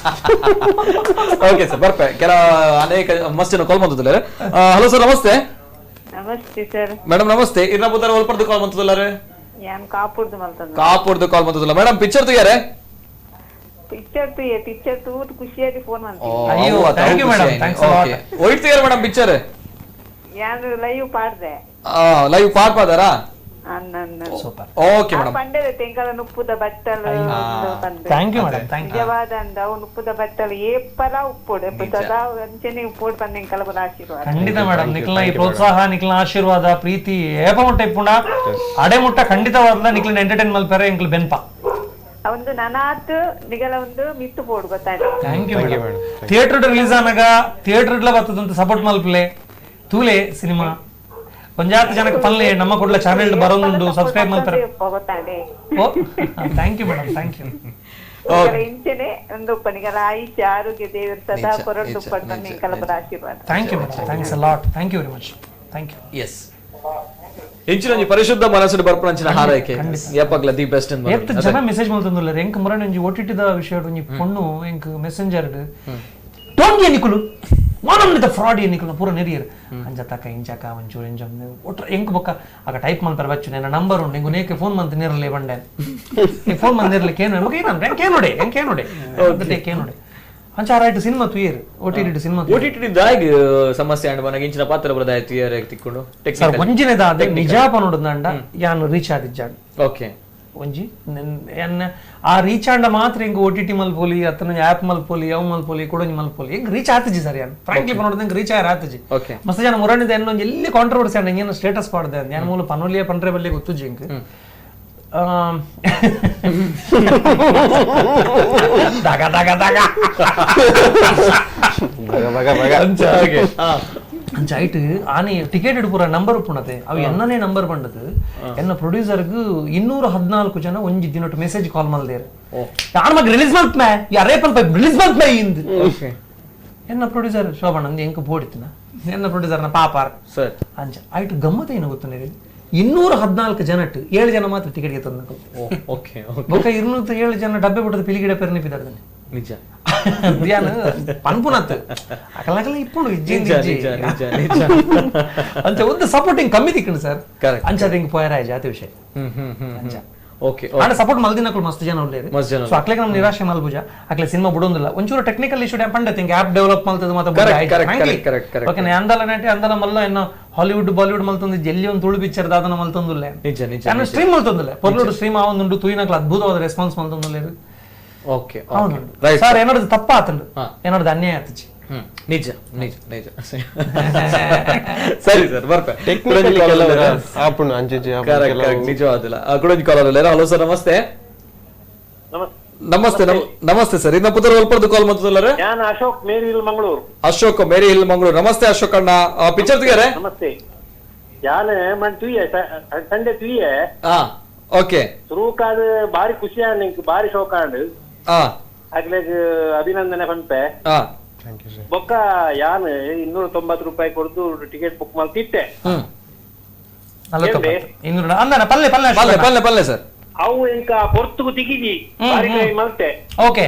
Speaker 1: okay sir ಬರ್ಪೆ ಕೆಲ ಅನೇಕ ಮಸ್ತ್ ಜನ ಕಾಲ್ ಬಂದಿದ್ದಾರೆ. ಹಲೋ ಸರ್ ನಮಸ್ತೆ.
Speaker 8: ನಮಸ್ತೆ ಸರ್.
Speaker 1: ಮೇಡಮ್ ನಮಸ್ತೆ. ಇರ್ನ ಬುದಾರ ಒಲ್ಪರ್ದು ಕಾಲ್ ಬಂತದಲ್ಲಾರೆ?
Speaker 8: ಯಾನ್ ಕಾಪುರ್ದು ಮಲ್ತದ.
Speaker 1: ಕಾಪುರ್ದು ಕಾಲ್ ಬಂತದಲ್ಲ ಮೇಡಮ್. ಪಿಕ್ಚರ್ ತುಯಾರೆ?
Speaker 8: ಪಿಕ್ಚರ್ ತುಯೆ, ಪಿಕ್ಚರ್ ತೂತ್ ಖುಷಿಯಾಗಿ ಫೋನ್ ಮಾಡ್ತೀನಿ.
Speaker 2: ಅಯ್ಯೋ thank you madam, thanks a lot.
Speaker 1: Wait ತುಯಾರೆ madam picture?
Speaker 8: ಯಾನ್ ಲೈವ್ ಪಾಡ್ದೆ.
Speaker 1: ಲೈವ್ ಪಾಡ್ ಪಾದಾರಾ?
Speaker 2: Super.
Speaker 1: Okay madam.
Speaker 8: ಪಂಡೆದ ತೆಂಕಲ ನುಪ್ಪುದ ಬಟ್ಟಲು ಬಂದು.
Speaker 2: Thank you madam, thank you.
Speaker 8: ನಿಜವಾದ ಅಂದ ಅವು ನುಪ್ಪುದ ಬಟ್ಟಲು ಏಪಲ ಉಪ್ಪೋಡು ಸದಾ ಅಂಚನೆ ಉಪ್ಪೋಡು ಬಂದ ಎಂಕಲ ಆಶೀರ್ವಾದ.
Speaker 2: ಖಂಡಿತ ಮೇಡಮ್, ನಿಕ್ಲ ಈ ಪ್ರೋತ್ಸಾಹ ನಿಕ್ಲ ಆಶೀರ್ವಾದ ಪ್ರೀತಿ ಏಪ ಮುಟ್ಟ ಇಪ್ಪುಂಡ ಅಡೆ ಮುಟ್ಟ ಖಂಡಿತವಾದ ನಿಕ್ಲಿನ ಎಂಟರ್ಟೈನ್ ಮಲ್ಪೆರೆ ಎಂಕ್ಲು ಬೆನ್ಪ
Speaker 8: ಒಂದು ನನಾತ್ ನಿಗಲ ಒಂದು ಮಿತ್ತು ಪೋಡು ಗೊತ್ತಾಯ್ತು.
Speaker 2: Thank you madam. Theatre release ಆನಾಗ theatre ಬರ್ತದಂತ support ಮಲ್ಪಲೆ ತೂಲೆ cinema ಒಂಜಾತ ಜನಕ್ಕೆ ಪಲ್ಲೆ ನಮ್ಮ ಕೊಡ್ಲ ಚಾನೆಲ್ ಬರೋದುಂಡು ಸಬ್ಸ್ಕ್ರೈಬ್ ಮಾಡ್ತಾರೆ. Thank you madam, thank you.
Speaker 8: ಇಂಚನೆ ಒಂದು ಉಪ್ಪನಿಗಲ ಆಯುಷ್ಯ ಆರೋಗ್ಯ ದೇವರು ಸದಾ ಕೊರಡು ಉಪ್ಪು ಆಶೀರ್ವಾದ.
Speaker 2: Thank you madam, thanks a lot, thank you very much, thank you.
Speaker 1: Yes ಇಂಚಿನ ಪರಿಶುದ್ಧ ಮನಸ್ಸು ಬರ್ಪಣಂಚಿನ ಹಾರೈಕೆ ಯಪ್ಪಗ್ಲ the best ಅಂತ
Speaker 2: ಎತ್ತ ಜನ ಮೆಸೇಜ್ ಮಾಡ್ತಂದುಲ್ಲ ಎಂಕ್ ಮುರಣ ಒಂಜಿ ಓಟಿಟಿದ ವಿಷಯ ಒಂಜಿ ಪೊಣ್ಣು ಎಂಕ್ ಮೆಸೆಂಜರ್ ಟೋಂಗಿ ನಿಕುಲು ಮಾನವನಿತ ಫ್ರಾಡ್ ಎನ್ನಿಕುಲು ಪೂರ ನೆರಿಯರ್ ಅಂಜ ತಕ ಇಂಚಕ ಒಂಚೂರು ಎಂಜ ಒಟ್ರ ಎಂಕ್ ಬೊಕ್ಕ ಆಗ ಟೈಪ್ ಮಾಡ್ತಾರೆ ಬಚ್ಚು ನನ್ನ ನಂಬರ್ ಉಂಡು ಎಂಗು ನೇಕೆ ಫೋನ್ ಮಂತ್ ನೇರಲೆ ಬಂಡೆ ಫೋನ್ ಮಂತ್ ನೇರಲೆ ಕೇನು ಓಕೆ ನಾನು ಕೇನುಡೆ ಎಂಕ್ ಕೇನುಡೆ ಕೇನುಡೆ ಅಂಚ ರೈಟ್ ಸಿನಿಮಾ ತುಯೇರ್ OTT cinema
Speaker 1: OTT ದಾಗ್ ಸಮಸ್ಯೆ ಅಂಡ್ ಬನಗ ಇಂಚಿನ ಪಾತ್ರ ಬರದಾಯ ತುಯೇರ್ ತಿಕ್ಕೊಂಡು
Speaker 2: ಸರ್ ಒಂಜಿನೆದಾದ ನಿಜ ಪನೊಡುದಂಡ ಯಾನು ರೀಚ್ ಆದಿಜ್ಜಾಂಡ್.
Speaker 1: ಓಕೆ
Speaker 2: ಒಂಜಿ ಆ ರೀಚ್ ಆಂಡ ಮಾತ್ರ ಎಂಕ್ ಓಟಿಟಿ ಮಲ್ಪೋಲಿ ಅತ್ತನ ಆ್ಯಪ್ ಮಲ್ಪೋಲಿ ಅವು ಮಲ್ಪೋಲಿ ಕೊಡೊಂಜಿ ಮಲ್ಪೋಲಿ ಎಂಕ್ ರೀಚ್ ಆತಜಿ ಸರ್. ಯಾನ್ ಫ್ರಾಂಕ್ಲಿ ಪನೊಡುದು ಎಂಕ್ ರೀಚ್ ಆಯರ್ ಆತಜಿ. ಮಸ್ತ್ ಜನ ಮುರಣಿದ ಎನ್ನೊಂಜಿ ಎಲ್ಲಿ ಕಾಂಟ್ರವರ್ಸಿ ಅಂಡ ಏನು ಸ್ಟೇಟಸ್ ಪಾಡ್ದೆ ಯಾನ್ ಮೂಲ ಪನೊಲಿಯ ಪಂಡ್ರೆ ಬಲ್ಲೆ ಗೊತ್ತುಜಿ ಎಂಕ್. ದಗ ದಗ ದಗ
Speaker 3: ಬಗ ಬಗ ಬಗ
Speaker 2: ಅಂಚ ಐಟ್ ಆನೆ ಟಿಕೆಟ್ ಪೂರ ನಂಬರ್ ಉಪ್ಪುಣತೆ ಅವು ಎನ್ನನೇ ನಂಬರ್ ಬಂಡದು ಎನ್ನ ಪ್ರೊಡ್ಯೂಸರ್ಗ್ 214 ಜನ ಒಂಜಿ ದಿನೊಟ್ಟು ಮೆಸೇಜ್ ಕಾಲ್ ಮಲ್ದೇರು ಯಾರು ಮಗ ರಿಲೀಸ್ ಮಲ್ತ್ ಮೇ ಯಾರೇ ಪಲ್ಪ ರಿಲೀಸ್ ಮಲ್ತ್ ಮೇ ಇಂದ್. ಎನ್ನ ಪ್ರೊಡ್ಯೂಸರ್ ಶೋಭಣ್ಣ ಎಂಕ್ ಬೋಡಿತ್ತಿನ ಎನ್ನ ಪ್ರೊಡ್ಯೂಸರ್ನ ಪಾಪಾರ್
Speaker 1: ಸರ್
Speaker 2: ಅಂಚ ಐಟ್ ಗಮ್ಮತ್ ಏನು ಗೊತ್ತು 214 ಜನಟ್ಟು 7 ಜನ ಮಾತ್ರ ಟಿಕೆಟ್ಗೆ ತಂದ.
Speaker 1: ಓಕೆ
Speaker 2: ಬೊಕ್ಕ 207 ಜನ ಡಬ್ಬೆ ಬಿಟ್ಟದ ಪಿಲಿಗಿಡ ಪೆರ್ನಿಪಿದಾರ್ದನೆ
Speaker 1: ನಿಜ
Speaker 2: ಧ್ಯಾನ ಪನ್ಪುನತ್ ಅಕಲಕಲ ಇಪ್ಪುಂಡು ಇಜ್ಜಿ
Speaker 1: ನಿಜ ನಿಜ ನಿಜ
Speaker 2: ಅಂಚ ಒಂದು ಸಪೋರ್ಟಿಂಗ್ ಕಮ್ಮಿ ತಿಕ್ಕಂಡು ಸರ್.
Speaker 1: ಕರೆಕ್ಟ್.
Speaker 2: ಅಂಚ ಅದಿಂಗ್ ಪೋಯರಾಯ ಜಾತಿ ವಿಷಯ ಅಂಚ.
Speaker 1: ಓಕೆ
Speaker 2: ಆಂಡ ಸಪೋರ್ಟ್ ಮಲ್ದಿನಕುಲು ಮಸ್ತ್ ಜನ ಉಲ್ಲೇರು. ಸೊ ಅಕ್ಲೆಗ್ ನಮ್ ನಿರಾಶೆ ಮಲ್ಪುಜ ಅಕ್ಲೆ ಸಿನಿಮಾ ಬುಡೊಂದಿಲ್ಲ ಒಂಚೂರು technical issue dam ಪಂಡ think app develop ಮಲ್ತದ ಮಾತ
Speaker 1: correct correct.
Speaker 2: Okay ಅಂದಲ ನಾಟಿ ಅಂದಲ ಮಲ್ಲ ಎನ್ನ ಹಾಲಿವುಡ್ ಬಾಲಿವುಡ್ ಮಲ್ತೊಂದು ಜೆಲ್ಲಿ ಒಂದು ತುಳು ಪಿಕ್ಚರ್ ದಾದನ ಮಲ್ತೊಂದುಲ್ಲೆ
Speaker 1: ನಿಜ ನಿಜ
Speaker 2: ನಾನು ಸ್ಟ್ರೀಮ್ ಮಲ್ತೊಂದುಲ್ಲೆ ಪೊರ್ಲುಡು ಸ್ಟ್ರೀಮ್ ಆವೊಂದುಂಡು ತೂಯಿನಕ್ಲ ಅದ್ಭುತವಾದ ರೆಸ್ಪಾನ್ಸ್ ಮಲ್ತೊಂದುಲ್ಲೆ.
Speaker 1: Okay
Speaker 2: okay sir ಏನಾದ್ರು ತಪ್ಪ ಆತಂಡು ಏನಾದ್ರು ಅನ್ಯಾಯ ಆತಜಿ.
Speaker 1: ನಿಜ ನಿಜ ನಿಜ ಸರಿ ಸರ್ ಬರ್ಪೆ ನಿಜವಾದಿಲ್ಲ ಕುಡೊಂಜಿ ಕಾಲ್ ಅಲ್ಲ. ಹಲೋ ಸರ್ ನಮಸ್ತೆ. ನಮಸ್ತೆ ನಮಸ್ತೆ ಸರ್. ಇನ್ನ ಪುತ್ರ ಒಲ್ಪರ್ದು ಕಾಲ್ ಮಾಡ್ತದಲ್ಲ?
Speaker 6: ನಾನು Ashok Mary Hill Mangaluru.
Speaker 1: Ashok Mary Hill Mangaluru. Namaste Ashok ಅಣ್ಣ, ಪಿಕ್ಚರ್ ತುಯಾರೆ?
Speaker 6: ನಮಸ್ತೆ. ಯಾನ್ ಮನ್ ತುಯೆ ಸಂಡೆ ತುಯೆ.
Speaker 1: ಓಕೆ
Speaker 6: ಸುರುಕಾದ ಬಾರಿ ಖುಷಿ ಆಂಡ್ ಬಾರಿ ಶೋಕ ಆಂಡ್ ಅಗ್ಲೆಗ್ ಅಭಿನಂದನೆ ಪನ್ಪೆ. ಬೊಕ್ಕ ಯಾನ್ 290 ರೂಪಾಯಿ ಕೊಡ್ದು ಟಿಕೆಟ್ ಬುಕ್ ಮಾಡ್ತಿಟ್ಟೆ.
Speaker 1: ಪಲ್ಲೆ ಪಲ್ಲೆ ಸರ್
Speaker 6: ಅವು ಇಂಕ ಪೊರ್ತುಗು ತಿಗಿಜಿ ಬಾರಿ ಟ್ರೈ ಮಲ್ತೆ.
Speaker 2: ಓಕೆ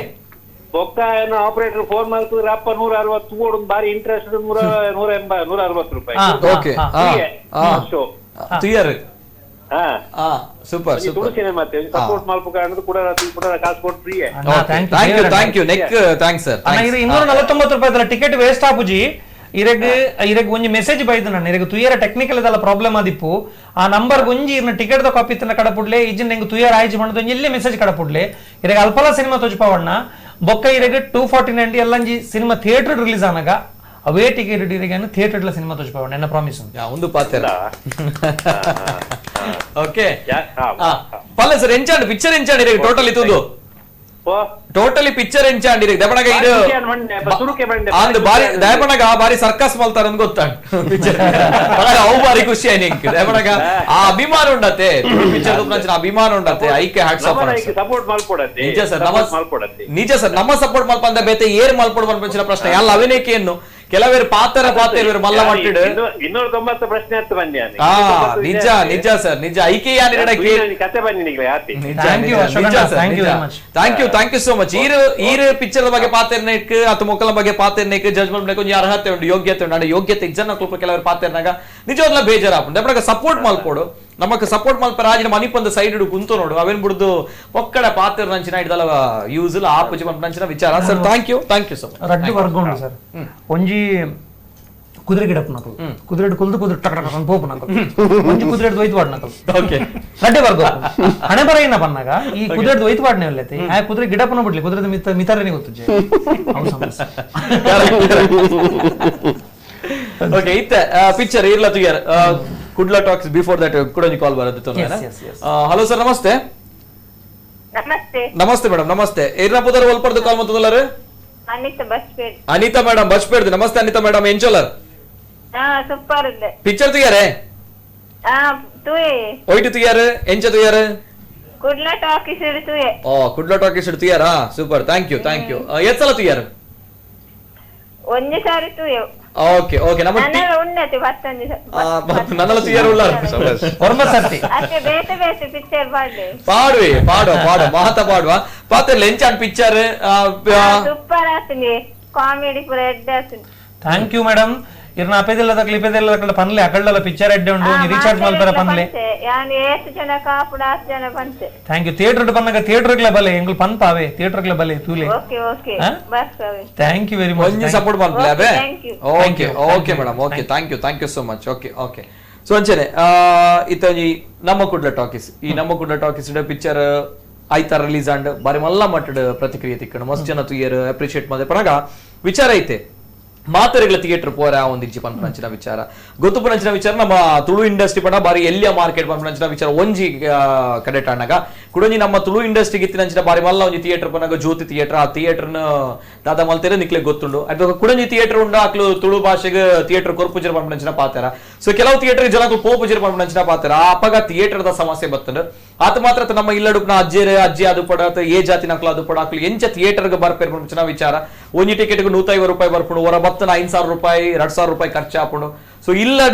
Speaker 6: ಬೊಕ್ಕ ಏನೋ ಆಪರೇಟರ್ ಫೋನ್ ಮಾಡ್ತಿದ್ರೆ ಅಪ್ಪ 160 ಓಡುದು ಬಾರಿ ಇಂಟ್ರೆಸ್ಟ್ 180 ರೂಪಾಯಿ.
Speaker 1: ಓಕೆ ತುಯರ್ super super
Speaker 6: cinema support ಮಲ್ಪು ಕಾರಣದ ಕೂಡ ಕೂಡ ಕಾಸು ಕೊಟ್ಟು free.
Speaker 1: Thank you thank you neck thanks sir.
Speaker 2: ಅಣ್ಣ ಇದು 249 ರೂಪಾಯಿ ಟಿಕೆಟ್ ವೇಸ್ಟ್ ಆಪುಜಿ. ಇರೆಗ್ ಇರೆಗ್ ಒಂಜಿ ಮೆಸೇಜ್ ಬೈದು ನಾನು ಇರೆಗ್ ತುಯರ ಟೆಕ್ನಿಕಲ್ ಇದೆಲ್ಲ ಪ್ರಾಬ್ಲಮ್ ಆದಿಪ್ಪು ಆ ನಂಬರ್ ಒಂಜಿ ಇರ್ನ ಟಿಕೆಟ್ the copy ತನ್ನ ಕಡಪುಡ್ಲೆ ಇಜ್ಜಿನ ಎಂಗ್ ತುಯರ್ ಆಯ್ಜಿ ಮಂಡದ ಒಂಜಿ ಇಲ್ಲೇ ಮೆಸೇಜ್ ಕಡಪುಡ್ಲೆ ಇರೆಗ್ ಅಲ್ಪಲ ಸಿನಿಮಾ ತೋಜ್ಪಾವಣ್ಣ ಬೊಕ್ಕ ಇರೆಗ್ 249 ಎಲ್ಲಂಜಿ cinema theatre release ಆನಗ ಅವೇ ಟಿಕೆಟ್ ಇರೆಗ್ ಥಿಯೇಟರ್ ಸಿನಿಮಾ ತೋಜ್ಪಾವಣ್ಣ ಎನ್ನ ಪ್ರಾಮಿಸ್
Speaker 1: ಒಂದು ಪಾತ್ರ. ಓಕೆ ಪಲ್ಲೆ ಸರ್ ಎಂಚಾಂಡ್ ಪಿಕ್ಚರ್ ಎಂಚಾಂಡ್ ಇರೆಗ್ ಟೋಟಲ್ ಇತ್ತುದು? ಟೋಟಲಿ ಪಿಕ್ಚರ್ ಎಂಚ ಅಂಡಿರಿ ದಯಪಣಗ ಇದು ಅಂದ್ ಬಾರಿ ದಯಪಣಗ ಬಾರಿ ಸರ್ಕಸ್ ಮಲ್ತಾರ ಅಂತ ಗೊತ್ತಾಂಡ್ ಪಿಕ್ಚರ್ ಅವು ಬಾರಿ ಖುಷಿ ಆಯ್ತು ನಿಂಕ್ ದಯಪಣಗ ಆ ಅಭಿಮಾನ ಉಂಡತೆ ಪಿಕ್ಚರ್ ಅಭಿಮಾನ ಉಂಡತೆ ಐಕೆ ಹ್ಯಾಟ್ಸ್ ಆಫ್
Speaker 6: ಸಪೋರ್ಟ್ ಮಲ್ಪೊಡತೆ.
Speaker 1: ನಿಜ ಸರ್, ನಿಜ ಸರ್, ನಮ್ಮ ಸಪೋರ್ಟ್ ಮಲ್ಪ ಅಂದ ಬೇತೆ ಏರ್ ಮಲ್ಪೊಡು ಪನ್ಪಂಚಿನ ಪ್ರಶ್ನೆ ಅಲ್ಲ. ಅವಿನೇಕೆ ಕೆಲವೇರು ಪಾತ್ರ ಪಾತ್ರ ಮಲ್ಲ ಮಟ್ಟಿಡು
Speaker 6: 290 ಪ್ರಶ್ನೆ ಹತ್ತು ಬನ್ನಿ.
Speaker 1: ನಿಜ ನಿಜ ಸರ್, ನಿಜ ಐಕೆ
Speaker 6: ಕತೆ ಬನ್ನಿ.
Speaker 1: Thank you, thank you so much. ಈರು ಪಿಕ್ಚರ್ ಬಗ್ಗೆ ಪಾತೆರ್ನೇಕ್ ಅಥವಾ ಮೊಕ್ಕಲ ಬಗ್ಗೆ ಪಾತೆರ್ನೇಕ್ ಜಡ್ಜ್ಮೆಂಟ್ ಕೊಂಚ ಅರ್ಹತೆ ಉಂಟು, ಯೋಗ್ಯತೆ ಉಂಟು. ಯೋಗ್ಯತೆ ಜನ ಸ್ವಲ್ಪ ಕೆಲವರು ಪಾತೆರ್ನಾಗ ನಿಜವಾಗ್ಲ ಬೇಜಾರಾಪುಂಡು. ಸಪೋರ್ಟ್ ಮಲ್ಪೋಡು, ನಮಕ್ ಸಪೋರ್ಟ್ ಮಲ್ಪ ರಾಜಿನ ಮನಿಪಂದ ಸೈಡ್ ಕುಂತು ನೋಡು ಅವೇನ್ ಬಿಡುದು ಒಕ್ಕಡ ಪಾತ್ರ ನಂಚಿನ ಇಡ್ದಲ್ಲ ಯೂಸ್ ಇಲ್ಲ ಆಪುಜಿ ನಂಚಿನ ವಿಚಾರ sir. Thank you, thank you so much.
Speaker 2: ರಡ್ಡು ವರ್ಗ ಉಂಡು ಸರ್. ಒಂಜಿ ಕುದುರೆ ಗಿಡಪ್ಪನಕಲು ಕುದುರೆ ಕುಲ್ದು ಕುದುರೆ ಟಕ ಟಕ ಪೋಪುನಕಲು, ಒಂಜಿ ಕುದುರೆ ಒಯ್ತು ವಾಡ್ನಕಲು.
Speaker 1: ಓಕೆ,
Speaker 2: ರಡ್ಡೆ ವರ್ಗ ಹಣೆ ಬರ ಬನ್ನಾಗ ಈ ಕುದುರೆ ಒಯ್ತು ವಾಡ್ನೆ ಒಲ್ಲೆತಿ ಆ ಕುದುರೆ ಗಿಡಪ್ಪನ ಬಿಡ್ಲಿ ಕುದುರೆ ಮಿತ ಮಿತರನೆ ಗೊತ್ತು.
Speaker 1: ಓಕೆ, ಇತ್ತ ಪಿಕ್ಚರ್ ಇರ್ಲ ತುಯರ್ ಕುಡ್ಲ ಟಾಕ್ಸ್ ಬಿಫೋರ್ that ಕೂಡ ಕಾಲ್ ಬರುತ್ತೆ. ಹಲೋ ಸರ್, ನಮಸ್ತೆ.
Speaker 8: ನಮಸ್ತೆ.
Speaker 1: ನಮಸ್ತೆ ಮೇಡಮ್, ನಮಸ್ತೆ. ಏರ್ನ ಪುದರ್ ಒಲ್ಪರ್ದು ಕಾಲ್ ಮತ್ತದಲ್ಲರ?
Speaker 8: ಅನಿತಾ ಬಸ್ಪೇಡ್.
Speaker 1: ಅನಿತಾ ಮೇಡಮ್ ಬಸ್ಪೇಡ್. ನಮಸ್ತೆ ಅನಿತಾ ಮೇಡಮ್, ಎಂಚೋಲರ್?
Speaker 8: ಹಾ, ಸೂಪರ್ ಇದೆ.
Speaker 1: ಪಿಕ್ಚರ್ ತುಯಾರೆ?
Speaker 8: ಹಾ, ತುಯೆ.
Speaker 1: ಒಯ್ಟು ತುಯಾರೆ? ಎಂಚ ತುಯಾರೆ?
Speaker 8: ಕುಡ್ಲ ಟಾಕೀಸ್ ತುಯೆ.
Speaker 1: ಓ, ಕುಡ್ಲ ಟಾಕೀಸ್ ತುಯಾರಾ? Super, thank you, thank you. ಎತ್ಸಲ ತುಯಾರ್?
Speaker 8: ಒಂದೇ ಸಾರಿ ತುಯೆ.
Speaker 1: ಓಕೆ ಓಕೆ, ನಮ್ಮ
Speaker 8: ನನ್ನಲ ಉನ್ನತಿ ಪತ್ತೊಂದು
Speaker 1: ನನ್ನಲ ತುಯಾರ್ ಉಳ್ಳಾರ
Speaker 2: ಒರ್ಮ ಸರ್ತಿ
Speaker 8: ಅತ್ತೆ ಬೇತೆ ಬೇತೆ ಪಿಕ್ಚರ್ ಪಾಡ್ಲೆ
Speaker 1: ಪಾಡುವೆ ಪಾಡುವ ಪಾಡುವ ಮಾತ ಪಾಡುವ ಪಾತೆ ಲೆಂಚಾನ್ ಪಿಕ್ಚರ್
Speaker 8: ಸೂಪರ್ ಆತನಿ, ಕಾಮಿಡಿ ಪೂರ ಎಡ್ಡೆ ಆತನಿ.
Speaker 2: Thank you madam. ಇರ್ನ ಅಪೆದೆಲ್ಲ ತಕ್ಲಿ ಇಪೆದೆಲ್ಲ ತಕ್ಲ ಪನ್ಲೆ ಅಕಳ್ಳಲ ಪಿಕ್ಚರ್ ಎಡ್ಡೆ ಉಂಡು ರೀಚಾರ್ಜ್ ಮಲ್ಪರ ಪನ್ಲೆ
Speaker 8: ಯಾನ್ ಏತ್ ಜನ ಕಾಪುಡ ಆತ್ ಜನ ಪಂತೆ.
Speaker 2: Thank you. Theatre ಪನ್ನಗ ಥಿಯೇಟರ್ ಗ್ಲ ಬಲೆ ಎಂಗುಲ್ ಪನ್ಪಾವೆ ಥಿಯೇಟರ್ ಗ್ಲ ಬಲೆ ತೂಲೆ.
Speaker 8: ಓಕೆ ಓಕೆ, ಬಸ್ ಅವೆ.
Speaker 2: Thank you very much.
Speaker 1: ಒಂಜಿ ಸಪೋರ್ಟ್ ಮಲ್ಪಲೆ ಅಬೆ. Okay okay madam, okay thank you, thank you so much. Okay okay. So ಅಂಚನೆ ಇತ್ತೊಂಜಿ ನಮ್ಮ ಕುಡ್ಲ ಟಾಕೀಸ್, ಈ ನಮ್ಮ ಕುಡ್ಲ ಟಾಕೀಸ್ ಪಿಕ್ಚರ್ ಆಯ್ತಾ ರಿಲೀಸ್ ಆಂಡ್ ಬಾರಿ ಮಲ್ಲ ಮಟ್ಟದ ಪ್ರತಿಕ್ರಿಯೆ ತಿಕ್ಕಣ ಮಸ್ತ್ ಜನ ತುಯರ್ ಅಪ್ರಿಶಿಯೇಟ್ ಮಾಡಿದೆ. ಪನಗ ವಿಚಾರ ಐತೆ ಮಾತೆರೆಗಳ ಥಿಯೇಟರ್ ಪೋರ ಒಂದಿಜ್ಜಿ ಪನ್ಪುನಂಚಿನ ವಿಚಾರ ಗೊತ್ತುಪುನಂಚಿನ ವಿಚಾರ. ನಮ್ಮ ತುಳು ಇಂಡಸ್ಟ್ರಿ ಪಡ ಬಾರಿ ಎಲ್ಲಿಯ ಮಾರ್ಕೆಟ್ ಪನ್ಪುನಂಚಿನ ವಿಚಾರ ಒಂಜಿ ಕಡೆಟ್ ಆನಗ ಕುಡೊಂಜಿ ನಮ್ಮ ತುಳು ಇಂಡಸ್ಟ್ರಿಗೆ ಇತ್ತಿನಂಚಿನ ಬಾರಿ ಮಲ್ಲ ಒಂಜಿ ಥಿಯೇಟರ್ ಪನಗ ಜ್ಯೋತಿ ಥಿಯೇಟರ್. ಆ ಥಿಯೇಟರ್ನ ದಾದಾ ಮಲ್ತೇರೆ ನಿಕ್ಲೆ ಗೊತ್ತುಂಡು. ಅದು ಕುಡೊಂಜಿ ಥಿಯೇಟರ್ ಉಂಡು ಅಕ್ಲು ತುಳು ಭಾಷೆಗೆ ಥಿಯೇಟರ್ ಕೊರ್ಪುಜರ್ ಪನ್ಪುನಂಚಿನ ಪಾತೆರ. ಸೊ ಕೆಲವು ಥಿಯೇಟರ್ ಜನಕ್ಕೂ ಪೋಪುಜರ್ ಪನ್ಪುನಂಚಿನ ಪಾತೆರ. ಆ ಅಪಗ ಥಿಯೇಟರ್ದ ಸಮಸ್ಯೆ ಬತ್ತಂಡು. ಆತ ಮಾತ್ರ ನಮ್ಮ ಇಲ್ಲಡುಪ್ನ ಅಜ್ಜೇರೆ ಅಜ್ಜಿ ಅದು ಪಡ ಏ ಜಾತಿ ನಕ್ಲು ಅದು ಪಡ ಅಕ್ಲು ಎಂಚ ಥಿಯೇಟರ್ಗೆ ಬರ್ಪೇರ್ ಪನ್ಪುನಂಚಿನ ವಿಚಾರ. ಒಂಜಿ ಟಿಕೆಟ್ಗೆ 150 ರೂಪಾಯಿ ಬರ್ಪುಂಡು, ಹೊರ ಬತ್ತನ 5,000 ರೂಪಾಯಿ 2,000 ರೂಪಾಯಿ ಖರ್ಚಾಪುಂಡು. ಸೊ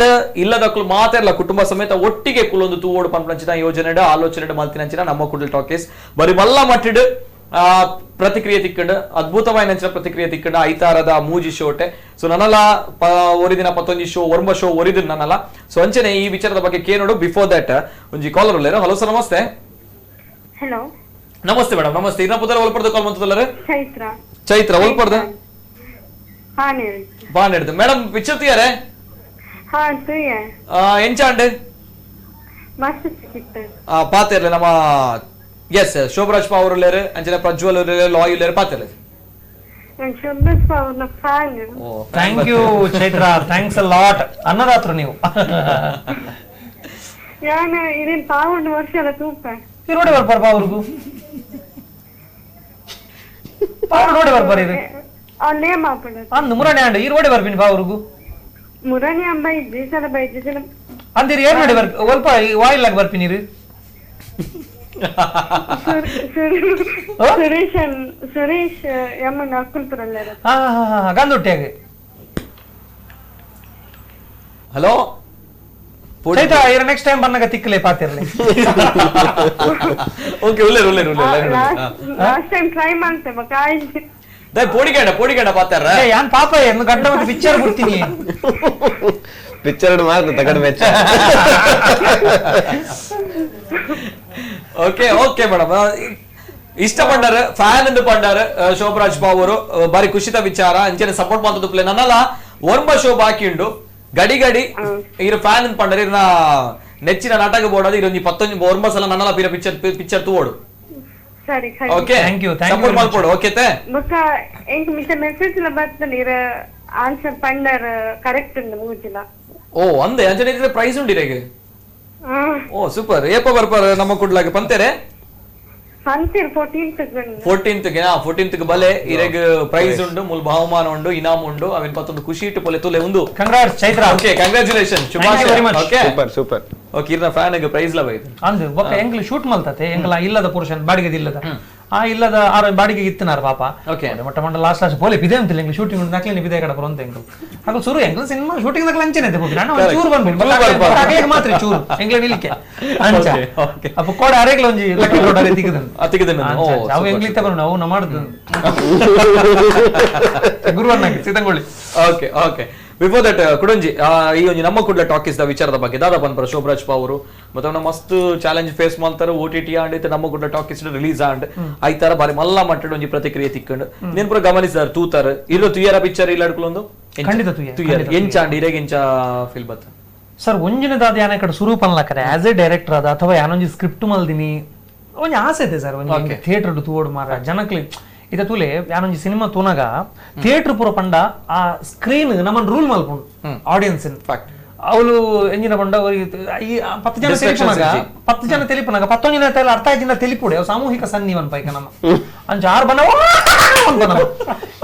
Speaker 1: ಇಲ್ಲದಕ್ಲು ಮಾತೆರ್ಲ ಕುಟುಂಬ ಸಮೇತ ಒಟ್ಟಿಗೆ ಕುಲೊಂದು ತೂವೋಡು ಪನ್ಪುನಂಚಿನ ಯೋಜನೆ ಆಲೋಚನೆ ಮಲ್ತಿನಂಚಿನ ನಮ್ಮ ಕುಡ್ಲ ಟಾಕೀಸ್ ಬರಿ ಮಲ್ಲ ಮಟ್ಟಿಡು ಪ್ರತಿಕ್ರಿಯೆ ತಿಕ್ಕಂಡು ಅದ್ಭುತವಾದ ಪ್ರತಿಕ್ರಿಯೆ ತಿಕ್ಕಂಡು ಐತಾರದ ಮೂಜಿ ಶೋಟೆ. ಸೊ ನನ್ನಲ್ಲ ಒರಿದಿನ ಪತ್ತೊಂಜಿ ಶೋ ಒರ್ಮ ಶೋ ಒರಿದಿನ ನನ್ನಲ್ಲ. ಸೊ ಅಂಚನೆ ಈ ವಿಚಾರದ ಬಗ್ಗೆ ಕೇನೋಡು. ಬಿಫೋರ್ that ಒಂಜಿ ಕಾಲರ್ ಉಲ್ಲೇರು. ಹಲೋ ಸರ್, ನಮಸ್ತೆ.
Speaker 8: ಹಲೋ,
Speaker 1: ನಮಸ್ತೆ ಮೇಡಮ್, ನಮಸ್ತೆ. ಇನ್ನ ಪುದರ ಒಲ್ಪರ್ದು ಕಾಲ್ ಮಂತದಲ್ಲರೆ?
Speaker 8: ಚೈತ್ರ.
Speaker 1: ಚೈತ್ರ ಒಲ್ಪರ್ದು ಬಾನೆಡ್ದು ಮೇಡಮ್ ಪಿಕ್ಚರ್ ತುಯಾರೆ?
Speaker 8: ಹಾ ತುಯೆ.
Speaker 1: ಎಂಚಾಂಡ್
Speaker 8: ಮಸ್ತ್ ಸಿಕ್ಕಿತ್ತು
Speaker 1: ಪಾತೆರ್ಲೆ ನಮ್ಮ ಎಸ್ ಶೋಭರಾಜ್ ಪಾವ್ ಉಲ್ಲೇರು ಅಂಚನೆ ಪ್ರಜ್ವಲ್ ಉಲ್ಲೇರು ಲಾಯ್ ಉಲ್ಲೇರು ಪಾತೆರ್ಲೆ.
Speaker 8: ಶೋಭರಾಜ್ ಪಾವ್ ನ fan.
Speaker 2: Thank you Chaitra, thanks a lot. ಅನ್ನದಾತರು ನೀವು.
Speaker 8: ಯಾನ ಇದೇನ್ ಪಾವುಂಡು ವರ್ಷ ಎಲ್ಲ ತೂಪ
Speaker 2: ಇರೋಡೆ ಬರ್ಪಾರ ಪಾವ್ರಿಗೂ ಪಾವು ರೋಡೆ ಬರ್ಪಾರ ಇದು
Speaker 8: ಅಲ್ಲೇ ಮಾಪಡ
Speaker 2: ಅಂದು ಮುರಣೆ ಅಂಡ ಈ ರೋಡೆ ಬರ್ಪಿನಿ ಪಾವ್ರಿಗೂ
Speaker 8: ಮುರಣೆ ಅಂಬ ಇಜ್ಜಿ ಸಲ ಬೈಜಿ ಸಲ
Speaker 2: ಅಂದಿರಿ ಏರ್ ನೋಡಿ ಬರ್ ಒಲ್ಪ ವಾಯಿಲ್ಲಾಗ ಬರ್ಪಿನಿರು.
Speaker 8: ಸುರೇಶ್ ಸುರೇಶ್ ಯಮ್ಮನ ಅಕ್ಕುಲ್ಪುರಲ್ಲ.
Speaker 2: ಹಾ ಹಾ ಹಾ, ಗಂದುಟ್ಟಿಯಾಗ.
Speaker 1: ಹಲೋ
Speaker 2: ಚೈತ್ರ, ಇರ ನೆಕ್ಸ್ಟ್ ಟೈಮ್ ಬನ್ನಾಗ ತಿಕ್ಕಲೆ ಪಾತಿರ್ಲಿ.
Speaker 1: ಓಕೆ, ಉಲ್ಲೇರು ಉಲ್ಲೇರು ಉಲ್ಲೇರು.
Speaker 8: ಲಾಸ್ಟ್ ಟೈಮ್ ಟ್ರೈ ಮಾಡ್ತೆ ಬಕಾಯಿ
Speaker 1: ದೈ ಪೋಡಿಗಂಡ ಪೋಡಿಗಂಡ ಪಾತಾರ.
Speaker 2: ಯಾನ್ ಪಾಪ ಏನು ಗಡ್ಡ ಮತ್ತೆ ಪಿಕ್ಚರ್ ಬಿಡ್ತೀನಿ.
Speaker 3: ಪಿಕ್ಚರ್ ಮಾತ್ರ ತಗಡ ಮೆಚ್ಚ.
Speaker 1: ಓಕೆ ಓಕೆ ಮೇಡಮ್, ಇಷ್ಟ ಪಂಡಾರ ಫ್ಯಾನ್ ಎಂದು ಪಂಡಾರ ಶೋಭರಾಜ್ ಬಾಬು ಅವರು ಬಾರಿ ಖುಷಿತ ವಿಚಾರ. ಅಂಚನೆ ಸಪೋರ್ಟ್ ಮಾಡ್ತದ್ದು ಪ್ಲೇ ನನ್ನಲ್ಲ ಒರ್ಂಬ ಶೋ ಬಾಕಿ ಉಂಡು ಗಡಿ ಗಡಿ ಇರು ಫ್ಯಾನ್ ಅಂತ ಪಂಡಾರ ಇರ್ನ ನೆಚ್ಚಿನ ನಾಟಕ ಬೋರ್ಡ್ ಅದು ಇರೊಂಜಿ ಪತ್ತೊಂಜಿ ಒರ್ಂಬ ಸಲ ನನ್ನಲ್ಲ ಪೀರ ಪಿಕ್ಚರ್ ಪಿಕ್ಚರ್ ತೂವೋಡು.
Speaker 8: ಸರಿ,
Speaker 1: okay,
Speaker 2: thank you, thank you.
Speaker 1: Support ಮಾಡ್ಕೊಡು. ಓಕೆ ತೆ
Speaker 8: ಬೊಕ್ಕ ಎಂಕ್ ಮಿತ ಮೆಸೇಜ್ ಲ ಬರ್ತನೆ ಇರ ಆನ್ಸರ್ ಪಂಡರ್ ಕರೆಕ್ಟ್ ಉಂಡು ಮೂಜಿಲ.
Speaker 1: ಓ ಅಂದೆ ಅಂಚನೆ ಇದ್ರೆ ಪ್ರೈಸ್ ಉಂಡಿರೆಗೆ. ಓ ಸೂಪರ್. ಏಪ ಬರ್ಪಾರ ನಮ್ಮ ಕುಡ್ಲಾಗ ಪಂತೇರೆ?
Speaker 8: 14th
Speaker 1: 14th ಗೆ 14th ಗೆ ಬಲೆ ಇರೆಗ್ ಪ್ರೈಸ್ ಉಂಡು ಮುಲ್ ಬಹುಮಾನ ಉಂಡು ಇನಾಮ್ ಉಂಡು ಅವಿನ ಪತ್ತೊಂದು ಖುಷಿ ಇಟ್ಟು ಪೊಲೆ ತುಲೆ ಉಂದು.
Speaker 2: Congrats Chaitra.
Speaker 1: Okay congratulation ಶುಭಾಶಯ. Okay
Speaker 3: super super.
Speaker 1: Okay ಇರ್ನ ಫ್ಯಾನ್ ಗೆ ಪ್ರೈಸ್ ಲವ ಇದು
Speaker 2: ಅಂದು ಬೊಕ್ಕ ಎಂಗ್ಲ ಶೂಟ್ ಮಲ್ತತೆ ಎಂಗ್ಲ ಇಲ್ಲದ ಪುರುಷನ್ ಬಾಡಿಗೆ ಇಲ್ಲದ ಆ ಇಲ್ಲದ ಆರ ಬಾಡಿಗೆ ಇತ್ತನಾರ ಪಾಪ.
Speaker 1: ಓಕೆ
Speaker 2: ಮೊಟ್ಟ ಮೊಟ್ಟ ಲಾಸ್ಟ್ ಲಾಸ್ಟ್ ಪೋಲೆ ಪಿದೆ ಅಂತಿಲ್ಲ ಎಂಗ್ಲ ಶೂಟಿಂಗ್ ಉಂಡು ನಕ್ಲೇನೆ ಪಿದೆ ಕಡ ಬರೋಂತ ಎಂಗ್ಲ ಹಾಗು ಸುರು ಎಂಗ್ಲ ಸಿನಿಮಾ ಶೂಟಿಂಗ್ ನಕ್ಲ ಅಂಚನೆ ಇದೆ ನಾನು ಚೂರು ಬಂದ್ಬಿಟ್ಟು ಅಗಲೇಗೆ ಮಾತ್ರ ಚೂರು ಎಂಗ್ಲ ನಿಲ್ಕೆ ಅಂಚ ಅಪ್ಪ ಕೋಡ ಅರೆಗ್ಲ ಒಂಜಿ ಲಕ್ಕಿ ರೋಡ್ ಅರೆ ತಿಗದನ್
Speaker 1: ತಿಗದನ್
Speaker 2: ಅವು ಎಂಗ್ಲ ಇತ್ತ ಬರೋಣ ಅವು ನಮಾಡ್ದು ಗುರುವನ್ನಾಗಿ Seethangoli.
Speaker 1: Okay okay before that ಕುಡಂಜಿ ಈ ಒಂಜಿ ನಮ್ಮ ಕುಡ್ಲ ಟಾಕೀಸ್ the ವಿಚಾರದ ಬಗ್ಗೆ ದಾದಾ ಪನ್ಪರ ಶೋಭರಾಜ್ ಪಾವರು ಮತ್ತೆ ಅವನ ಮಸ್ತ್ ಚಾಲೆಂಜ್ ಫೇಸ್ ಮಾಡ್ತಾರೆ OTT and ಇತ್ತೆ ನಮ್ಮ ಕುಡ್ಲ talkies release and ಐತಾರ ಬಾರಿ ಮಲ್ಲ ಮಟ್ಟದ ಒಂಜಿ ಪ್ರತಿಕ್ರಿಯೆ ತಿಕ್ಕಂಡು ನೀನ್ ಪೂರ ಗಮನಿಸಿದಾರೆ ತೂತಾರ ಇರೋ ತುಯ್ಯರ ಪಿಕ್ಚರ್ ಇಲ್ಲ ಅಡ್ಕೊಳೊಂದು
Speaker 2: ಖಂಡಿತ
Speaker 1: ತುಯ್ಯರ ಎಂಚ ಅಂಡ್ ಇರೆಗೆ ಎಂಚ ಫೀಲ್ ಬತ್ತ
Speaker 2: ಸರ್ ಒಂಜಿನದಾದ ಯಾನ ಕಡೆ ಸುರು ಪನ್ಲಕರೆ as A director ಅದ ಅಥವಾ ಯಾನೊಂಜಿ ಸ್ಕ್ರಿಪ್ಟ್ ಮಲ್ದಿನಿ ಒಂಜಿ ಆಸೆ ಇದೆ ಸರ್ ಒಂಜಿ ಥಿಯೇಟರ್ ತೂವೋಡು ಮಾರ ಜನಕ್ಲಿ ಇದ ತೂಲೆ ಯಾನೊಂಜಿ ಸಿನಿಮಾ ತೂನಗ ಥಿಯೇಟರ್ ಪೂರ ಪಂಡ ಆ ಸ್ಕ್ರೀನ್ ನಮ್ಮನ್ ರೂಲ್ ಮಲ್ಪುಂಡು ಆಡಿಯನ್ಸ್ ಅವಳು ಎಂಜಿನ ಪಂಡ ಈ 10 ಜನ ತೆಲಿಪುನಗ 10 ಜನ ತೆಲಿಪುನಗ 11 ಜನ ತೆಲ ಅರ್ಥ ಆಯ್ತಿಂದ ತೆಲಿಪುಡೆ ಅವು ಸಾಮೂಹಿಕ ಸನ್ನಿ ಒನ್ ಪೈಕ ನಮ್ಮ ಅಂಚ 6 ಬನ್ನ ಬನ್ನ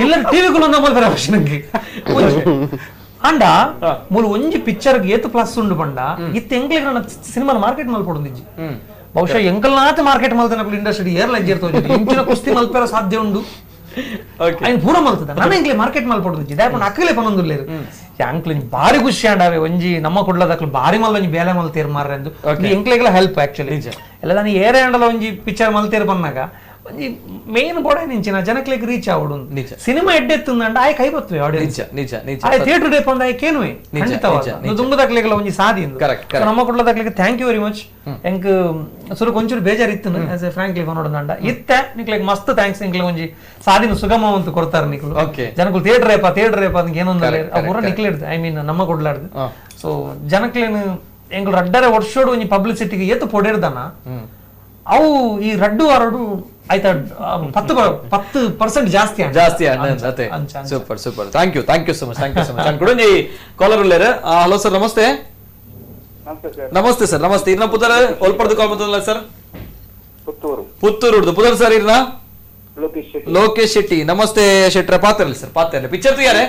Speaker 2: ಇಲ್ಲ ಟಿವಿಗಳು ನಮ್ಮ ನಂಗೆ ಅಂಡ ಮೂಲು ಒಂಜಿ ಪಿಕ್ಚರ್ ಏತು ಪ್ಲಸ್ ಉಂಡು ಪಂಡ ಇತ್ತ ಎಂಗ್ಲಿಗೆ ನನ್ನ ಸಿನಿಮಾ ಮಾರ್ಕೆಟ್ ಮಲ್ಪೊಡುಂದಿಜ್ಜಿ ಬಹುಶಃ ಎಂಕಲ್ನಾಥ ಮಾರ್ಕೆಟ್ ಮಲ್ತನప్పుడు ಇಂಡಸ್ಟ್ರಿ ಏರ್ಲ ಇರ್ತಾ ಇಂಚಿನ ಕುಸ್ತಿ ಮಲ್ಪೆರ ಸಾಧ್ಯ ಉಂಡು ఆయన ಪೂರ ಮಲ್ತದ ನನ್ನ ಎಂಕ್ಲೆ ಮಾರ್ಕೆಟ್ ಮಲ್ಪೊಡುಂದಿಜ್ಜಿ ದಾಯಪಂಡ ಅಕ್ಕಲೆ ಪನೊಂದುಲ್ಲೇರು ಅಂಕ್ಲು ಬಾರಿ ಖುಷಿ ಅಂಡಾವೆ ಒಂಜಿ ನಮ್ಮ ಕುಡ್ಲದಕ್ಲು ಬಾರಿ ಮಲ್ಲ ಒಂಜಿ ಬೇಲೆ ಮಲ್ತೇರು ಮಾರ್ರೆಂದು ಎಂಕ್ಲೆಗ್ಲ ಹೆಲ್ಪ್ ಆಕ್ಚುಲಿ ಎಲ್ಲ ನಾನು ಏರೇ ಅಂಡಲ ಒಂಜಿ ಪಿಕ್ಚರ್ ಮಲ್ತೇರು ಬಂದಾಗ ಒಂಜಿ ಮೇನ್ ಬೋಡ ನಿಂಚಿನ ಜನಕ್ಲೆಗ್ ರೀಚ್ ಆವಡು ಸಿನಿಮಾ ಎಡ್ಡೆತ್ತುಂದಂಡ ಆಯ್ ಕೈ ಬತ್ತುವೆ ಆಡಿಯನ್ಸ್
Speaker 1: ನಿಜ ನಿಜ
Speaker 2: ಆಯ್ ಥಿಯೇಟರ್ ಡೇ ಪಂದ ಆಯ್ ಕೇನುವೆ ಖಂಡಿತವಾದ ದುಂಬುದಕ್ಲೆಗ್ಲ ಒಂಜಿ ಸಾದಿ ನಮ್ಮ ಕುಡ್ಲದಕ್ಲೆಗ್ thank you very much ಎಂಕ್ ಸುರು ಕೊಂಚೂರು ಬೇಜಾರು ಇತ್ತು as A frankly ಪನೋಡಂಡ ಇತ್ತೆ ನಿಕ್ಲೆಗ್ ಮಸ್ತ್ thanks ಎಂಕ್ಲೆ ಒಂಜಿ ಸಾದಿನ ಸುಗಮ ಅಂತ ಕೊಡ್ತಾರೆ ನಿಕ್ಲು ಜನಕ್ಕೂ ಥಿಯೇಟರ್ ರೇಪ ಥಿಯೇಟರ್ ರೇಪ ಅದಕ್ಕೆ ಏನೊಂದು ಪೂರ ನಿಕ್ಲಿಡ್ದು I mean ನಮ್ಮ ಕೊಡ್ಲಾಡ್ದು. ಸೊ ಜನಕ್ಲೇನು ಎಂಗ್ಳು ರಡ್ಡರೆ ವರ್ಷೋಡು ಒಂಜಿ ಪಬ್ಲಿಸಿಟಿಗೆ ಏತು ಪೊಡೆರ್ದನ ಅವು ಈ ರಡ್ಡು ಅರಡು ಆಯ್ತಾ 10% ಜಾಸ್ತಿ
Speaker 1: ಜಾಸ್ತಿ. Super super thank you thank you so much thank you so much. ಕುಡಂಜಿ collar ಉಳ್ಳೇರು. Hello sir namaste. ನಮಸ್ತೆ ಸರ್ ನಮಸ್ತೆ. ಇರ್ನ ಪುದರ್ ಒಲ್ಪಡ್ದು ಕಾಲ್ ಬಂತಲ್ಲ ಸರ್?
Speaker 6: ಪುತ್ತೂರು.
Speaker 1: ಪುತ್ತೂರು ಪುದರ್ ಸರ್ ಇರ್ನ? ಲೋಕೇಶ್ ಶೆಟ್ಟಿ. ನಮಸ್ತೆ ಶೆಟ್ರ. ಪಾತ್ರಲ್ಲ ಸರ್ ಪಾತ್ರಲ್ಲ ಪಿಕ್ಚರ್ ತುಯಾರೆ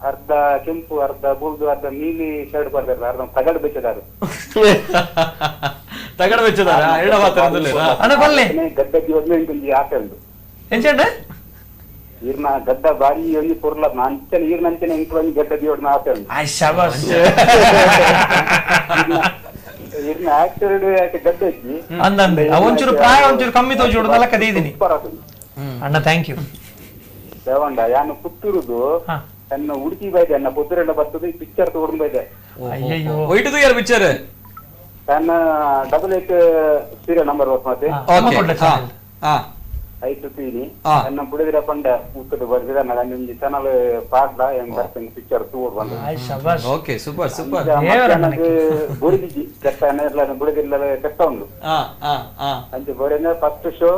Speaker 6: ಅರ್ಧ ಕೆಂಪು ಅರ್ಧ ಬುಲ್ದು ಅರ್ಧ ನೀಲಿ ಶರ್ಟ್ ಬರ್ತಾರೆ ಅರ್ಧ ತಗಡು ಬೆಚ್ಚದಾರು
Speaker 1: ತಗಡು ಬೆಚ್ಚದಾರ
Speaker 6: ಗಡ್ಡ ಒಂಜಿ ಆಸೆ ಉಂಡು
Speaker 2: ಎಂಚಂಡ
Speaker 6: ಈರ್ನ ಗಡ್ಡ ಬಾರಿ ಒಂಜಿ ಪೊರ್ಲ ಅಂಚನೆ ಈರ್ನಂಚನೆ ಇಂಕ್ ಒಂಜಿ ಗಡ್ಡ ದಿಯೋಡ್ನ ಆಸೆ ಉಂಡು. ಈರ್ನ ಆಕ್ಟರ್ ಗಡ್ಡ ಇಜ್ಜಿ
Speaker 2: ಅಂದಂದೆ ಒಂಚೂರು ಪ್ರಾಯ ಒಂಚೂರು ಕಮ್ಮಿ ತೋಜೋಡು ನಲಕ ದೀದಿನಿ ಅಣ್ಣ. Thank you
Speaker 6: ದೇವಂಡ ಯಾನು ಪುತ್ತೂರುದು ತನ್ನ ಉಡುಪಿ ಬೈದೆ ಅನ್ನ ಪುತ್ತೂರೆಲ್ಲ ಬರ್ತದೆ ಪಿಕ್ಚರ್ ತಗೊಂಡು ಬೈದೆ.
Speaker 1: ಒಯ್ಟು ಯಾರು ಪಿಕ್ಚರ್
Speaker 6: ತನ್ನ 88 ಸೀರಿಯಲ್ ನಂಬರ್ ಮತ್ತೆ ಐದು ತೀನಿ ನನ್ನ ಬುಡದಿರ ಪಂಡ ಉತ್ತದ ಬರ್ದಿರ ನನ್ನ ಒಂಜಿ ಚಾನಲ್ ಪಾಡ್ಲ ಏನ್ ಬರ್ತೇನೆ ಪಿಕ್ಚರ್ ತೂರ್ ಬಂದ.
Speaker 1: Okay super super.
Speaker 6: ಬುಡಿದಿಜಿ ಕೆಟ್ಟ ಎಲ್ಲ ಬುಡದಿಲ್ಲ ಕೆಟ್ಟ ಉಂಡು ಅಂಚೆ ಬೋರೆನ first show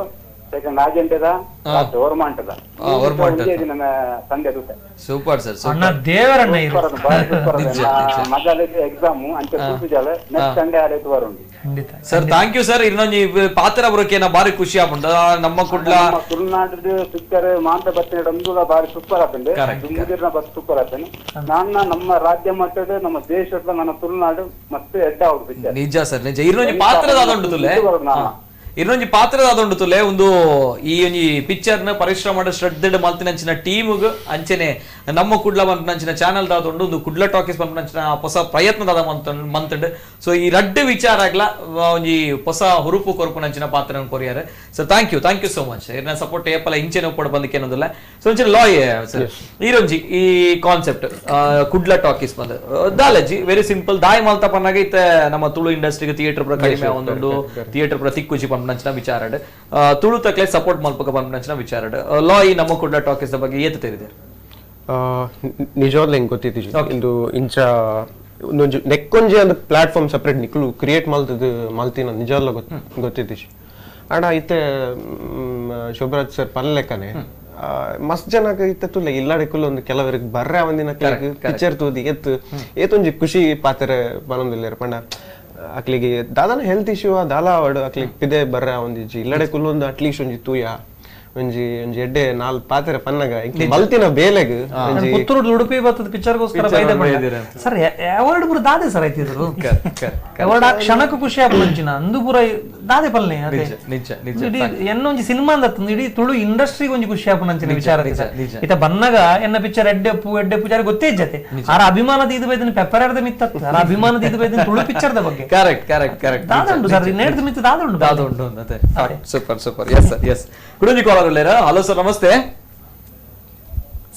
Speaker 6: second ಆಜೆಂಟದ ಓರ್ಮಾಂಟದ ನನ್ನ ತಂದೆ ದೂತ.
Speaker 1: ಸೂಪರ್ ಸರ್
Speaker 2: ಅಣ್ಣ ದೇವರಣ್ಣ
Speaker 6: ಮಗಲಿಗೆ ಎಕ್ಸಾಮ್ ಅಂಚೆ ಕೂಪಿಜಾಲ ನೆಕ್ಸ್ಟ್ ಸಂಡೇ ಆಡೈತು ಬರುಂಡು.
Speaker 1: Sir thank you sir. ಇನ್ನೊಂದು ಪಾತ್ರ ಬರೋಕೆ ನಾ ಬಾರಿ ಖುಷಿ ಆಪುಂಡು ನಮ್ಮ ಕುಡ್ಲ
Speaker 6: ತುಳುನಾಡು ಪಿಕ್ಚರ್ ಮಾಂತ ಬತ್ತಿನ ಒಂದುಲ ಬಾರಿ ಸೂಪರ್ ಆಪುಂಡು ದುಂಬುದಿರ್ನ ಬಸ್ ಸೂಪರ್ ಆಪುಂಡು. ನನ್ನ ನಮ್ಮ ರಾಜ್ಯ ಮಟ್ಟದ ನಮ್ಮ ದೇಶದ ನನ್ನ ತುಳುನಾಡು ಮತ್ತೆ ಎಡ್ಡ ಆವಡು ಪಿಕ್ಚರ್.
Speaker 1: ನಿಜ ಸರ್ ನಿಜ. ಇನ್ನೊಂದು ಪಾತ್ರದ ತುಲೆ ಇನ್ನೊಂಜಿ ಪಾತ್ರದ ತುಲೆ ಒಂದು ಈ ಒಂಜಿ ಪಿಕ್ಚರ್ ನ ಪರಿಶ್ರಮ ಶ್ರದ್ಧೆ ಮಲ್ತಿನಂಚಿನ ಟೀಮ್ಗ್ ಅಂಚನೆ ನಮ್ಮ ಕುಡ್ಲ ಪನ್ಪುನಂಚಿನ ಚಾನಲ್ ದಾದುಂಡು ಒಂದು ಕುಡ್ಲ ಟಾಕೀಸ್ ಪನ್ಪುನಂಚಿನ ಹೊಸ ಪ್ರಯತ್ನ ದಾದ ಮಂತಂಡ್. ಸೊ ಈ ರಡ್ಡು ವಿಚಾರ ಆಗ್ಲ ಒಂಜಿ ಹೊಸ ಹುರುಪು ಕೊರ್ಪುನಂಚಿನ ಪಾತ್ರ ಕೊರಿಯಾರೆ sir. Thank you thank you so much. ಇರ್ನ ಸಪೋರ್ಟ್ ಏಪಲ ಇಂಚೆನೆ ಉಪ್ಪಡು ಬಂದಕ್ಕೇನೊಂದಿಲ್ಲ. ಸೊ ಒಂಚಿನ ಲಾಯ್ ಸರ್ ಈರೊಂಜಿ ಈ ಕಾನ್ಸೆಪ್ಟ್ ಕುಡ್ಲ ಟಾಕೀಸ್ ಬಂದ ದಾಲಜಿ ವೆರಿ ಸಿಂಪಲ್ ದಾಯಿ ಮಲ್ತ ಪನ್ನಾಗ ಇತ್ತೆ ನಮ್ಮ ತುಳು ಇಂಡಸ್ಟ್ರಿಗೆ ಥಿಯೇಟರ್ ಪೂರ ಕಡಿಮೆ ಒಂದುಂಡು ಥಿಯೇಟರ್ ಪೂರ ತಿಕ್ಕುಜಿ ಪನ್ಪುನಂಚಿನ ವಿಚಾರ ತುಳು ತಕ್ಲೆ ಸಪೋರ್ಟ್ ಮಲ್ಪಕ ಪನ್ಪುನಂಚಿನ ವಿಚಾರ ಲಾಯ್ ನಮ್ಮ ಕುಡ್ಲ ಟಾಕೀಸ್ ಬಗ್ಗೆ ಏತು ತೆರಿದೆ?
Speaker 3: ನಿಜವಾಗ್ಲೂ ಹೆಂಗೆ ಗೊತ್ತಿತ್ತು ಇಂದು ಇಂಚ ಒಂದೊಂಜಿ ನೆಕ್ಕೊಂಜಿ ಒಂದು ಪ್ಲಾಟ್ಫಾರ್ಮ್ ಸಪ್ರೇಟ್ ನಿಕ್ಲು ಕ್ರಿಯೇಟ್ ಮಲ್ತದ್ದು ಮಲ್ತಿನ ನಿಜವಾಗ್ಲೂ ಗೊತ್ತಿತ್ತು. ಆಡ ಇತ್ತೆ ಶೋಭರಾಜ್ ಸರ್ ಪಲ್ಲೆಕ್ಕನೆ ಮಸ್ತ್ ಜನಕ್ಕೆ ಇತ್ತೆ ತುಲೆ ಇಲ್ಲಾಡೆಕ್ಕುಲ್ಲ ಒಂದು ಕೆಲವರಿಗೆ ಬರ್ರೆ ಒಂದಿನ ಪಿಕ್ಚರ್ ತೂದಿ ಎತ್ತು ಏತೊಂಜಿ ಖುಷಿ ಪಾತ್ರೆ ಬರೊಂದಿಲ್ಲ ಪಂಡ ಅಕ್ಲಿಗೆ ದಾದಾನ ಹೆಲ್ತ್ ಇಶ್ಯೂ ದಾಲ ಆವಡು ಅಕ್ಲಿಗೆ ಪಿದೆ ಬರ್ರ ಒಂದಿಜ್ಜಿ ಇಲ್ಲಡೆ ಕುಲ್ಲೊಂದು ಅಟ್ಲೀಸ್ಟ್ ಒಂಜಿ ತೂಯ ಒಂಜಿ ಒಂಜಿ ಎಡ್ಡೆ ನಾಲ್ ಪಾತ್ರೆ ಪನ್ನಗ ಮಲ್ತಿನ ಬೇಲೆಗ್
Speaker 2: ಪುತ್ತೂರು ಉಡುಪಿ ಬತ್ತದ ಪಿಕ್ಚರ್ಗೋಸ್ಕರ ಬೈದೆ ಸರ್ ಅವಾರ್ಡ್ ಪೂರ ದಾದೆ ಸರ್ ಐತಿದ್ರು ಅವಾರ್ಡ್ ಆ ಕ್ಷಣಕ್ಕೂ ಖುಷಿ ಆಪುಂಚಿನ ಅಂದು ಪೂರ ದಾದೆ ಪಲ್ನೆ ಅದೇ ಇಡೀ ಎನ್ನೊಂಜಿ ಸಿನಿಮಾ ಅಂದತ್ತಂದು ಇಡೀ ತುಳು ಇಂಡಸ್ಟ್ರಿಗೆ ಒಂಜಿ ಖುಷಿ ಆಪುನಂಚಿನ ವಿಚಾರ ಇತ ಬನ್ನಗ ಎನ್ನ ಪಿಕ್ಚರ್ ಎಡ್ಡೆಪ್ಪು ಎಡ್ಡೆಪ್ಪು ಜಾರಿ ಗೊತ್ತೇ ಇಜ್ಜತೆ ಆರ ಅಭಿಮಾನದ ಇದು ಬೈದಿನ ಪೆಪ್ಪರ್ ಆರ್ದ ಮಿತ್ತತ್ತು ಆರ ಅಭಿಮಾನದ ಇದು ಬೈದಿನ ತುಳು ಪಿಕ್ಚರ್ದ ಬಗ್ಗೆ
Speaker 1: correct correct correct
Speaker 2: ದಾದ ಉಂಟು ಸರ್ ನೇಡ್ದ ಮಿತ್ತು ದಾದ ಉಂಟು
Speaker 1: ದಾದ ಉಂಟು ಅದೇ super super yes sir yes ಕುಡುಂಜಿ collar hello sir namaste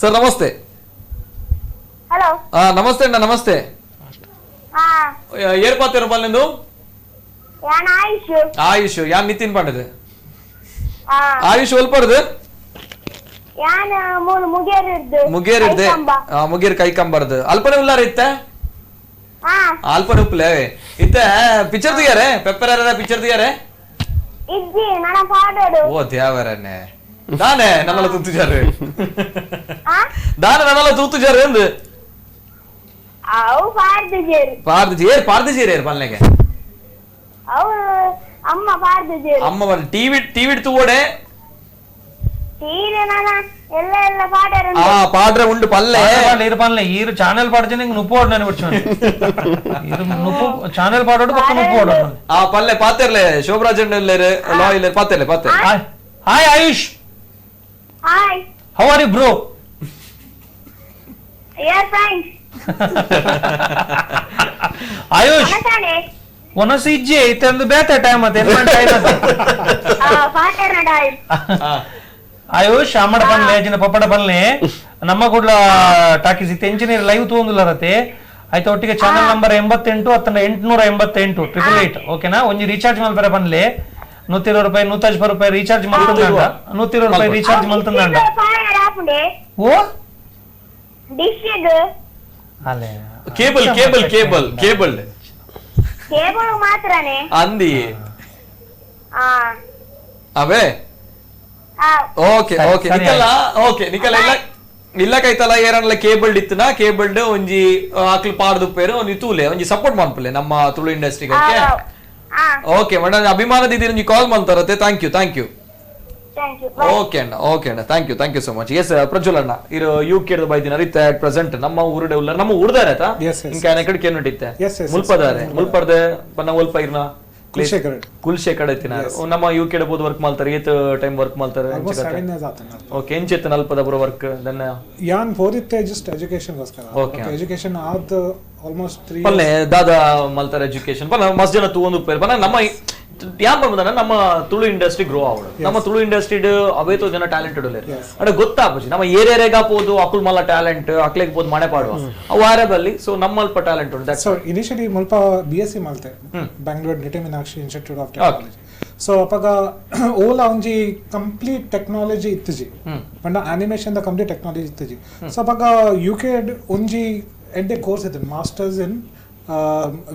Speaker 1: sir ನಮಸ್ತೆ
Speaker 8: ಹಲೋ
Speaker 1: ನಮಸ್ತೆ ಅಣ್ಣ ನಮಸ್ತೆ ಏರ್ಪಾತಿರ ನಿಂದು ಆಯುಷ್ ಯಾನ್ ನಿತಿನ್ ಪಂಡದು ಆಯುಷ್ ಒಲ್ಪಡುದು ಮುಗೇರಿಡ್ದೆ ಮುಗೇರ್ ಕೈ ಕಂಬರ್ದು ಅಲ್ಪನೆ ಉಲ್ಲಾರ ಇತ್ತ ಅಲ್ಪನೆ ಉಪ್ಪಲೆ ಇತ್ತ ಪಿಕ್ಚರ್ ತೆಗಿಯಾರೆ ಪೆಪ್ಪರ್ ಪಿಕ್ಚರ್ ತೆಗಿಯಾರೆ ಓ ದೇವರನ್ನೇ ದಾನೆ ನನ್ನಲ್ಲ ತೂತುಜಾರು ದಾನೆ ನನ್ನಲ್ಲ ತೂತುಜಾರು ಎಂದು ಪಾರ್ದಿಜೇರು ಪಾರ್ದಿಜೇರು ಏರ್ ಪಲ್ನೆಗೆ
Speaker 8: ಅಮ್ಮ ಪಾರ್ದಿಜೇರು
Speaker 1: ಅಮ್ಮ ಟಿವಿ ಟಿವಿ ತೂವಡೆ ಪಾಡ್ರೆ ಉಂಡು ಪಲ್ಲೆ
Speaker 2: ಇರು ಪಲ್ಲೆ ಈರು ಚಾನೆಲ್ ಪಾಡ್ಜನೆ ನುಪ್ಪು ಓಡ್ ನಾನು ಬಿಡ್ಚು ನುಪ್ಪು ಚಾನೆಲ್ ಪಾಡೋಡು ಪಕ್ಕ ನುಪ್ಪು ಓಡು
Speaker 1: ಆ ಪಲ್ಲೆ ಪಾತೆರ್ಲೆ ಶೋಭರಾಜ್ ಇಲ್ಲೇರು ಲಾ ಇಲ್ಲೇರು ಪಾತೆರ್ಲೆ ಪಾತೆ
Speaker 2: hi Ayush
Speaker 8: hi
Speaker 2: how are you bro
Speaker 8: you are fine
Speaker 2: Ayush ಒನಸು ಇಜ್ಜೆ ಇತ್ತಂದು ಬೇತೆ ಟೈಮ್ ಅತ್ತೆ ಆಯುಷ್ ಅಮ್ಮಡ ಪನ್ಲೆ ಜಿನ ಪಪ್ಪಡ ಪನ್ಲೆ ನಮ್ಮ ಕೂಡ್ಲ ಟಾಕೀಸ್ ಇತ್ತು ಇಂಜಿನಿಯರ್ ಲೈವ್ ತೂಂದುಲ್ಲರತೆ ಆಯ್ತು ಒಟ್ಟಿಗೆ ಚಾನಲ್ ನಂಬರ್ 88 ಅತ್ತಂಡ 888 888 ಓಕೆನಾ ಒಂಜಿ ರೀಚಾರ್ಜ್ ಮಲ್ಪರೆ ಪನ್ಲೆ 120 ರೂಪಾಯಿ 150 ರೂಪಾಯಿ ರೀಚಾರ್ಜ್ ಮಲ್ತುಂಡ 120 ರೂಪಾಯಿ ರೀಚಾರ್ಜ್ ಮಲ್ತುಂಡ ಓ ಅಲೆ
Speaker 1: cable cable cable cable
Speaker 8: cable ಮಾತ್ರನೇ
Speaker 1: ಅಂದಿ ಅವೇ ಓಕೆ ಓಕೆ ನಿಕಲ್ಲ ಓಕೆ ನಿಕಲ್ಲ ಇಲ್ಲ ಇಲ್ಲ ಕೈತಲ್ಲ ಏರನ್ಲ ಕೇಬಲ್ ಇತ್ತನ ಕೇಬಲ್ ಒಂಜಿ ಆಕ್ಲು ಪಾಡ್ದು ಪೇರು ಒಂಜಿ ತೂಲೆ ಒಂಜಿ ಸಪೋರ್ಟ್ ಮಾಡ್ಪಲೆ ನಮ್ಮ ತುಳು ಇಂಡಸ್ಟ್ರಿಗೆ okay okay madam ಅಭಿಮಾನದ ಇದ್ದೀರಿ ಒಂಜಿ ಕಾಲ್ ಮಾಡ್ತಾರತ್ತೆ thank you thank you okay ಅಣ್ಣ ಓಕೆ ಅಣ್ಣ thank you thank you so much yes Prajwal ಅಣ್ಣ ಇರು ಯು ಕೆ ಬೈದಿನ ಇತ್ತ ಅಟ್ ಪ್ರೆಸೆಂಟ್ ನಮ್ಮ ಊರುಡೆ ಉಲ್ಲ ನಮ್ಮ ಊರ್ದಾರೆ ಆತ ಇಂಕ ಕಡೆ ಕೇನುಟ್ಟಿತ್ತೆ ಮುಲ್ಪದಾರೆ ಮುಲ್ಪರ್ದೆ ಪನ್ನ ಒಲ್ಪ ಇರ್ನ ಕುಲ್ಶೇಖರ್ ಐತಿನ ನಮ್ಮ ಯು ಕೆ ಬೋದು ವರ್ಕ್ ಮಾಡ್ತಾರೆ ಏತ್ ಟೈಮ್ ವರ್ಕ್ ಮಾಡ್ತಾರೆ ಓಕೆ ಎಂಚೆತ್ತ ಅಲ್ಪದ ಬರೋ ವರ್ಕ್ ದನ್ನ
Speaker 7: ಯಾನ್ ಹೋದಿತ್ತೆ ಜಸ್ಟ್ ಎಜುಕೇಶನ್ ಗೋಸ್ಕರ ಎಜುಕೇಶನ್ ಆದ ಆಲ್ಮೋಸ್ಟ್ 3
Speaker 1: ಪಲ್ಲೆ ದಾದಾ ಮಲ್ತಾರೆ ಎಜುಕೇಶನ್ ಪಲ್ಲ ಮಸ್ತ್ ಜನ ತೂವೊಂದು ಪೇರ್ ಪನ್ನ ನಮ್ಮ ಯಾನ್ ಪನ್ಪುದನ ನಮ್ಮ ತುಳು ಇಂಡಸ್ಟ್ರಿ ಗ್ರೋ ಆವಡು ನಮ್ಮ ತುಳು ಇಂಡಸ್ಟ್ರಿ ಅವೇತೋ ಜನ ಟ್ಯಾಲೆಂಟೆಡ್ ಉಲ್ಲೇರು ಅಡ ಗೊತ್ತಾಪುಜಿ ನಮ್ಮ ಏರಿಯಾಗ ಪೋದು ಅಕುಲ್ ಮಲ್ಲ ಟ್ಯಾಲೆಂಟ್ ಅಕ್ಲೆಗ್ ಪೋದು ಮನೆ ಪಾಡುವ ಅವು ಆರೆ ಬಲ್ಲಿ ಸೊ ನಮ್ಮಲ್ಪ ಟ್ಯಾಲೆಂಟ್ ಉಂಟು
Speaker 7: ಸೊ ಇನಿಷಿಯಲಿ ಮುಲ್ಪ ಬಿಎಸ್ಸಿ ಮಲ್ತೆ Bangalore Nitte Meenakshi institute of technology so ಅಪಗ ಓಲಾ ಒಂಜಿ ಕಂಪ್ಲೀಟ್ ಟೆಕ್ನಾಲಜಿ ಇತ್ತುಜಿ ಪಂಡ animation the complete technology ಇತ್ತುಜಿ so ಅಪಗ ಯು ಕೆ ಒಂಜಿ ಎಡ್ಡೆ ಕೋರ್ಸ್ ಇತ್ತು masters in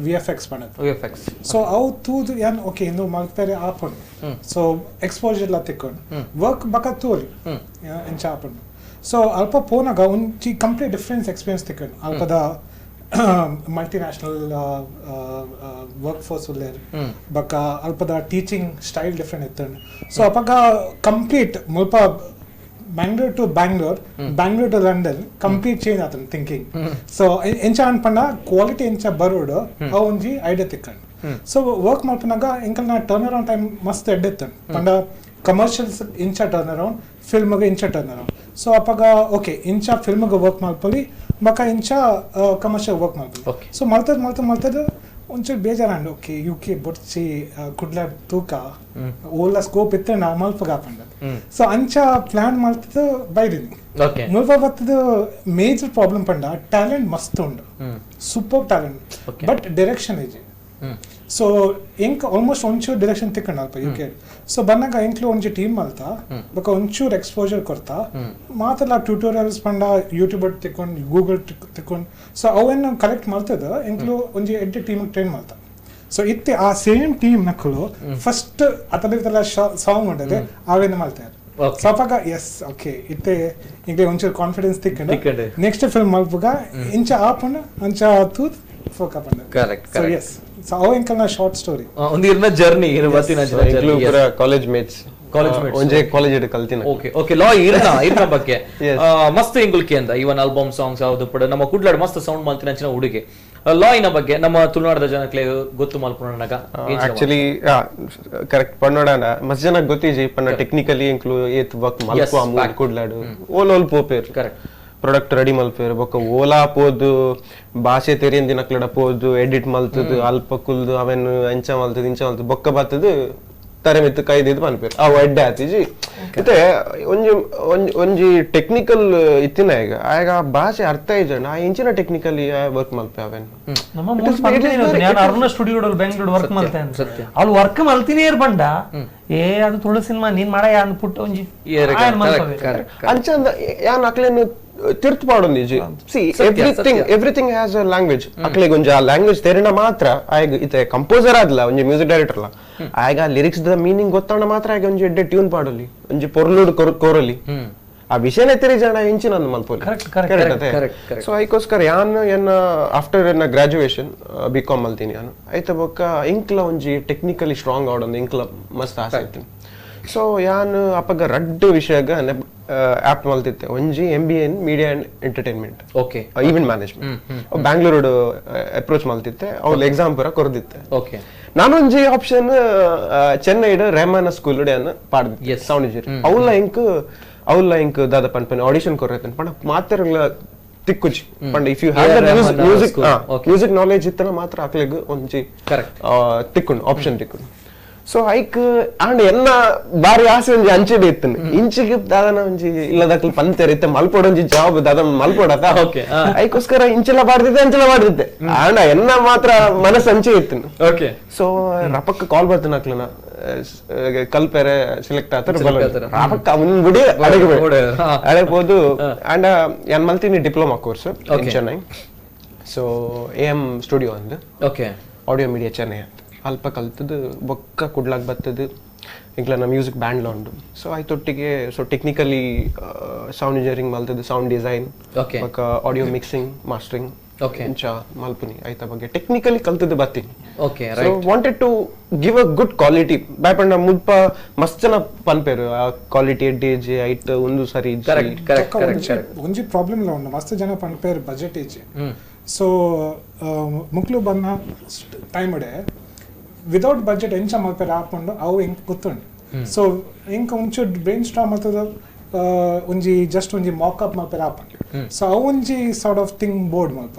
Speaker 7: VFX ಪಂಡದು
Speaker 1: VFX
Speaker 7: so ಅವು ತೂದು ಯಾನ್ ಓಕೆ ಇಂದು ಮಲ್ಪೆರೆ ಆಪುಂಡು ಸೊ ಎಕ್ಸ್ಪೋಜರ್ ಲ ತಿಕ್ಕೊಂಡು ವರ್ಕ್ ಬಕ ತೂಲಿ ಎಂಚ ಆಪುಂಡು ಸೊ ಅಲ್ಪ ಪೋನಾಗ ಒಂಜಿ complete difference experience ತಿಕ್ಕೊಂಡು ಅಲ್ಪದ multinational work force ಉಲ್ಲೇರು ಬಕ ಅಲ್ಪದ teaching style different ಇತ್ತು ಸೊ ಅಪಗ ಕಂಪ್ಲೀಟ್ ಮುಲ್ಪ Bangalore to Bangalore, Bangalore to London, complete change ಆತನ ಥಿಂಕಿಂಗ್. ಸೊ ಎಂಚ ಅನ್ಪಂಡ ಕ್ವಾಲಿಟಿ ಎಂಚ ಬರೋಡು ಅವು ಒಂಜಿ ಐಡಿಯಾ ತಿಕ್ಕಂಡು. ಸೊ ವರ್ಕ್ ಮಾಡ್ಪನಾಗ ಎಂಕಲ್ನ turn around time ಮಸ್ತ್ ಎಡ್ಡೆತ್ತು ಪಂಡ ಕಮರ್ಷಿಯಲ್ಸ್ ಇಂಚ ಟರ್ನ್ ಅರೌಂಡ್ ಫಿಲ್ಮ್ಗೆ ಇಂಚ turn around. So ಅಪಗ ಓಕೆ ಇಂಚ ಫಿಲ್ಮ್ಗೆ ವರ್ಕ್ ಮಾಡ್ಪೊಲಿ ಬಕ ಇಂಚ ಕಮರ್ಷಿಯಲ್ ವರ್ಕ್ ಮಾಡ್ಪೊಲಿ. ಸೊ ಮಲ್ತದ್ ಮಲ್ತದ್ ಮಲ್ತದ್ ಒಂಚೂರು ಬೇಜಾರಾಂಡ್ okay U K ಬೊಡ್ಚಿ ಕುಡ್ಲ ತೂಕ ಓಲ ಸ್ಕೋಪ್ ಇತ್ತೆ ನಾ ಮಲ್ಪಗ ಪಂಡ. ಸೊ ಅಂಚ ಪ್ಲಾನ್ ಮಲ್ತದ ಬೈದಿನಿ ಮುಲ್ಪ ಬತ್ತದ ಮೇಜರ್ ಪ್ರಾಬ್ಲಮ್ ಪಂಡ ಟ್ಯಾಲೆಂಟ್ ಮಸ್ತ್ ಉಂಡು, super talent, but direction ಇಜಿ. So ಎಂಕ್ ಆಲ್ಮೋಸ್ಟ್ ಒಂಚೂರು ಡೈರೆಕ್ಷನ್ ತಿಕ್ಕಂಡ ಅಲ್ಪ U K. So ಬಂದಾಗ ಎಂಕ್ಲು ಒಂಜಿ ಟೀಮ್ ಮಲ್ತ ಬೊಕ ಒಂಚೂರು ಎಕ್ಸ್ಪೋಜರ್ ಕೊರ್ತಾ ಮಾತೆಲ್ಲ ಟ್ಯೂಟೋರಿಯಲ್ಸ್ ಪಂಡ ಯೂಟ್ಯೂಬ್ ತಿಕ್ಕೊಂಡು ಗೂಗಲ್ ತಿಕ್ಕೊಂಡು ಸೊ ಅವೆನ್ನ ಕಲೆಕ್ಟ್ ಮಲ್ತದ ಎಂಕ್ಲು ಒಂಜಿ ಎಡ್ಡೆ ಟೀಮ್ ಟ್ರೈನ್ ಮಲ್ತ. ಸೊ ಇತ್ತೆ ಆ ಸೇಮ್ ಟೀಮ್ ನಕ್ಕಳು ಫಸ್ಟ್ ಅತಲಿತಲ ಸಾಂಗ್ ಉಂಟದೆ ಅವೇನು ಮಲ್ತಾರೆ. ಸೊ ಅವಾಗ ಎಸ್ ಓಕೆ ಇತ್ತೆ ಈಗ ಒಂಚೂರು ಕಾನ್ಫಿಡೆನ್ಸ್ ತಿಕ್ಕಂಡು ನೆಕ್ಸ್ಟ್ ಫಿಲ್ಮ್ ಮಲ್ಪುಗ ಇಂಚ ಆಪುಂಡು ಅಂಚ ತೂತ್ ಫೋಕ ಪಂಡ.
Speaker 1: Correct
Speaker 7: so yes So ಅವು ಎಂಕಲ್ನ ಶಾರ್ಟ್ ಸ್ಟೋರಿ
Speaker 1: ಒಂದು ಇರ್ನ ಜರ್ನಿ ಇರು ಬತ್ತಿನ
Speaker 3: journey college mates
Speaker 1: college mates
Speaker 3: ಒಂಜೇ ಕಾಲೇಜ್ ಇಡ್ ಕಲ್ತಿನ.
Speaker 1: ಓಕೆ ಓಕೆ ಲಾ ಇರ್ನ ಇರ್ನ ಬಗ್ಗೆ ಮಸ್ತ್ ಇಂಗುಲ್ಕೆ ಅಂದ ಇವನ್ ಆಲ್ಬಮ್ ಸಾಂಗ್ಸ್ ಯಾವುದು ಪಡ ನಮ್ಮ ಕುಡ್ಲಾಡ್ ಮಸ್ತ್ ಸೌಂಡ್ ಮಲ್ತಿನ ಅಂಚಿನ ಹುಡುಗಿ ಲಾಯಿನ ಬಗ್ಗೆ ನಮ್ಮ ತುಳುನಾಡದ ಜನಕ್ಕೆ ಗೊತ್ತು ಮಲ್ಪುನಗ
Speaker 3: ಆಕ್ಚುಲಿ ಕರೆಕ್ಟ್ ಪನ್ನೋಡಾನ ಮಸ್ತ್ ಜನ ಗೊತ್ತಿಜಿ ಪನ್ನ ಟೆಕ್ನಿಕಲಿ ಇಂಕ್ಲು ಏತ್ ವರ್ಕ್ ಮಲ್ಪ ಮೂಡ್ ಕುಡ್ಲಾಡು ಓಲ್ ಓಲ್ ಪೋಪೇರ್
Speaker 1: correct
Speaker 3: product ready ಮಲ್ಪೇರು ಬೊಕ್ಕ ಓಲಾ ಪೋದು ಭಾಷೆ ತೆರಿಯಂದಿನ ಅಕ್ಲಡ ಪೋದು ಎಡಿಟ್ ಮಲ್ತದು ಅಲ್ಪ ಕುಲ್ದು ಅವೆನ್ ಅಂಚ ಮಲ್ತದು ಇಂಚ ಮಲ್ತದು ಬೊಕ್ಕ ಬತ್ತದು ತರೆ ಮಿತ್ತು ಕೈದಿದ್ದು ಪನ್ಪೇರು ಅವು ಎಡ್ಡೆ ಆತಿಜಿ ಇತ್ತೆ ಒಂಜಿ ಒಂಜಿ ಟೆಕ್ನಿಕಲ್ ಇತ್ತಿನ ಈಗ ಆಗ ಭಾಷೆ ಅರ್ಥ ಇಜ ನಾ ಇಂಚಿನ ಟೆಕ್ನಿಕಲಿ ವರ್ಕ್ ಮಲ್ಪೆ ಅವೆನ್
Speaker 2: ನಮ್ಮ ಅರುಣ ಸ್ಟುಡಿಯೋದಲ್ಲಿ ಬೆಂಗಳೂರು ವರ್ಕ್ ಮಲ್ತೆ ಅಲ್ಲಿ ವರ್ಕ್ ಮಲ್ತಿನೇ ಬಂಡ ಏ ಅದು ತುಳು ಸಿನಿಮಾ ನೀನ್ ಮಾಡ ಪುಟ್ಟ ಒಂಜಿ
Speaker 3: ಅಂಚಂದ ಯಾನ್ ಅಕ್ಲೇನು ತಿರ್ತು ಪಾಡೊಂದಿಜಿ. See everything everything has a language. ಅಕ್ಲೆಗ್ ಒಂಜಿ ಆ ಲ್ಯಾಂಗ್ವೇಜ್ ತೆರಿನ ಮಾತ್ರ ಆಯ್ಗ ಇತ್ತೆ ಕಂಪೋಸರ್ ಆದ್ಲ ಒಂಜಿ ಮ್ಯೂಸಿಕ್ ಡೈರೆಕ್ಟರ್ ಲ ಆಯ್ಗ lyrics the meaning ಗೊತ್ತಾಣ ಮಾತ್ರ ಆಯ್ಗ ಒಂಜಿ ಎಡ್ಡೆ ಟ್ಯೂನ್ ಪಾಡೊಲಿ ಒಂಜಿ ಪೊರ್ಲುಡು ಕೋರಲಿ ಆ ವಿಷಯನೇ ತೆರಿಜಾಣ ಇಂಚಿನ ಮಲ್ಪೊಲಿ. ಕರೆಕ್ಟ್. ಸೊ ಐಕೋಸ್ಕರ ಯಾನ್ ಎನ್ನ ಆಫ್ಟರ್ ಎನ್ನ graduation B com ಮಲ್ತೀನಿ ಯಾನು ಐತ ಬೊಕ್ಕ ಇಂಕ್ಲ ಒಂಜಿ ಟೆಕ್ನಿಕಲಿ ಸ್ಟ್ರಾಂಗ್ ಆವಡೊಂದು ಇಂಕ್ಲ ಮಸ್ತ್ ಆಸೆ ಇತ್ತು. ಸೊ ಯಾನ್ ಅಪಗ ರಡ್ಡ್ ವಿಷಯಗ ಆಪ್ಟ್ ಮಲ್ತಿತ್ತೆ ಒಂಜಿ M B in media and entertainment
Speaker 1: okay
Speaker 3: event management Bangalore approach ಮಲ್ತಿತ್ತೆ ಅವ್ಲ exam ಪೂರ ಕೊರ್ದಿತ್ತೆ.
Speaker 1: ಓಕೆ
Speaker 3: ನಾನೊಂಜಿ ಆಪ್ಷನ್ ಚೆನ್ನೈಡ್ ರೆಹಮಾನ ಸ್ಕೂಲ್ ಪಾಡ್ದಿತ್ತೆ ಸೌಂಡ್ ಇಂಜಿನಿಯರ್ ಅವ್ಲ ಇಂಕ್ ಅವ್ಲ ಇಂಕ್ ದಾದ ಪನ್ಪನೆ ಆಡಿಷನ್ ಕೊರ್ರೈತನ್ ಪಂಡ ಮಾತೆರ್ಲ ತಿಕ್ಕುಜಿ ಪಂಡ if you have the music music knowledge ಇತ್ತನ ಮಾತ್ರ ಅಕ್ಲೆಗ್ ಒಂಜಿ ತಿಕ್ಕುಂಡು ಆಪ್ಷನ್ ತಿಕ್ಕುಂಡು. ಸೊ ಐಕ್ ಆಂಡ್ ಎನ್ನ ಬಾರಿ ಆಸೆ ಒಂಜಿ ಅಂಚಿಡೆ ಇತ್ತನೆ ಇಂಚಿಗೆ ದಾದನ ಒಂಜಿ ಇಲ್ಲದಕ್ಲು ಪಂತೇರ್ ಇತ್ತೆ ಮಲ್ಪೋಡ ಒಂಜಿ ಜಾಬ್ ದಾದ ಮಲ್ಪೋಡತ ಐಕೋಸ್ಕರ ಇಂಚೆಲ್ಲ ಬಾರ್ದಿದ್ದೆ ಅಂಚೆಲ್ಲ ಬಾರ್ದಿದ್ದೆ ಆಂಡ ಎನ್ನ ಮಾತ್ರ ಮನಸ್ಸು ಅಂಚೆ ಇತ್ತನೆ.
Speaker 1: ಓಕೆ
Speaker 3: ಸೊ ರಪಕ್ಕ ಕಾಲ್ ಬರ್ತಾನ ಅಕ್ಲನ ಕಲ್ಪೆರೆ ಸೆಲೆಕ್ಟ್ ಆತರ ರಪಕ್ಕ ಅವನ್ ಬಿಡಿ ಅಡಗೆ ಅಡಗೆ ಹೋದು ಆಂಡ ಯಾನ್ ಮಲ್ತೀನಿ diploma course in Chennai. So A M studio ಅಂದ್
Speaker 1: okay
Speaker 3: audio media Chennai ಅಂತ ಅಲ್ಪ ಕಲ್ತದ್ದು ಬೊಕ್ಕ ಕುಡ್ಲಾಕ್ ಬತ್ತದು ಇಂಕ್ಲನ ಮ್ಯೂಸಿಕ್ ಬ್ಯಾಂಡ್ಲ ಉಂಡು. ಸೊ ಐತೊಟ್ಟಿಗೆ so technically sound engineering ಮಲ್ತದ್ದು sound design ಬೊಕ್ಕ audio mixing mastering ಇಂಚ ಮಲ್ಪುನಿ ಐತ ಬಗ್ಗೆ ಟೆಕ್ನಿಕಲಿ ಕಲ್ತದ್ದು ಬತ್ತೀನಿ.
Speaker 1: Okay
Speaker 3: so wanted to give a good quality ಬಾಯ್ ಮುಲ್ಪ ಮಸ್ತ್ ಜನ ಪನ್ಪೇರು ಆ ಕ್ವಾಲಿಟಿ ಎಡ್ಡೆ ಇಜ್ಜಿ ಐಟ್ ಒಂದು ಸರಿ
Speaker 1: ಕರೆಕ್ಟ್ ಕರೆಕ್ಟ್.
Speaker 7: ಒಂಜಿ ಪ್ರಾಬ್ಲಮ್ ಇಲ್ಲ ಉಂಡು ಮಸ್ತ್ ಜನ ಪನ್ಪೇರು ಬಜೆಟ್ ಇಜ್ಜಿ. ಸೊ ಮುಕ್ಲು ಬನ್ನ ಟೈಮ್ ಇಡೆ ವಿದೌಟ್ ಬಜೆಟ್ ಎಂಚ ಮಲ್ಪೆರೆ ಆಪುಂಡು ಅವು ಎಂಕ್ ಗೊತ್ತುಂಡು. ಸೊ ಎಂಕ್ ಒಂಚೂರು ಬ್ರೈನ್ ಸ್ಟಾರ್ಮ್ ಮಲ್ತದ ಒಂಜಿ ಜಸ್ಟ್ ಒಂಜಿ ಮಾಕಪ್ ಮಲ್ಪೆರೆ ಆಪುಂಡು. ಸೊ ಅವು ಒಂಜಿ sort of thing board ಮಲ್ಪ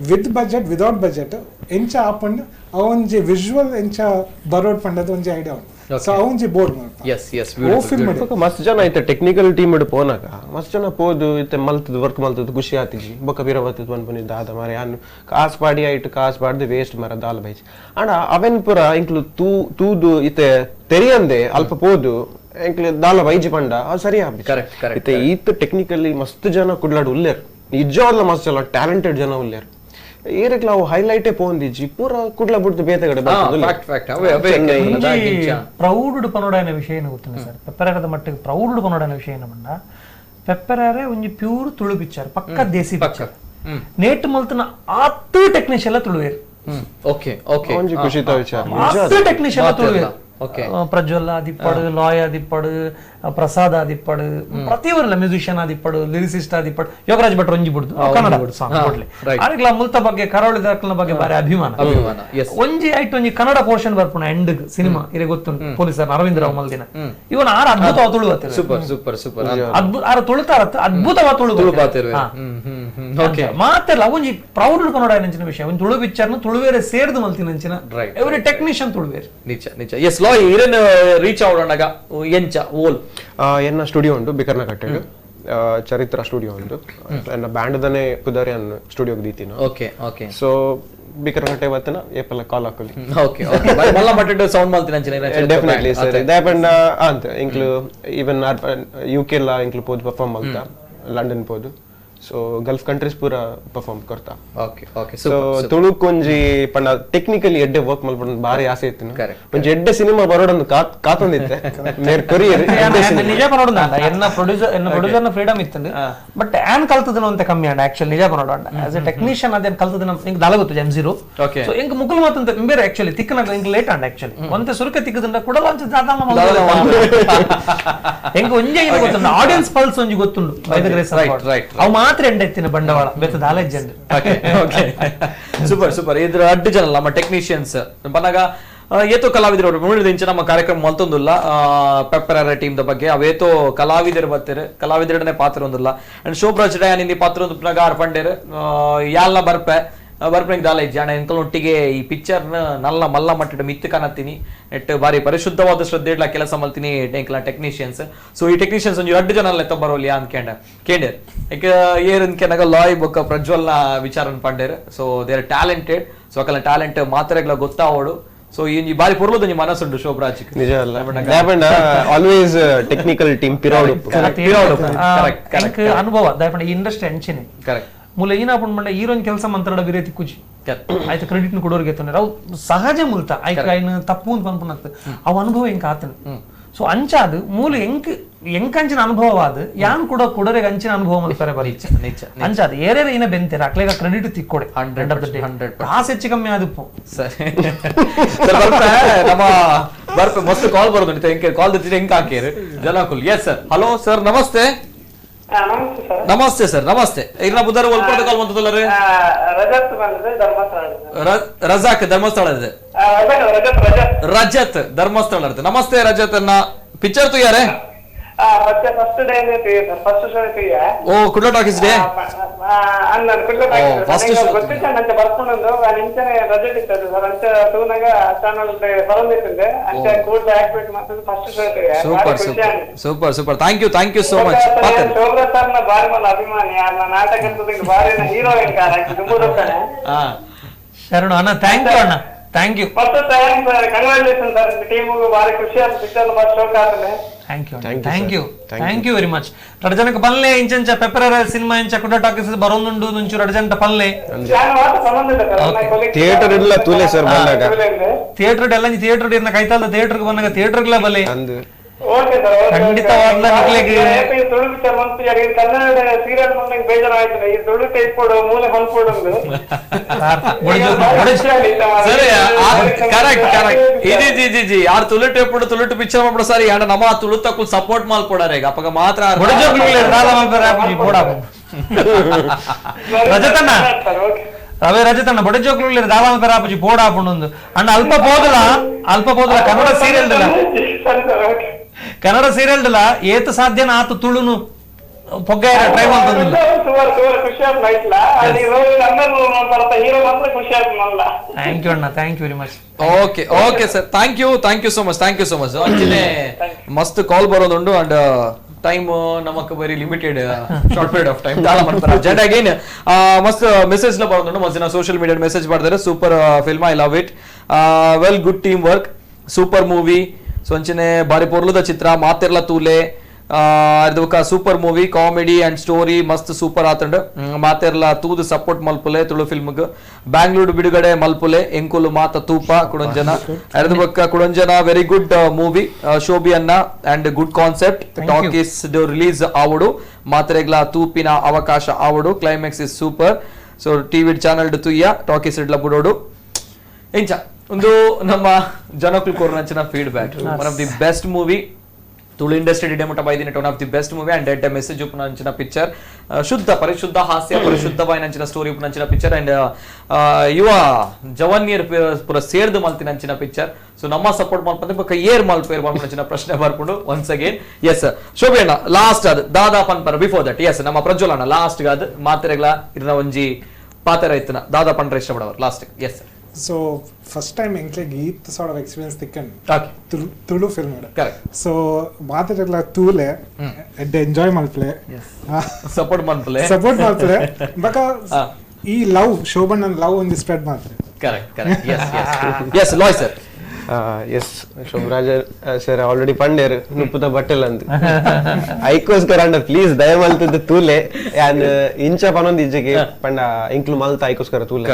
Speaker 7: with budget without budget ಎಂಚ ಆಪುಂಡು ಅವು ಒಂಜಿ ವಿಜುವಲ್ ಎಂಚ ಬರೋಡ್ ಪಂಡದ ಒಂಜಿ ಐಡಿಯಾ ಉಂಡು. ಸೊ ಅವು ಒಂಜಿ ಬೋರ್ಡ್ ಮಲ್ಪ.
Speaker 1: S S beautiful.
Speaker 3: ಮಸ್ತ್ ಜನ ಐತೆ ಟೆಕ್ನಿಕಲ್ ಟೀಮ್ ಇಡ್ ಪೋನಾಗ ಮಸ್ತ್ ಜನ ಪೋದು ಇತ್ತೆ ಮಲ್ತದ ವರ್ಕ್ ಮಲ್ತದ ಖುಷಿ ಆತಿಜಿ ಬೊಕ್ಕ ಬೀರ ಬತ್ತದ ಪನ್ಪುನಿ ದಾದ ಮಾರೆ ಯಾನ್ ಕಾಸ್ ಪಾಡಿ ಐಟ್ ಕಾಸ್ ಪಾಡ್ದು ವೇಸ್ಟ್ ಮಾರ ದಾಲ್ ಬೈಜ್ ಅಂಡ ಅವೆನ್ ಪೂರ ಇಂಕ್ಲು ತೂದು ಇತ್ತೆ ತೆರಿಯಂದೆ ಅಲ್ಪ ಪೋದು ಎಂಕ್ಲು ದಾಲ ಬೈಜಿ ಪಂಡ ಅದು ಸರಿ ಆಪಿ.
Speaker 1: Correct correct.
Speaker 3: ಇತ್ತೆ ಈತ್ ಟೆಕ್ನಿಕಲಿ ಮಸ್ತ್ ಜನ ಕುಡ್ಲಾಡ್ ಉಲ್ಲೇರ್ ನಿಜವಾಗ್ಲ ಮಸ್ತ್ ಜನ ಟ್ಯಾಲೆಂಟೆಡ್ ಜನ ಉಲ್ಲೇರ್ ಏರಕ್ಲ ಅವು ಹೈಲೈಟೇ ಪೋಂದಿಜ್ಜಿ ಪೂರ ಕುಡ್ಲ ಬುಡ್ದು ಬೇತೆ ಕಡೆ
Speaker 2: ಪ್ರೌಡ್ ಪನೋಡಾಯನ ವಿಷಯ ಏನು ಗೊತ್ತಿಲ್ಲ ಸರ್. ಪೆಪ್ಪರಾರದ ಮಟ್ಟಿಗೆ ಪ್ರೌಡ್ ಪನೋಡಾಯನ ವಿಷಯ ಏನು ಬಂಡ ಪೆಪ್ಪರಾರೆ ಒಂಜಿ ಪ್ಯೂರ್ ತುಳು ಪಿಕ್ಚರ್ ಪಕ್ಕ ದೇಸಿ ಪಿಕ್ಚರ್ ನೇಟ್ ಮಲ್ತನ ಆತು ಟೆಕ್ನಿಷಿಯನ್ ತುಳುವೇರು.
Speaker 1: ಓಕೆ ಓಕೆ
Speaker 3: ಒಂಜಿ ಖುಷಿತ ವಿಚಾರ
Speaker 2: ಆತು ಟೆಕ್ನಿಷಿಯನ್ ತುಳುವೇರು. ಪ್ರಜ್ವಲ್ ಆದಿಪ್ಪಾಡು ಲಾಯ್ ಆದಿಪ್ಪಾಡು ಪ್ರಸಾದ್ ಆದಿಪ್ಪಾಡು ಪ್ರತಿಯೊರಲ್ಲ ಮ್ಯೂಸಿಷಿಯನ್ ಆದಿಪ್ಪಾಡು ಲಿರಿಸಿಸ್ಟ್ ಆದಿಪ್ಪಾಡು ಯೋಗರಾಜ್ ಭಟ್ರು ಒಂಜಿ ಬುಡ್ದು ಕನ್ನಡ ಸಾಂಗ್ ಕೊಡ್ಲಿ ಆರೆಗ್ಲ ಮುಲ್ತ ಬಗ್ಗೆ ಕರಾವಳಿ ದಾಖಲ ಬಗ್ಗೆ ಬಾರಿ ಅಭಿಮಾನ. ಒಂಜಿ ಐಟ್ ಒಂಜಿ ಕನ್ನಡ ಪೋರ್ಷನ್ ಬರ್ಪುಣ ಎಂಡ್ ಸಿನಿಮಾ ಇರೆ ಗೊತ್ತುಂಟು ಪೊಲೀಸರ್ ಅರವಿಂದ್ ರಾವ್ ಮಲ್ದಿನ ಇವನ್ ಆರ್ ಅದ್ಭುತ ತುಳು
Speaker 1: super super super
Speaker 2: ಅದ್ಭುತ ಆರ ತುಳುತಾರ ಅದ್ಭುತವಾದ ತುಳು ಮಾತೆಲ್ಲ ಒಂಜಿ ಪ್ರೌಡ್ ಕನ್ನಡ ಅಂಚಿನ ವಿಷಯ ಒಂದು ತುಳು ಪಿಕ್ಚರ್ನ ತುಳುವೇರೆ ಸೇರ್ದು ಮಲ್ತಿನ ಅಂಚಿನ ಎವ್ರಿ ಟೆಕ್ನಿಷಿಯನ್ ತುಳುವೇರು.
Speaker 1: ನಿಜ ನಿಜ. ಎಸ್ ಲಾ ಇರನ್ ರೀಚ್ ಅವಡನಗ ಎಂಚ ಓಲ್
Speaker 3: ಎನ್ನ ಸ್ಟುಡಿಯೋ ಉಂಟು ಬಿಕರ್ನ ಕಟ್ಟೆಡ್ ಚರಿತ್ರ ಸ್ಟುಡಿಯೋ ಉಂಟು ಎನ್ನ ಬ್ಯಾಂಡ್ ದನೆ ಪುದಾರಿ ಅನ್ ಸ್ಟುಡಿಯೋಗೆ ದೀತಿನ.
Speaker 1: Okay okay.
Speaker 3: So ಬಿಕರ್ನ ಕಟ್ಟೆ ಬತ್ತನ ಏಪಲ್ಲ ಕಾಲ್ ಹಾಕಲಿ.
Speaker 1: ಓಕೆ ಓಕೆ ಮಲ್ಲ ಮಟ್ಟಡ್ ಸೌಂಡ್ ಮಲ್ತಿನ ಅಂಚಿನ
Speaker 3: ಡೆಫಿನೆಟ್ಲಿ ಸರ್ ದಾಪಂಡ ಅಂತ ಇಂಕ್ಲು ಈವನ್ ಯುಕೆ ಲಾ ಇಂಕ್ಲು ಪೋದು ಪರ್ಫಾರ್ಮ್ ಮಲ್ತ ಲಂಡನ್ ಪೋದು. So Gulf countries ಪೂರ perform Koratla.
Speaker 1: Okay okay.
Speaker 3: So ತುಳುಕೊಂಜಿ ಪಂಡ ಟೆಕ್ನಿಕಲಿ ಎಡ್ಡೆ ವರ್ಕ್ ಮಲ್ಪೊಡು ಬಾರಿ ಆಸೆ ಇತ್ತು. ಒಂಜಿ ಎಡ್ಡೆ ಸಿನಿಮಾ ಬರೋಡೊಂದು ಕಾತೊಂದಿತ್ತೆ ಮೇರ್ ಕೊರಿಯರ್
Speaker 2: ನಿಜ ಬರೋಡು. ಎನ್ನ ಪ್ರೊಡ್ಯೂಸರ್ ಎನ್ನ ಪ್ರೊಡ್ಯೂಸರ್ನ ಫ್ರೀಡಮ್ ಇತ್ತು, ಬಟ್ ಆನ್ ಕಲ್ತದನ ಅಂತ ಕಮ್ಮಿ ಅಂಡ ಆಕ್ಚುಲಿ ನಿಜ ಬರೋಡು ಅಂಡ as A technician ಅದೇನ್ ಕಲ್ತದನ ಇಂಕ್ ದಾಲ ಗೊತ್ತು M0. So ಇಂಕ್ ಮುಕುಲ್ ಮಾತಂತ ಬೇರೆ ಆಕ್ಚುಲಿ ತಿಕ್ಕನ ಇಂಕ್ ಲೇಟ್ ಅಂಡ ಆಕ್ಚುಲಿ ಒಂತೆ ಸುರುಕ ತಿಕ್ಕದಂಡ ಕೂಡ ಲಾಂಚ್ ದಾದಾಲ ಎಂಕ್ ಒಂಜೆ ಏನು ಗೊತ್ತುಂಡು ಆಡಿಯನ್ಸ್ ಪಲ್ಸ್ ಒಂಜಿ ಗೊತ್ತುಂಡು by the grace of God. ಅವು ಮಾತ್ರ ಎಂಡ ಎತ್ತಿನ ಬಂಡವಾಳ ಬೆತ್ತ ದಾಲೆಜ್ಜಂಡು.
Speaker 1: Okay okay super super. ಇದ್ರ ಅಡ್ಡು ಜನ ನಮ್ಮ ಟೆಕ್ನಿಷಿಯನ್ಸ್ ಬನ್ನಾಗ ಏತೋ ಕಲಾವಿದರು ಮುಳಿದ ಇಂಚ ನಮ್ಮ ಕಾರ್ಯಕ್ರಮ ಮಲ್ತೊಂದುಲ್ಲ pepper team the ಬಗ್ಗೆ ಅವೇತೋ ಕಲಾವಿದರು ಬರ್ತಾರೆ, ಕಲಾವಿದರಡನೆ ಪಾತ್ರ ಒಂದಿಲ್ಲ. ಅಂಡ್ ಶೋಭರಾಜ್ ಡಯಾನಿಂದಿ ಪಾತ್ರ ಒಂದು ಪುನಗಾರ್ ಪಂಡೇರ್ ಯಾಲ್ನ ಬರ್ಪೆ ಬರ್ಪೆಂಗ್ ದಾಲ ಇಜ್ಜಿ ಅಣ್ಣ ಎಂಕಲೊಟ್ಟಿಗೆ ಈ ಪಿಕ್ಚರ್ನ ನಲ್ಲ ಮಲ್ಲ ಮಟ್ಟದ ಮಿತ್ತು ಕಾಣತ್ತೀನಿ ನೆಟ್ ಬಾರಿ ಪರಿಶುದ್ಧವಾದ ಶ್ರದ್ಧೆ ಇಡ್ಲ ಕೆಲಸ ಮಲ್ತೀನಿ ಎಂಕಲ ಟೆಕ್ನಿಷಿಯನ್ಸ್. ಸೊ ಈ ಟೆಕ್ನಿಷಿಯನ್ಸ್ ಒಂಜಿ ರಡ್ಡು ಜನ ಲೆತ್ತ ಬರೋಲಿ ಅನ್ಕಂಡ ಕೇಂಡೇರ್ ಏಕ ಏರ್ ಅನ್ಕೆನಾಗ ಲಾಯ್ ಬೊಕ್ಕ ಪ್ರಜ್ವಲ್ನ ವಿಚಾರನ್ ಪಂಡೇರ್. So they are talented. So ಅಕಲ talent ಮಾತ್ರೆಗಳ ಗೊತ್ತಾವೋಡು. ಸೊ ಈ ಬಾರಿ ಪೊರ್ಲುದು ನಿಮ್ಮ ಮನಸ್ಸುಂಟು ಶೋಭರಾಜ್
Speaker 3: ನಿಜ ಅಲ್ಲ. Always technical team ಪಿರೋಡು
Speaker 1: correct correct
Speaker 2: ಅನುಭವ ದಾಯಪಂಡ ಈ ಇಂಡಸ್ಟ್ರಿ ಅಂಚೆನೆ
Speaker 1: ಕರೆಕ್ಟ್.
Speaker 2: ಮೂಲ ಏನಾಪುಂಡು ಮಂಡ ಹೀರೋಯಿನ್ ಕೆಲಸ ಮಂತ್ರಡ ವಿರೇತಿ ಕುಜಿ ಆಯ್ತು ಕ್ರೆಡಿಟ್ ಕೊಡೋರಿಗೆ ತೊಂದರೆ ಅವು ಸಹಜ ಮುಲ್ತ ಆಯ್ತು ಐನು ತಪ್ಪು ಅಂತ ಪನ್ಪುನತ್ತು ಅವು ಅನುಭವ ಎಂಕ ಆತನ. ಸೊ ಅಂಚಾದು ಮೂಲ ಎಂಕ್ ಎಂಕಂಚಿನ ಅನುಭವ ಅದು ಯಾನ್ ಕೂಡ ಕೊಡೋರಿಗೆ ಅಂಚಿನ ಅನುಭವ ಮಲ್ಪರೆ ಬರಿ ಅಂಚಾದು ಏರೇರೆ ಏನ ಬೆಂತೀರ ಅಕ್ಲೇಗ ಕ್ರೆಡಿಟ್ ತಿಕ್ಕೊಡೆ 100% ಕಾಸು ಹೆಚ್ಚು ಕಮ್ಮಿ ಆದಿಪ್ಪು.
Speaker 1: ಸರಿ ನಮ್ಮ ಬರ್ಪೆ ಮಸ್ತ್ ಕಾಲ್ ಬರೋದು ಕಾಲ್ ಎಂಕ್ ಹಾಕಿರಿ ಜನಕುಲ್. Yes sir, hello sir, namaste. ನಮಸ್ತೆ ಸರ್, ನಮಸ್ತೆ. ಇರ್ನ ಬುಧವಾರ ಒಲ್ಪದ ಕಾಲ್ ಬಂತದಲ್ಲ ರೀ? ರಜಾಕ್ ಧರ್ಮಸ್ಥಳ ಇದೆ, ರಜತ್ ಧರ್ಮಸ್ಥಳ ಇರುತ್ತೆ. ನಮಸ್ತೆ ರಜತ್ ಅನ್ನ picture ತುಯಾರೆ? Oh Kudla talkies day first super super super super. Thank you, thank you so much.
Speaker 2: ಶರಣು ಅಣ್ಣ, thank you ಅಣ್ಣ, thank you. Thank you, thank you, thank you very much. ಎರಡು ಜನಕ್ಕೆ ಪಲ್ಲೆ ಇಂಚಂಚ ಪೆಪ್ಪರ್ ಸಿನಿಮಾ ಇಂಚ ಕುಡ ಟಾಕೀಸ್ ಬರೋದುಂಡು ಮುಂಚು ಎರಡು ಜನ ಪಲ್ಲೆ
Speaker 3: ಥಿಯೇಟರ್ ಇಲ್ಲ ತೂಲೆ ಸರ್ ಬಂದಾಗ
Speaker 2: ಥಿಯೇಟರ್ ಎಲ್ಲ ಥಿಯೇಟರ್ ಇರ್ನ ಕೈತಾಲ್ದ ಥಿಯೇಟರ್ ಬಂದಾಗ ಥಿಯೇಟರ್ ಬಲೆ ಖಂಡಿತವಾದ
Speaker 1: correct correct. G G G ಯಾರು ತುಳುಟು ಎಪ್ಪಡು ತುಳುಟು ಪಿಕ್ಚರ್ ಮಾಡ್ಬಿಡು ಸರಿ ಅಂಡ ನಮ್ಮ ತುಳುತಕ್ಕೂ ಸಪೋರ್ಟ್ ಮಾಲ್ಪಡಾರೆ ಈಗ ಅಪ್ಪಗ ಮಾತ್ರ
Speaker 2: ರಜತಣ್ಣ ಅವೇ ರಜತಣ್ಣ ಬಡಜೋಕ್ಲು ದಾವಾಲ ಪೆರಾಪುಜಿ ಪೋಡಾಪುಂಡು ಅಣ್ಣ ಅಲ್ಪ ಪೋದಲ ಅಲ್ಪ ಪೋದಲ ಕನ್ನಡ ಸೀರಿಯಲ್ ಕನ್ನಡ ಸೀರಿಯಲ್ ಏತ ಸಾಧ್ಯನ ಆತ ತುಳುನು ಪೊಗ್ಗಾರ ಟ್ರೈ ಮಾಡ್ತಂದಿಲ್ಲ. Thank you ಅಣ್ಣ, thank you very much.
Speaker 1: Okay okay sir, thank you, thank you so much, thank you so much. ಅಂಚನೆ ಮಸ್ತ್ ಕಾಲ್ ಬರೋದುಂಡು ಅಂಡ್ ಟೈಮ್ ನಮಕ್ very limited short period of time ದಾಳ ಮಾಡ್ತಾರೆ ಜೆಡ್ ಅಗೈನ್ ಮಸ್ತ್ message ಲ ಬರೋದುಂಡು. ಮಸ್ತ್ ಜನ social media message ಮಾಡ್ತಾರೆ. Super film, I love it, well good team work, super movie. So ಅಂಚನೆ ಬಾರಿ ಪೊರ್ಲುದ ಚಿತ್ರ ಮಾತೆರ್ಲ ತೂಲೆ ಅದಕ್ಕ super movie, comedy and story ಮಸ್ತ್ ಸೂಪರ್ ಆತಂಡ್. ಮಾತೆರ್ಲ ತೂದು ಸಪೋರ್ಟ್ ಮಲ್ಪುಲೆ ತುಳು ಫಿಲ್ಮ್ಗ್. ಬ್ಯಾಂಗ್ಳೂರ್ ಬಿಡುಗಡೆ ಮಲ್ಪುಲೆ ಎಂಕುಲು ಮಾತ ತೂಪ ಕುಡೊಂಜನ ಅರ್ಧ ಬೊಕ್ಕ ಕುಡೊಂಜನ very good movie Shobhi ಅನ್ನ and good concept. Talkies release ಆವಡು ಮಾತ್ರೆಗ್ಲ ತೂಪಿನ ಅವಕಾಶ ಆವಡು. Climax is super. So TV channel ತುಯ್ಯ talkies ಇಡ್ಲ ಬುಡೋಡು ಇಂಚ ಒಂದು ನಮ್ಮ ಜನಕುಲ್ ಕೋರ್ನಂಚಿನ feedback. One of the best movie Tulu industry ಡೆ ಮುಟ್ಟ ಬೈದಿನ one of the best movie and dead message ಉಪನಂಚಿನ picture. ಶುದ್ಧ ಪರಿಶುದ್ಧ ಹಾಸ್ಯ ಪರಿಶುದ್ಧವಾಯಿನಂಚಿನ ಸ್ಟೋರಿ ಉಪನಂಚಿನ ಪಿಕ್ಚರ್ ಅಂಡ್ ಯುವ ಜವಾನಿಯರ್ ಪೂರ ಸೇರ್ದು ಮಲ್ತಿನಂಚಿನ ಪಿಕ್ಚರ್. ಸೊ ನಮ್ಮ ಸಪೋರ್ಟ್ ಮಲ್ಪಂದ್ರೆ ಬೊಕ್ಕ ಏರ್ ಮಲ್ಪೇರ್ ಮಲ್ಪನಂಚಿನ ಪ್ರಶ್ನೆ ಬರ್ಕೊಂಡು once again. S ಶೋಭೆ ಅಣ್ಣ ಲಾಸ್ಟ್ ಅದು ದಾದಾ ಪನ್ಪರ before that S ನಮ್ಮ ಪ್ರಜ್ವಲ್ ಅಣ್ಣ ಲಾಸ್ಟ್ ಅದು ಮಾತೆರೆಗ್ಲ ಇರ್ನ ಒಂಜಿ ಪಾತೆರ ಇತ್ತನ ದಾದಾ ಪನ್ರ ಇಷ್ಟಪಡವರು last. Yes sir.
Speaker 7: So first time ಎಂಕ್ಲೆಗ್ ಈತ್ sort of experience ತಿಕ್ಕಂಡ್ Tulu film. So ಮಾತೆರೆಗ್ಲ ತೂಲೆ ಎಡ್ಡೆ ಎಂಜಾಯ್ ಮಲ್ಪಲೆ,
Speaker 1: ಸಪೋರ್ಟ್ ಮಲ್ಪಲೆ, ಸಪೋರ್ಟ್
Speaker 7: ಮಲ್ಪಲೆ ಬಕ ಈ ಲವ್ ಶೋಭಣ್ಣನ ಲವ್ ಒಂಜಿ ಸ್ಪ್ರೆಡ್ ಮಾಡ್ತಾರೆ.
Speaker 1: Correct correct. Yes yes yes Loy sir.
Speaker 3: S Shobharaj sir already ಪಂಡೇರು ನುಪ್ಪುದ ಬಟ್ಟೆಲ್ ಅಂದ್ ಐಕೋಸ್ಕರ ಅಂಡ ಪ್ಲೀಸ್ ದಯಮಲ್ತದ ತೂಲೆ ಯಾನ್ ಇಂಚ ಪನೊಂದು ಇಜ್ಜಿಗೆ ಪಂಡ ಇಂಕ್ಲು ಮಲ್ತ ಐಕೋಸ್ಕರ ತೂಲೆ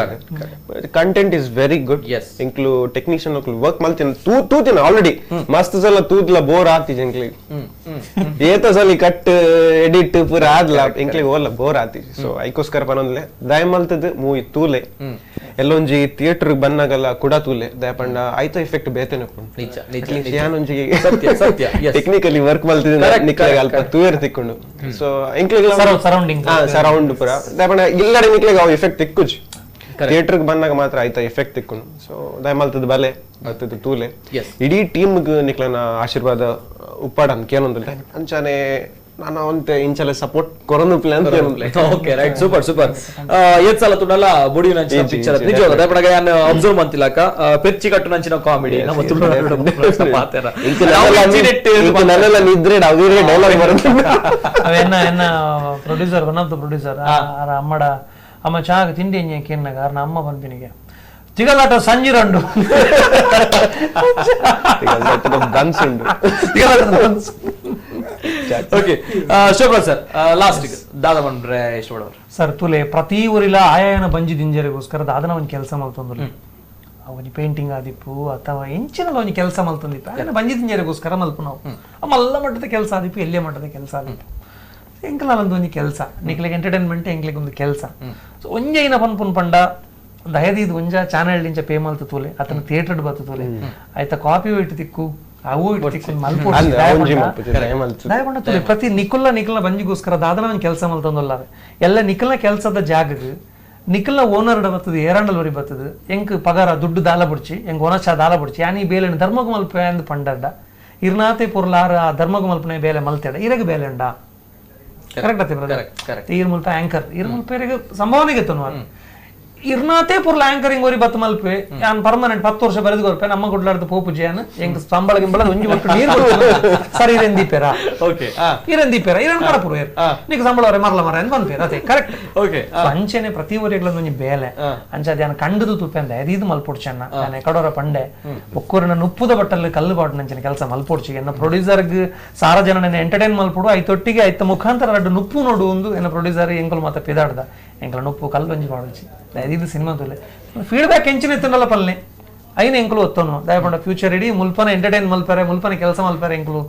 Speaker 3: content is very good ಇಂಕ್ಲು technician work ಮಲ್ತಿನ ತೂತಿನ already ಮಸ್ತ್ ಸಲ ತೂದ್ಲ ಬೋರ್ ಆತಿಜ್ ಇಂಕ್ಲಿ ಏತ ಸಲ ಕಟ್ ಎಡಿಟ್ ಪೂರ ಆದ್ಲ ಇಂಕ್ಲಿಗೆ ಓಲ್ಲ ಬೋರ್ ಆತಿಜ್ ಸೊ ಐಕೋಸ್ಕರ ಪನೊಂದ್ಲೆ ದಯಮಲ್ತದ ಮೂವಿ ತೂಲೆ ಎಲ್ಲೊಂಜಿ ಥಿಯೇಟರ್ ಬನ್ನಾಗಲ್ಲ ಕುಡ ತೂಲೆ ದಯಪಂಡ ಆಯ್ತ ಎಫೆಕ್ಟ್ ಬೇತೇನೆ ಟೆಕ್ನಿಕಲಿ ವರ್ಕ್ ಮಲ್ತಿದ್ದೀನಿ ನಿಕ್ಲೆಗ್ ಅಲ್ಪ ತೂಯರ್ ತಿಕ್ಕೊಂಡು ಸೊ ಇಂಕ್ಲಿಗ್
Speaker 2: ಸರೌಂಡಿಂಗ್
Speaker 3: ಸರೌಂಡ್ ಪೂರ ದಯಪಂಡ ಇಲ್ಲಡೆ ನಿಕ್ಲೆಗ್ ಅವು ಎಫೆಕ್ಟ್ ತಿಕ್ಕುಜಿ ಥಿಯೇಟರ್ ಬಂದಾಗ ಮಾತ್ರ ಆಯ್ತಾ ಎಫೆಕ್ಟ್ ತಿಕ್ಕೊಂಡು ಸೊ ದಯಮಲ್ತದ ಬಲೆ ಬತ್ತದ ತೂಲೆ ಇಡೀ ಟೀಮ್ ನಿಕ್ಲನ ಆಶೀರ್ವಾದ ಉಪ್ಪಾಡ ಅಂತ ಕೇಳೊಂದಿಲ್ಲ ಅಂಚಾನೆ ನಾನು ಅವಂತೆ ಇಂಚಲ support ಕೊರೊಂದು plan
Speaker 1: okay right super super ಏತ್ ಸಲ ತುಡಲ್ಲ ಬುಡಿ ನಂಚಿನ ಪಿಕ್ಚರ್ ನಿಜವಾದ ದಯಪಡಗ ಯಾನ್ ಅಬ್ಸರ್ವ್ ಮಂತಿಲಕ ಪೆರ್ಚಿ ಕಟ್ಟು ನಂಚಿನ ಕಾಮಿಡಿ ನಮ್ಮ ತುಳುನಾಡು ಪಾತೆರ
Speaker 3: ನನ್ನೆಲ್ಲ ನಿದ್ರೆ ಅವರೇ ಡೈಲಾಗ್ ಬರುತ್ತೆ
Speaker 2: ಅವೆನ್ನ ಎನ್ನ producer one of the producer ಆರ ಅಮ್ಮಡ ಅಮ್ಮ ಚಾಗ ತಿಂಡಿ ಎಂಜೆ ಕೇನ್ನಾಗ ಆರ್ನ ಅಮ್ಮ ಪನ್ಪಿನಿಗೆ ತಿಗಲಾಟ ಸಂಜಿರಂಡು
Speaker 3: ಬನ್ಸ್ ಉಂಡು
Speaker 1: okay Shobharaj sir last ದಾದ ಬಂದ್ರೆ ಇಷ್ಟಪಡೋರು
Speaker 2: ಸರ್ ತುಲೆ ಪ್ರತಿ ಊರಿಲ ಆಯಾಯನ ಬಂಜಿ ದಿಂಜರಿಗೋಸ್ಕರ ದಾದನ ಒಂದು ಕೆಲಸ ಮಲ್ತೊಂದು ಒಂಜಿ ಪೇಂಟಿಂಗ್ ಆದಿಪ್ಪು ಅಥವಾ ಎಂಚಿನಲ್ಲ ಒಂಜಿ ಕೆಲಸ ಮಲ್ತೊಂದಿಪ್ಪು ಆಯನ ಬಂಜಿ ದಿಂಜರಿಗೋಸ್ಕರ ಮಲ್ಪು ನಾವು ಮಲ್ಲ ಮಟ್ಟದ ಕೆಲಸ ಆದಿಪ್ಪು ಎಲ್ಲೇ ಮಟ್ಟದ ಕೆಲಸ ಆದಿಪ್ಪು ಎಂಕಲಾಲೊಂದು ಒಂಜಿ ಕೆಲಸ ನಿಕ್ಲೆಗ್ ಎಂಟರ್ಟೈನ್ಮೆಂಟ್ ಎಂಕ್ಲೆಗ್ ಒಂದು ಕೆಲಸ ಸೊ ಒಂಜೈನ ಪನ್ಪುನ್ ಪಂಡ ದಯದೀದ್ ಒಂಜ ಚಾನೆಲ್ ಇಂಚ ಪೇ ಮಲ್ತು ತೂಲೆ ಅತನ ಥಿಯೇಟರ್ ಬತ್ತು ತೂಲೆ ಆಯ್ತಾ ಕಾಪಿ ಇಟ್ಟು ತಿಕ್ಕು ಅವು ಇಟ್ಟು ಮಲ್ಪು ತೂಲೆ ಪ್ರತಿ ನಿಕುಲ್ಲ ನಿಕಲ್ನ ಬಂಜಿಗೋಸ್ಕರ ದಾದನ ಒಂದು ಕೆಲಸ ಮಲ್ತೊಂದಲ್ಲ ಎಲ್ಲ ನಿಕಲ್ನ ಕೆಲಸದ ಜಾಗಗ್ ನಿಕಲ್ನ ಓನರ್ ಬರ್ತದೆ ಏರಾಂಡಲ್ ವರಿ ಬರ್ತದೆ ಎಂಕ್ ಪಗಾರ ದುಡ್ಡು ದಾಲ ಬುಡ್ಚಿ ಎಂಕ್ ಒನಚ ದಾಲ ಬುಡ್ಚಿ ಯಾನಿ ಬೇಲೆನ್ ಧರ್ಮಗ್ ಮಲ್ಪೆ ಅಂದ್ ಪಂಡಡ್ಡ ಇರ್ನಾತೆ ಪೊರ್ಲಾರ ಆ ಧರ್ಮಗ್ ಮಲ್ಪನೆ ಬೇಲೆ ಮಲ್ತೇಡ ಇರಗ ಬೇಲೆ ಉಂಡ ಕರೆಕ್ಟ್ ಆತಿ ಬ್ರದರ್ ಇರ್ ಮುಲ್ಪ ಆಂಕರ್ ಇರ್ ಮುಲ್ಪ ಇರಗ ಸಂಭಾವನೆಗೆ ತನು ಇರ್ನಾತೆ ಪುರ್ಲ ಆಂಕರಿಂಗ್ ಒರಿ ಬತ್ತು ಮಲ್ಪೆ ಯಾನ್ ಪರ್ಮನೆಂಟ್ 10 ವರ್ಷ ಬರೆದು ಕೊರ್ಪೆ ನಮ್ಮ ಗುಡ್ಲಾರ್ದ ಪೋಪು ಜಿಯಾನ್ ಎಂಕ್ ಸಂಬಳ ಗಿಂಬಳ ಒಂಜಿ ಒಟ್ಟು ನೀರು ಸರಿ ಇರೆಂದಿಪೇರ
Speaker 1: ಓಕೆ
Speaker 2: ಇರೆಂದಿಪೇರ ಇರನ್ ಕಡಪುರು ನಿಕ್ ಸಂಬಳ ಅವರೆ ಮರಲ ಮರ ಅಂತ ಪನ್ಪೇರ ಅದೇ ಕರೆಕ್ಟ್
Speaker 1: ಓಕೆ
Speaker 2: ಅಂಚೆನೆ ಪ್ರತಿ ಒರಿಗಳನ್ನ ಒಂಜಿ ಬೇಲೆ ಅಂಚೆ ಅದ ಕಂಡುದು ತುಪ್ಪೆ ಅಂದ ಇದು ಮಲ್ಪೊಡ್ಚನ್ನ ನಾನು ಕಡೋರ ಪಂಡೆ ಒಕ್ಕೂರಿನ ನುಪ್ಪುದ ಬಟ್ಟಲ್ಲಿ ಕಲ್ಲು ಬಾಟು ಕೆಲಸ ಮಲ್ಪೊಡ್ಚಿ ಎನ್ನ ಪ್ರೊಡ್ಯೂಸರ್ಗ್ ಸಾರ ಜನ ಎಂಟರ್ಟೈನ್ ಮಲ್ಪೊಡು ಐತೊಟ್ಟಿಗೆ ಐತ ಮುಖಾಂತರ ರಡ್ಡು ನುಪ್ಪು ನೋಡು ಒಂದು ಎನ್ನ ಪ್ರೊಡ್ಯೂಸರ್ ಎಂಕಲ್ ಮಾತ ಪಿದಾಡ್ದ ಎಂಕಲ ನುಪ್ಪು ಕಲ್ಲು ಒಂಜಿ ಪಾಡೊಡ್ಚಿ ಇದು ಸಿನಿಮಾ ತುಲೆ ಫೀಡ್ಬ್ಯಾಕ್ ಎಂಚಿನ ಇತ್ತನಲ್ಲ ಪಲ್ನೆ ಐನ ಎಂಕಲು ಒತ್ತನು ದಯಪಂಡ ಫ್ಯೂಚರ್ ಇಡೀ ಮುಲ್ಪನ ಎಂಟರ್ಟೈನ್ ಮಲ್ಪರೆ ಮುಲ್ಪನ ಕೆಲಸ ಮಲ್ಪರೆ ಎಂಕಲು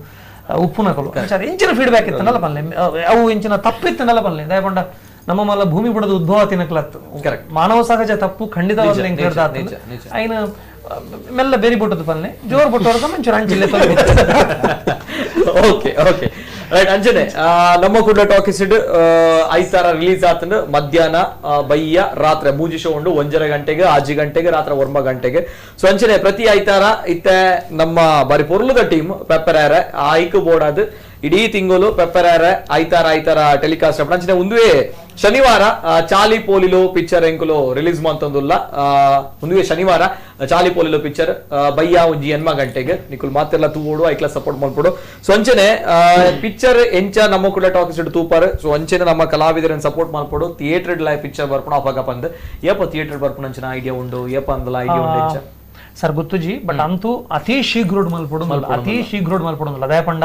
Speaker 2: ಉಪ್ಪುನಕಲು ಎಂಚಿನ ಫೀಡ್ಬ್ಯಾಕ್ ಇತ್ತನಲ್ಲ ಪಲ್ನೆ ಅವು ಎಂಚಿನ ತಪ್ಪು ಇತ್ತನಲ್ಲ ಪಲ್ನೆ ದಯಪಂಡ ನಮ್ಮ ಮಲ್ಲ ಭೂಮಿ ಬುಡದ ಉದ್ಭವ ತಿನ್ನಕ್ಲತ್ತು ಮಾನವ ಸಹಜ ತಪ್ಪು ಖಂಡಿತವಾದ ಐನ ಮೆಲ್ಲ ಬೇರಿ ಬಿಟ್ಟದ್ದು ಪಲ್ನೆ ಜೋರ್ ಬಿಟ್ಟವ್ರ ಮಂಚೂರು ಅಂಚಿಲ್ಲ.
Speaker 1: Okay okay right ಅಂಜನೆ ನಮ್ಮ ಕುಡ್ಲ ಟಾಕೀಸ್ ಐತಾರ ರಿಲೀಸ್ ಆತಂದ್ರೆ ಮಧ್ಯಾಹ್ನ ಬಯ್ಯ ರಾತ್ರಿ ಮೂಜಿ ಶೋ ಉಂಡು 1.5 ಗಂಟೆಗೆ 5 ಗಂಟೆಗೆ ರಾತ್ರಿ 9 ಗಂಟೆಗೆ. ಸೊ ಅಂಚನೆ ಪ್ರತಿ ಐತಾರ ಇತ್ತೆ ನಮ್ಮ ಬಾರಿ ಪೊರ್ಲುದ ಟೀಮ್ ಪೆಪ್ಪರ್ ಆಯ್ಕು ಬೋರ್ಡ್ ಅದು ಇಡೀ ತಿಂಗಳು ಪೆಪ್ಪರ್ ಐತಾರ ಐತಾರ ಟೆಲಿಕಾಸ್ಟ್ ಅಂಚನೆ ಒಂದುವೇ ಶನಿವಾರ ಚಾಲಿ ಪೋಲಿಲು ಪಿಕ್ಚರ್ ಎಂಕುಲು ರಿಲೀಸ್ ಮಂತೊಂದುಲ್ಲ. ಒಂದುವೇ ಶನಿವಾರ ಚಾಲಿ ಪೋಲಿಲು ಪಿಕ್ಚರ್ ಬಯ್ಯ ಒಂಜಿ 8 ಗಂಟೆಗೆ ನಿಕುಲ್ ಮಾತೆಲ್ಲ ತೂವೋಡು ಐಕ್ಲ ಸಪೋರ್ಟ್ ಮಾಡ್ಕೊಡು. ಸೊ ಅಂಚನೆ ಪಿಕ್ಚರ್ ಎಂಚ ನಮ್ಮ ಕೂಡ ಟಾಕೀಸ್ ತೂಪಾರ್. ಸೊ ಅಂಚನೆ ನಮ್ಮ ಕಲಾವಿದರನ್ನ ಸಪೋರ್ಟ್ ಮಾಡ್ಕೊಡು. Theatre live picture ಬರ್ಪಣ ಅಪಗ ಪಂದ್ ಏಪ ಥಿಯೇಟರ್ ಬರ್ಪಣ ಅಂಚಿನ ಐಡಿಯಾ ಉಂಡು ಏಪ ಅಂದಲ ಐಡಿಯಾ ಉಂಡು ಎಂಚ
Speaker 2: ಸರ್ ಗೊತ್ತುಜಿ ಬಟ್ ಅಂತೂ ಅತಿ ಶೀಘ್ರೋಡ್ ಮಲ್ಪೊಡು ಅತಿ ಶೀಘ್ರೋಡ್ ಮಲ್ಪೊಡು ಅದೇ ಪಂಡ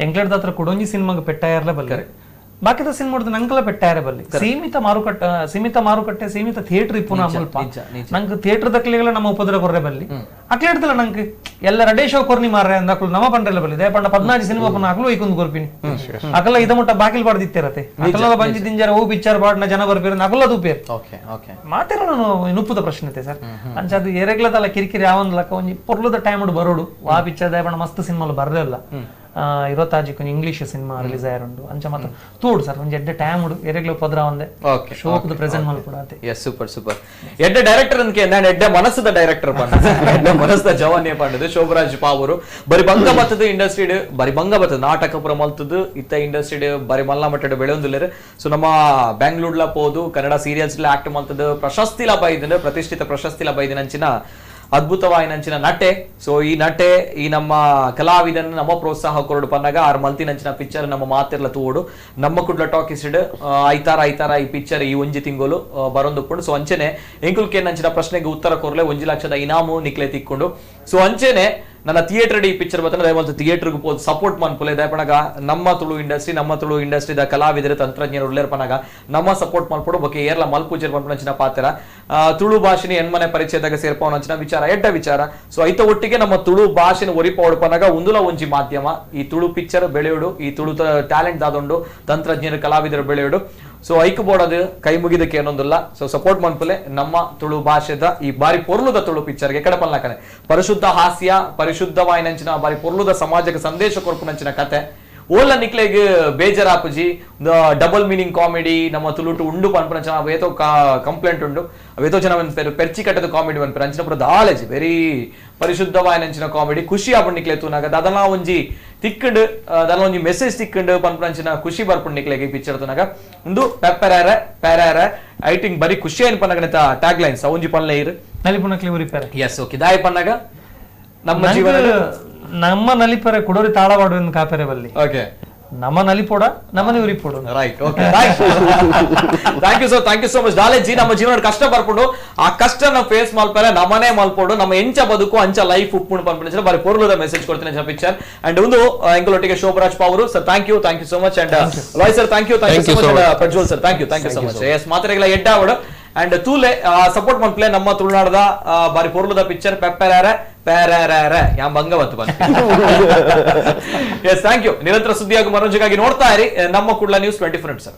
Speaker 2: ಎಂಕ್ಲೆಡ್ ಹತ್ರ ಕೊಡೊಂಜಿ ಸಿನಿಮಾಗ ಪೆಟ್ಟಾಯರ್ಲೆ ಬಲ್ಲಿ ಬಾಕಿದ ಸಿನಿಮಾ ನಂಕಲ ಪೆಟ್ಟಾಯರೆ ಬಲ್ಲಿ ಸೀಮಿತ ಮಾರುಕಟ್ಟೆ ಸೀಮಿತ ಥಿಯೇಟರ್ ಇಪ್ಪು ಮುಲ್ಪ ನಂಗೆ ಥಿಯೇಟರ್ ದಕ್ಲಿಗಳ ನಮ್ಮ ಉಪದ್ರ ಕೊರ್ರೆ ಬಲ್ಲಿ ಅಕ್ಲೇಡ್ದಲ್ಲ ನಂಗೆ ಎಲ್ಲ ರಡೇ ಶೋ ಕೊರ್ನಿ ಮಾರ್ರೆ ಅಂದಕ್ಲು ನಮ್ಮ ಪಂಡ್ರೆಲ್ಲ ಬಲ್ಲಿ ದಯಪಂಡ 14 ಸಿನಿಮಾ ಪುನಃ ಅಕ್ಲು ಐಕೊಂದು ಕೊರ್ಪಿನಿ ಅಕಲ ಇದ ಮುಟ್ಟ ಬಾಕಿಲ್ ಪಾಡ್ದಿತ್ತಿರತೆ ಅಕಲ ಬಂಜಿ ದಿಂಜಾರ ಓ ಪಿಕ್ಚರ್ ಪಾಡ್ನ ಜನ ಬರ್ಪೇರ ಅಕಲ ತೂಪೇರ್ ಮಾತೆಲ್ಲ ನಾನು ನುಪ್ಪುದ ಪ್ರಶ್ನೆ ಸರ್ ಅಂಚ ಅದು ಎರೆಗ್ಲದಲ್ಲ ಕಿರಿಕಿರಿ ಯಾವೊಂದು ಲಕ್ಕ ಒಂಜಿ ಪೊರ್ಲುದ ಟೈಮ್ ಬರೋಡು ವಾ ಪಿಕ್ಚರ್ ದಯಪಂಡ ಮಸ್ತ್ ಸಿನಿಮಾಲು ಬರಲಿಲ್ಲ ಇರೋತಾಜಿಕ್ English cinema release ಆಯರುಂಡು ಅಂಚ ಮಾತ್ರ ತೂಡು ಸರ್ ಒಂಜಿ ಎಡ್ಡೆ ಟೈಮ್ ಉಡು ಎರೆಗ್ಲ ಪದ್ರ ಒಂದೆ ಶೋಕ್ದ ಪ್ರೆಸೆಂಟ್ ಮಲ್ಪುಡ ಅತೆ.
Speaker 1: S super super ಎಡ್ಡೆ ಡೈರೆಕ್ಟರ್ ಅನ್ಕೆ ನಾನು ಎಡ್ಡೆ ಮನಸ್ಸದ ಡೈರೆಕ್ಟರ್ ಪಂಡ ಎಡ್ಡೆ ಮನಸ್ಸದ ಜವಾನೆ ಪಂಡದು ಶೋಭರಾಜ್ ಪಾವರು ಬರಿ ಬಂಗ ಬತ್ತದ ಇಂಡಸ್ಟ್ರಿ ಬರಿ ಬಂಗ ಬತ್ತದ ನಾಟಕ ಪುರ ಮಲ್ತದು ಇತ್ತ ಇಂಡಸ್ಟ್ರಿ ಬರಿ ಮಲ್ಲ ಮಟ್ಟದ ಬೆಳೆಯೊಂದುಲ್ಲೇರು. ಸೊ ನಮ್ಮ ಬ್ಯಾಂಗ್ಳೂರ್ಲ ಪೋದು ಕನ್ನಡ ಸೀರಿಯಲ್ಸ್ ಆಕ್ಟ್ ಮಲ್ತದ ಪ್ರಶಸ್ತಿಲ ಬೈದಿನ ಪ್ರತಿಷ್ಠಿತ ಪ್ರಶಸ್ತಿಲ ಬೈದಿನ ಅಂಚಿನ ಅದ್ಭುತವಾಯಿನಂಚಿನ ನಟೆ. ಸೊ ಈ ನಟೆ ಈ ನಮ್ಮ ಕಲಾವಿದನ ನಮ್ಮ ಪ್ರೋತ್ಸಾಹ ಕೊರಡು ಪನ್ನಗ ಆರ್ ಮಲ್ತಿನಂಚಿನ ಪಿಕ್ಚರ್ ನಮ್ಮ ಮಾತಿರ್ಲ ತೂವೋಡು. ನಮ್ಮ ಕುಡ್ಲ ಟಾಕೀಸ್ಡ್ ಐತಾರ ಐತಾರ ಈ ಪಿಕ್ಚರ್ ಈ ಒಂಜಿ ತಿಂಗಳು ಬರೊಂದುಪ್ಪುಂಡು. ಸೊ ಅಂಚನೆ ಎಂಕುಲ್ಕೇನಂಚಿನ ಪ್ರಶ್ನೆಗೆ ಉತ್ತರ ಕೊರ್ಲೆ 1 ಲಕ್ಷದ ಇನಾಮು ನಿಕ್ಲೆ ತಿಕ್ಕೊಂಡು. ಸೊ ಅಂಚನೆ ನನ್ನ ಥಿಯೇಟರ್ ಈ ಪಿಕ್ಚರ್ ಬರ್ತದೆ, ದಯಮಾಡಿ ಥಿಯೇಟರ್ಗೆ ಪೋದು ಸಪೋರ್ಟ್ ಮನ್ಪುಲೆ. ದಯಪಣಗ ನಮ್ಮ ತುಳು ಇಂಡಸ್ಟ್ರಿ, ನಮ್ಮ ತುಳು ಇಂಡಸ್ಟ್ರಿದ ಕಲಾವಿದರು ತಂತ್ರಜ್ಞರು ಉಳ್ಳೇರ್ಪನಗ ನಮ್ಮ ಸಪೋರ್ಟ್ ಮಲ್ಪಡು. ಬೊಕ್ಕೆ ಏರ್ಲ ಮಲ್ಪೂಜೆರ್ ಪನ್ಪುನಂಚಿನ ಪಾತ್ರ ತುಳು ಭಾಷೆನ ಎಣ್ಮನೆ ಪರಿಚಯದಾಗ ಸೇರ್ಪವನಂಚಿನ ವಿಚಾರ ಎಡ್ಡ ವಿಚಾರ. ಸೊ ಐತ ಒಟ್ಟಿಗೆ ನಮ್ಮ ತುಳು ಭಾಷೆನ ಒರಿಪವಡ್ಪನಗ ಉಂದುಲ ಒಂಜಿ ಮಾಧ್ಯಮ ಈ ತುಳು ಪಿಕ್ಚರ್ ಬೆಳೆಯೋಡು, ಈ ತುಳು ಟ್ಯಾಲೆಂಟ್ ದಾದೊಂಡು ತಂತ್ರಜ್ಞರು ಕಲಾವಿದರು ಬೆಳೆಯೋಡು. ಸೊ ಐಕ್ ಬೋರ್ಡ್ ಕೈ ಮುಗಿದಕ್ಕೆ ಏನೊಂದಿಲ್ಲ. ಸೊ ಸಪೋರ್ಟ್ ಮನ್ಪುಲೆ ನಮ್ಮ ತುಳು ಭಾಷೆದ ಈ ಬಾರಿ ಪೊರ್ಲುದ ತುಳು ಪಿಕ್ಚರ್ಗೆ ಕಡಪಲ್ನಾಕನೆ ಪರಿಶುದ್ಧ ಹಾಸ್ಯ, ಪರಿಶುದ್ಧವಾಯಿನಂಚಿನ ಬಾರಿ ಪೊರ್ಲುದ ಸಮಾಜಕ್ಕೆ ಸಂದೇಶ ಕೊರ್ಪುನಂಚಿನ ಕತೆ. ಓಲ ನಿಕ್ಲೆಗ್ ಬೇಜಾರಾಪುಜಿ ಡಬಲ್ ಮೀನಿಂಗ್ ಕಾಮಿಡಿ ನಮ್ಮ ತುಳುಟು ಉಂಡು ಪನ್ಪುನಂಚಿನ ಅವೇತೋ ಕಂಪ್ಲೇಂಟ್ ಉಂಡು, ಅವೇತೋ ಜನ ಪೆರ್ಚಿ ಕಟ್ಟದ ಕಾಮಿಡಿ ಪನ್ಪೆರ್ ಅಂಚಿನ ಪೂರ ದಾಲೇಜಿ ವೆರಿ ಪರಿಶುದ್ಧವಾಯಿನಂಚಿನ ಕಾಮಿಡಿ. ಖುಷಿ ಆಪುಂಡು ನಿಕ್ಲೆ ತೂನಾಗ ದಾದನ ಒಂಜಿ ತಿಕ್ಕಂಡು ದಾದನ ಒಂಜಿ ಮೆಸೇಜ್ ತಿಕ್ಕಂಡು ಪನ್ಪುನಂಚಿನ ಖುಷಿ ಬರ್ಪುಂಡು ನಿಕ್ಲೆಗ್ ಈ ಪಿಕ್ಚರ್ ತೂನಾಗ. ಉಂದು ಪೆಪ್ಪೆರಾರೆ ಪ್ಯಾರಾರೆ I think ಬರಿ ಖುಷಿ ಏನ್ ಪನ್ನಗನೆತ ಟ್ಯಾಗ್ ಲೈನ್ಸ್ ಒಂಜಿ ಪನ್ಲೆ ಇರು
Speaker 2: ನಲಿಪುನಕ್ಲೆ ಉರಿಪೆರೆ.
Speaker 1: ಎಸ್ ಓಕೆ ದಾಯ ಪನ್ನಗ ನಮ್ಮ ಜೀವನ
Speaker 2: ನಮ್ಮ ನಲಿಪರೆ ಕುಡೋರಿ ತಾಳವಾಡು ಎಂದು ಕಾಪೆರೆ ಬಲ್ಲಿ.
Speaker 1: ಓಕೆ
Speaker 2: ನಮ್ಮ ನಲಿಪೋಡ ನಮ್ಮನೆ ಉರಿಪೋಡು.
Speaker 1: Right okay thank you sir, thank you so much. ದಾಲೇಜಿ ನಮ್ಮ ಜೀವನ ಕಷ್ಟ ಬರ್ಪುಂಡು, ಆ ಕಷ್ಟ ನಾವು ಫೇಸ್ ಮಲ್ಪರೆ ನಮ್ಮನೆ ಮಲ್ಪೋಡು, ನಮ್ಮ ಎಂಚ ಬದುಕು ಅಂಚ ಲೈಫ್ ಉಪ್ಪುಂಡು ಪನ್ಪುಂಡು ಬಾರಿ ಪೊರ್ಲುದ ಮೆಸೇಜ್ ಕೊಡ್ತೀನಿ ಪಿಕ್ಚರ್. ಅಂಡ್ ಒಂದು ಎಂಕಲೊಟ್ಟಿಗೆ Shobharaj Pavoor sir, thank you, thank you so much. And Loy sir, thank you, thank you so much. And Prajwal sir, thank you, thank you so much. Yes ಮಾತ್ರೆಗಳ ಎಡ್ಡಾವಡು ಅಂಡ್ ತೂಲೆ support ಮನ್ಪ್ಲೆ ನಮ್ಮ ತುಳುನಾಡದ ಬಾರಿ ಪೊರ್ಲುದ picture ಪೆಪ್ಪೆರಾರೆ ಪ್ಯಾರಾರೆ ಯಾಂ ಭಂಗವತ್ತು ಬಂತ. Yes thank you. ನಿರಂತರ ಸುದ್ದಿಯಾಗಿ ಮನೋರಂಜನೆಗಾಗಿ ನೋಡ್ತಾ ಇರಿ ನಮ್ಮ ಕುಡ್ಲ ನ್ಯೂಸ್ 24x7.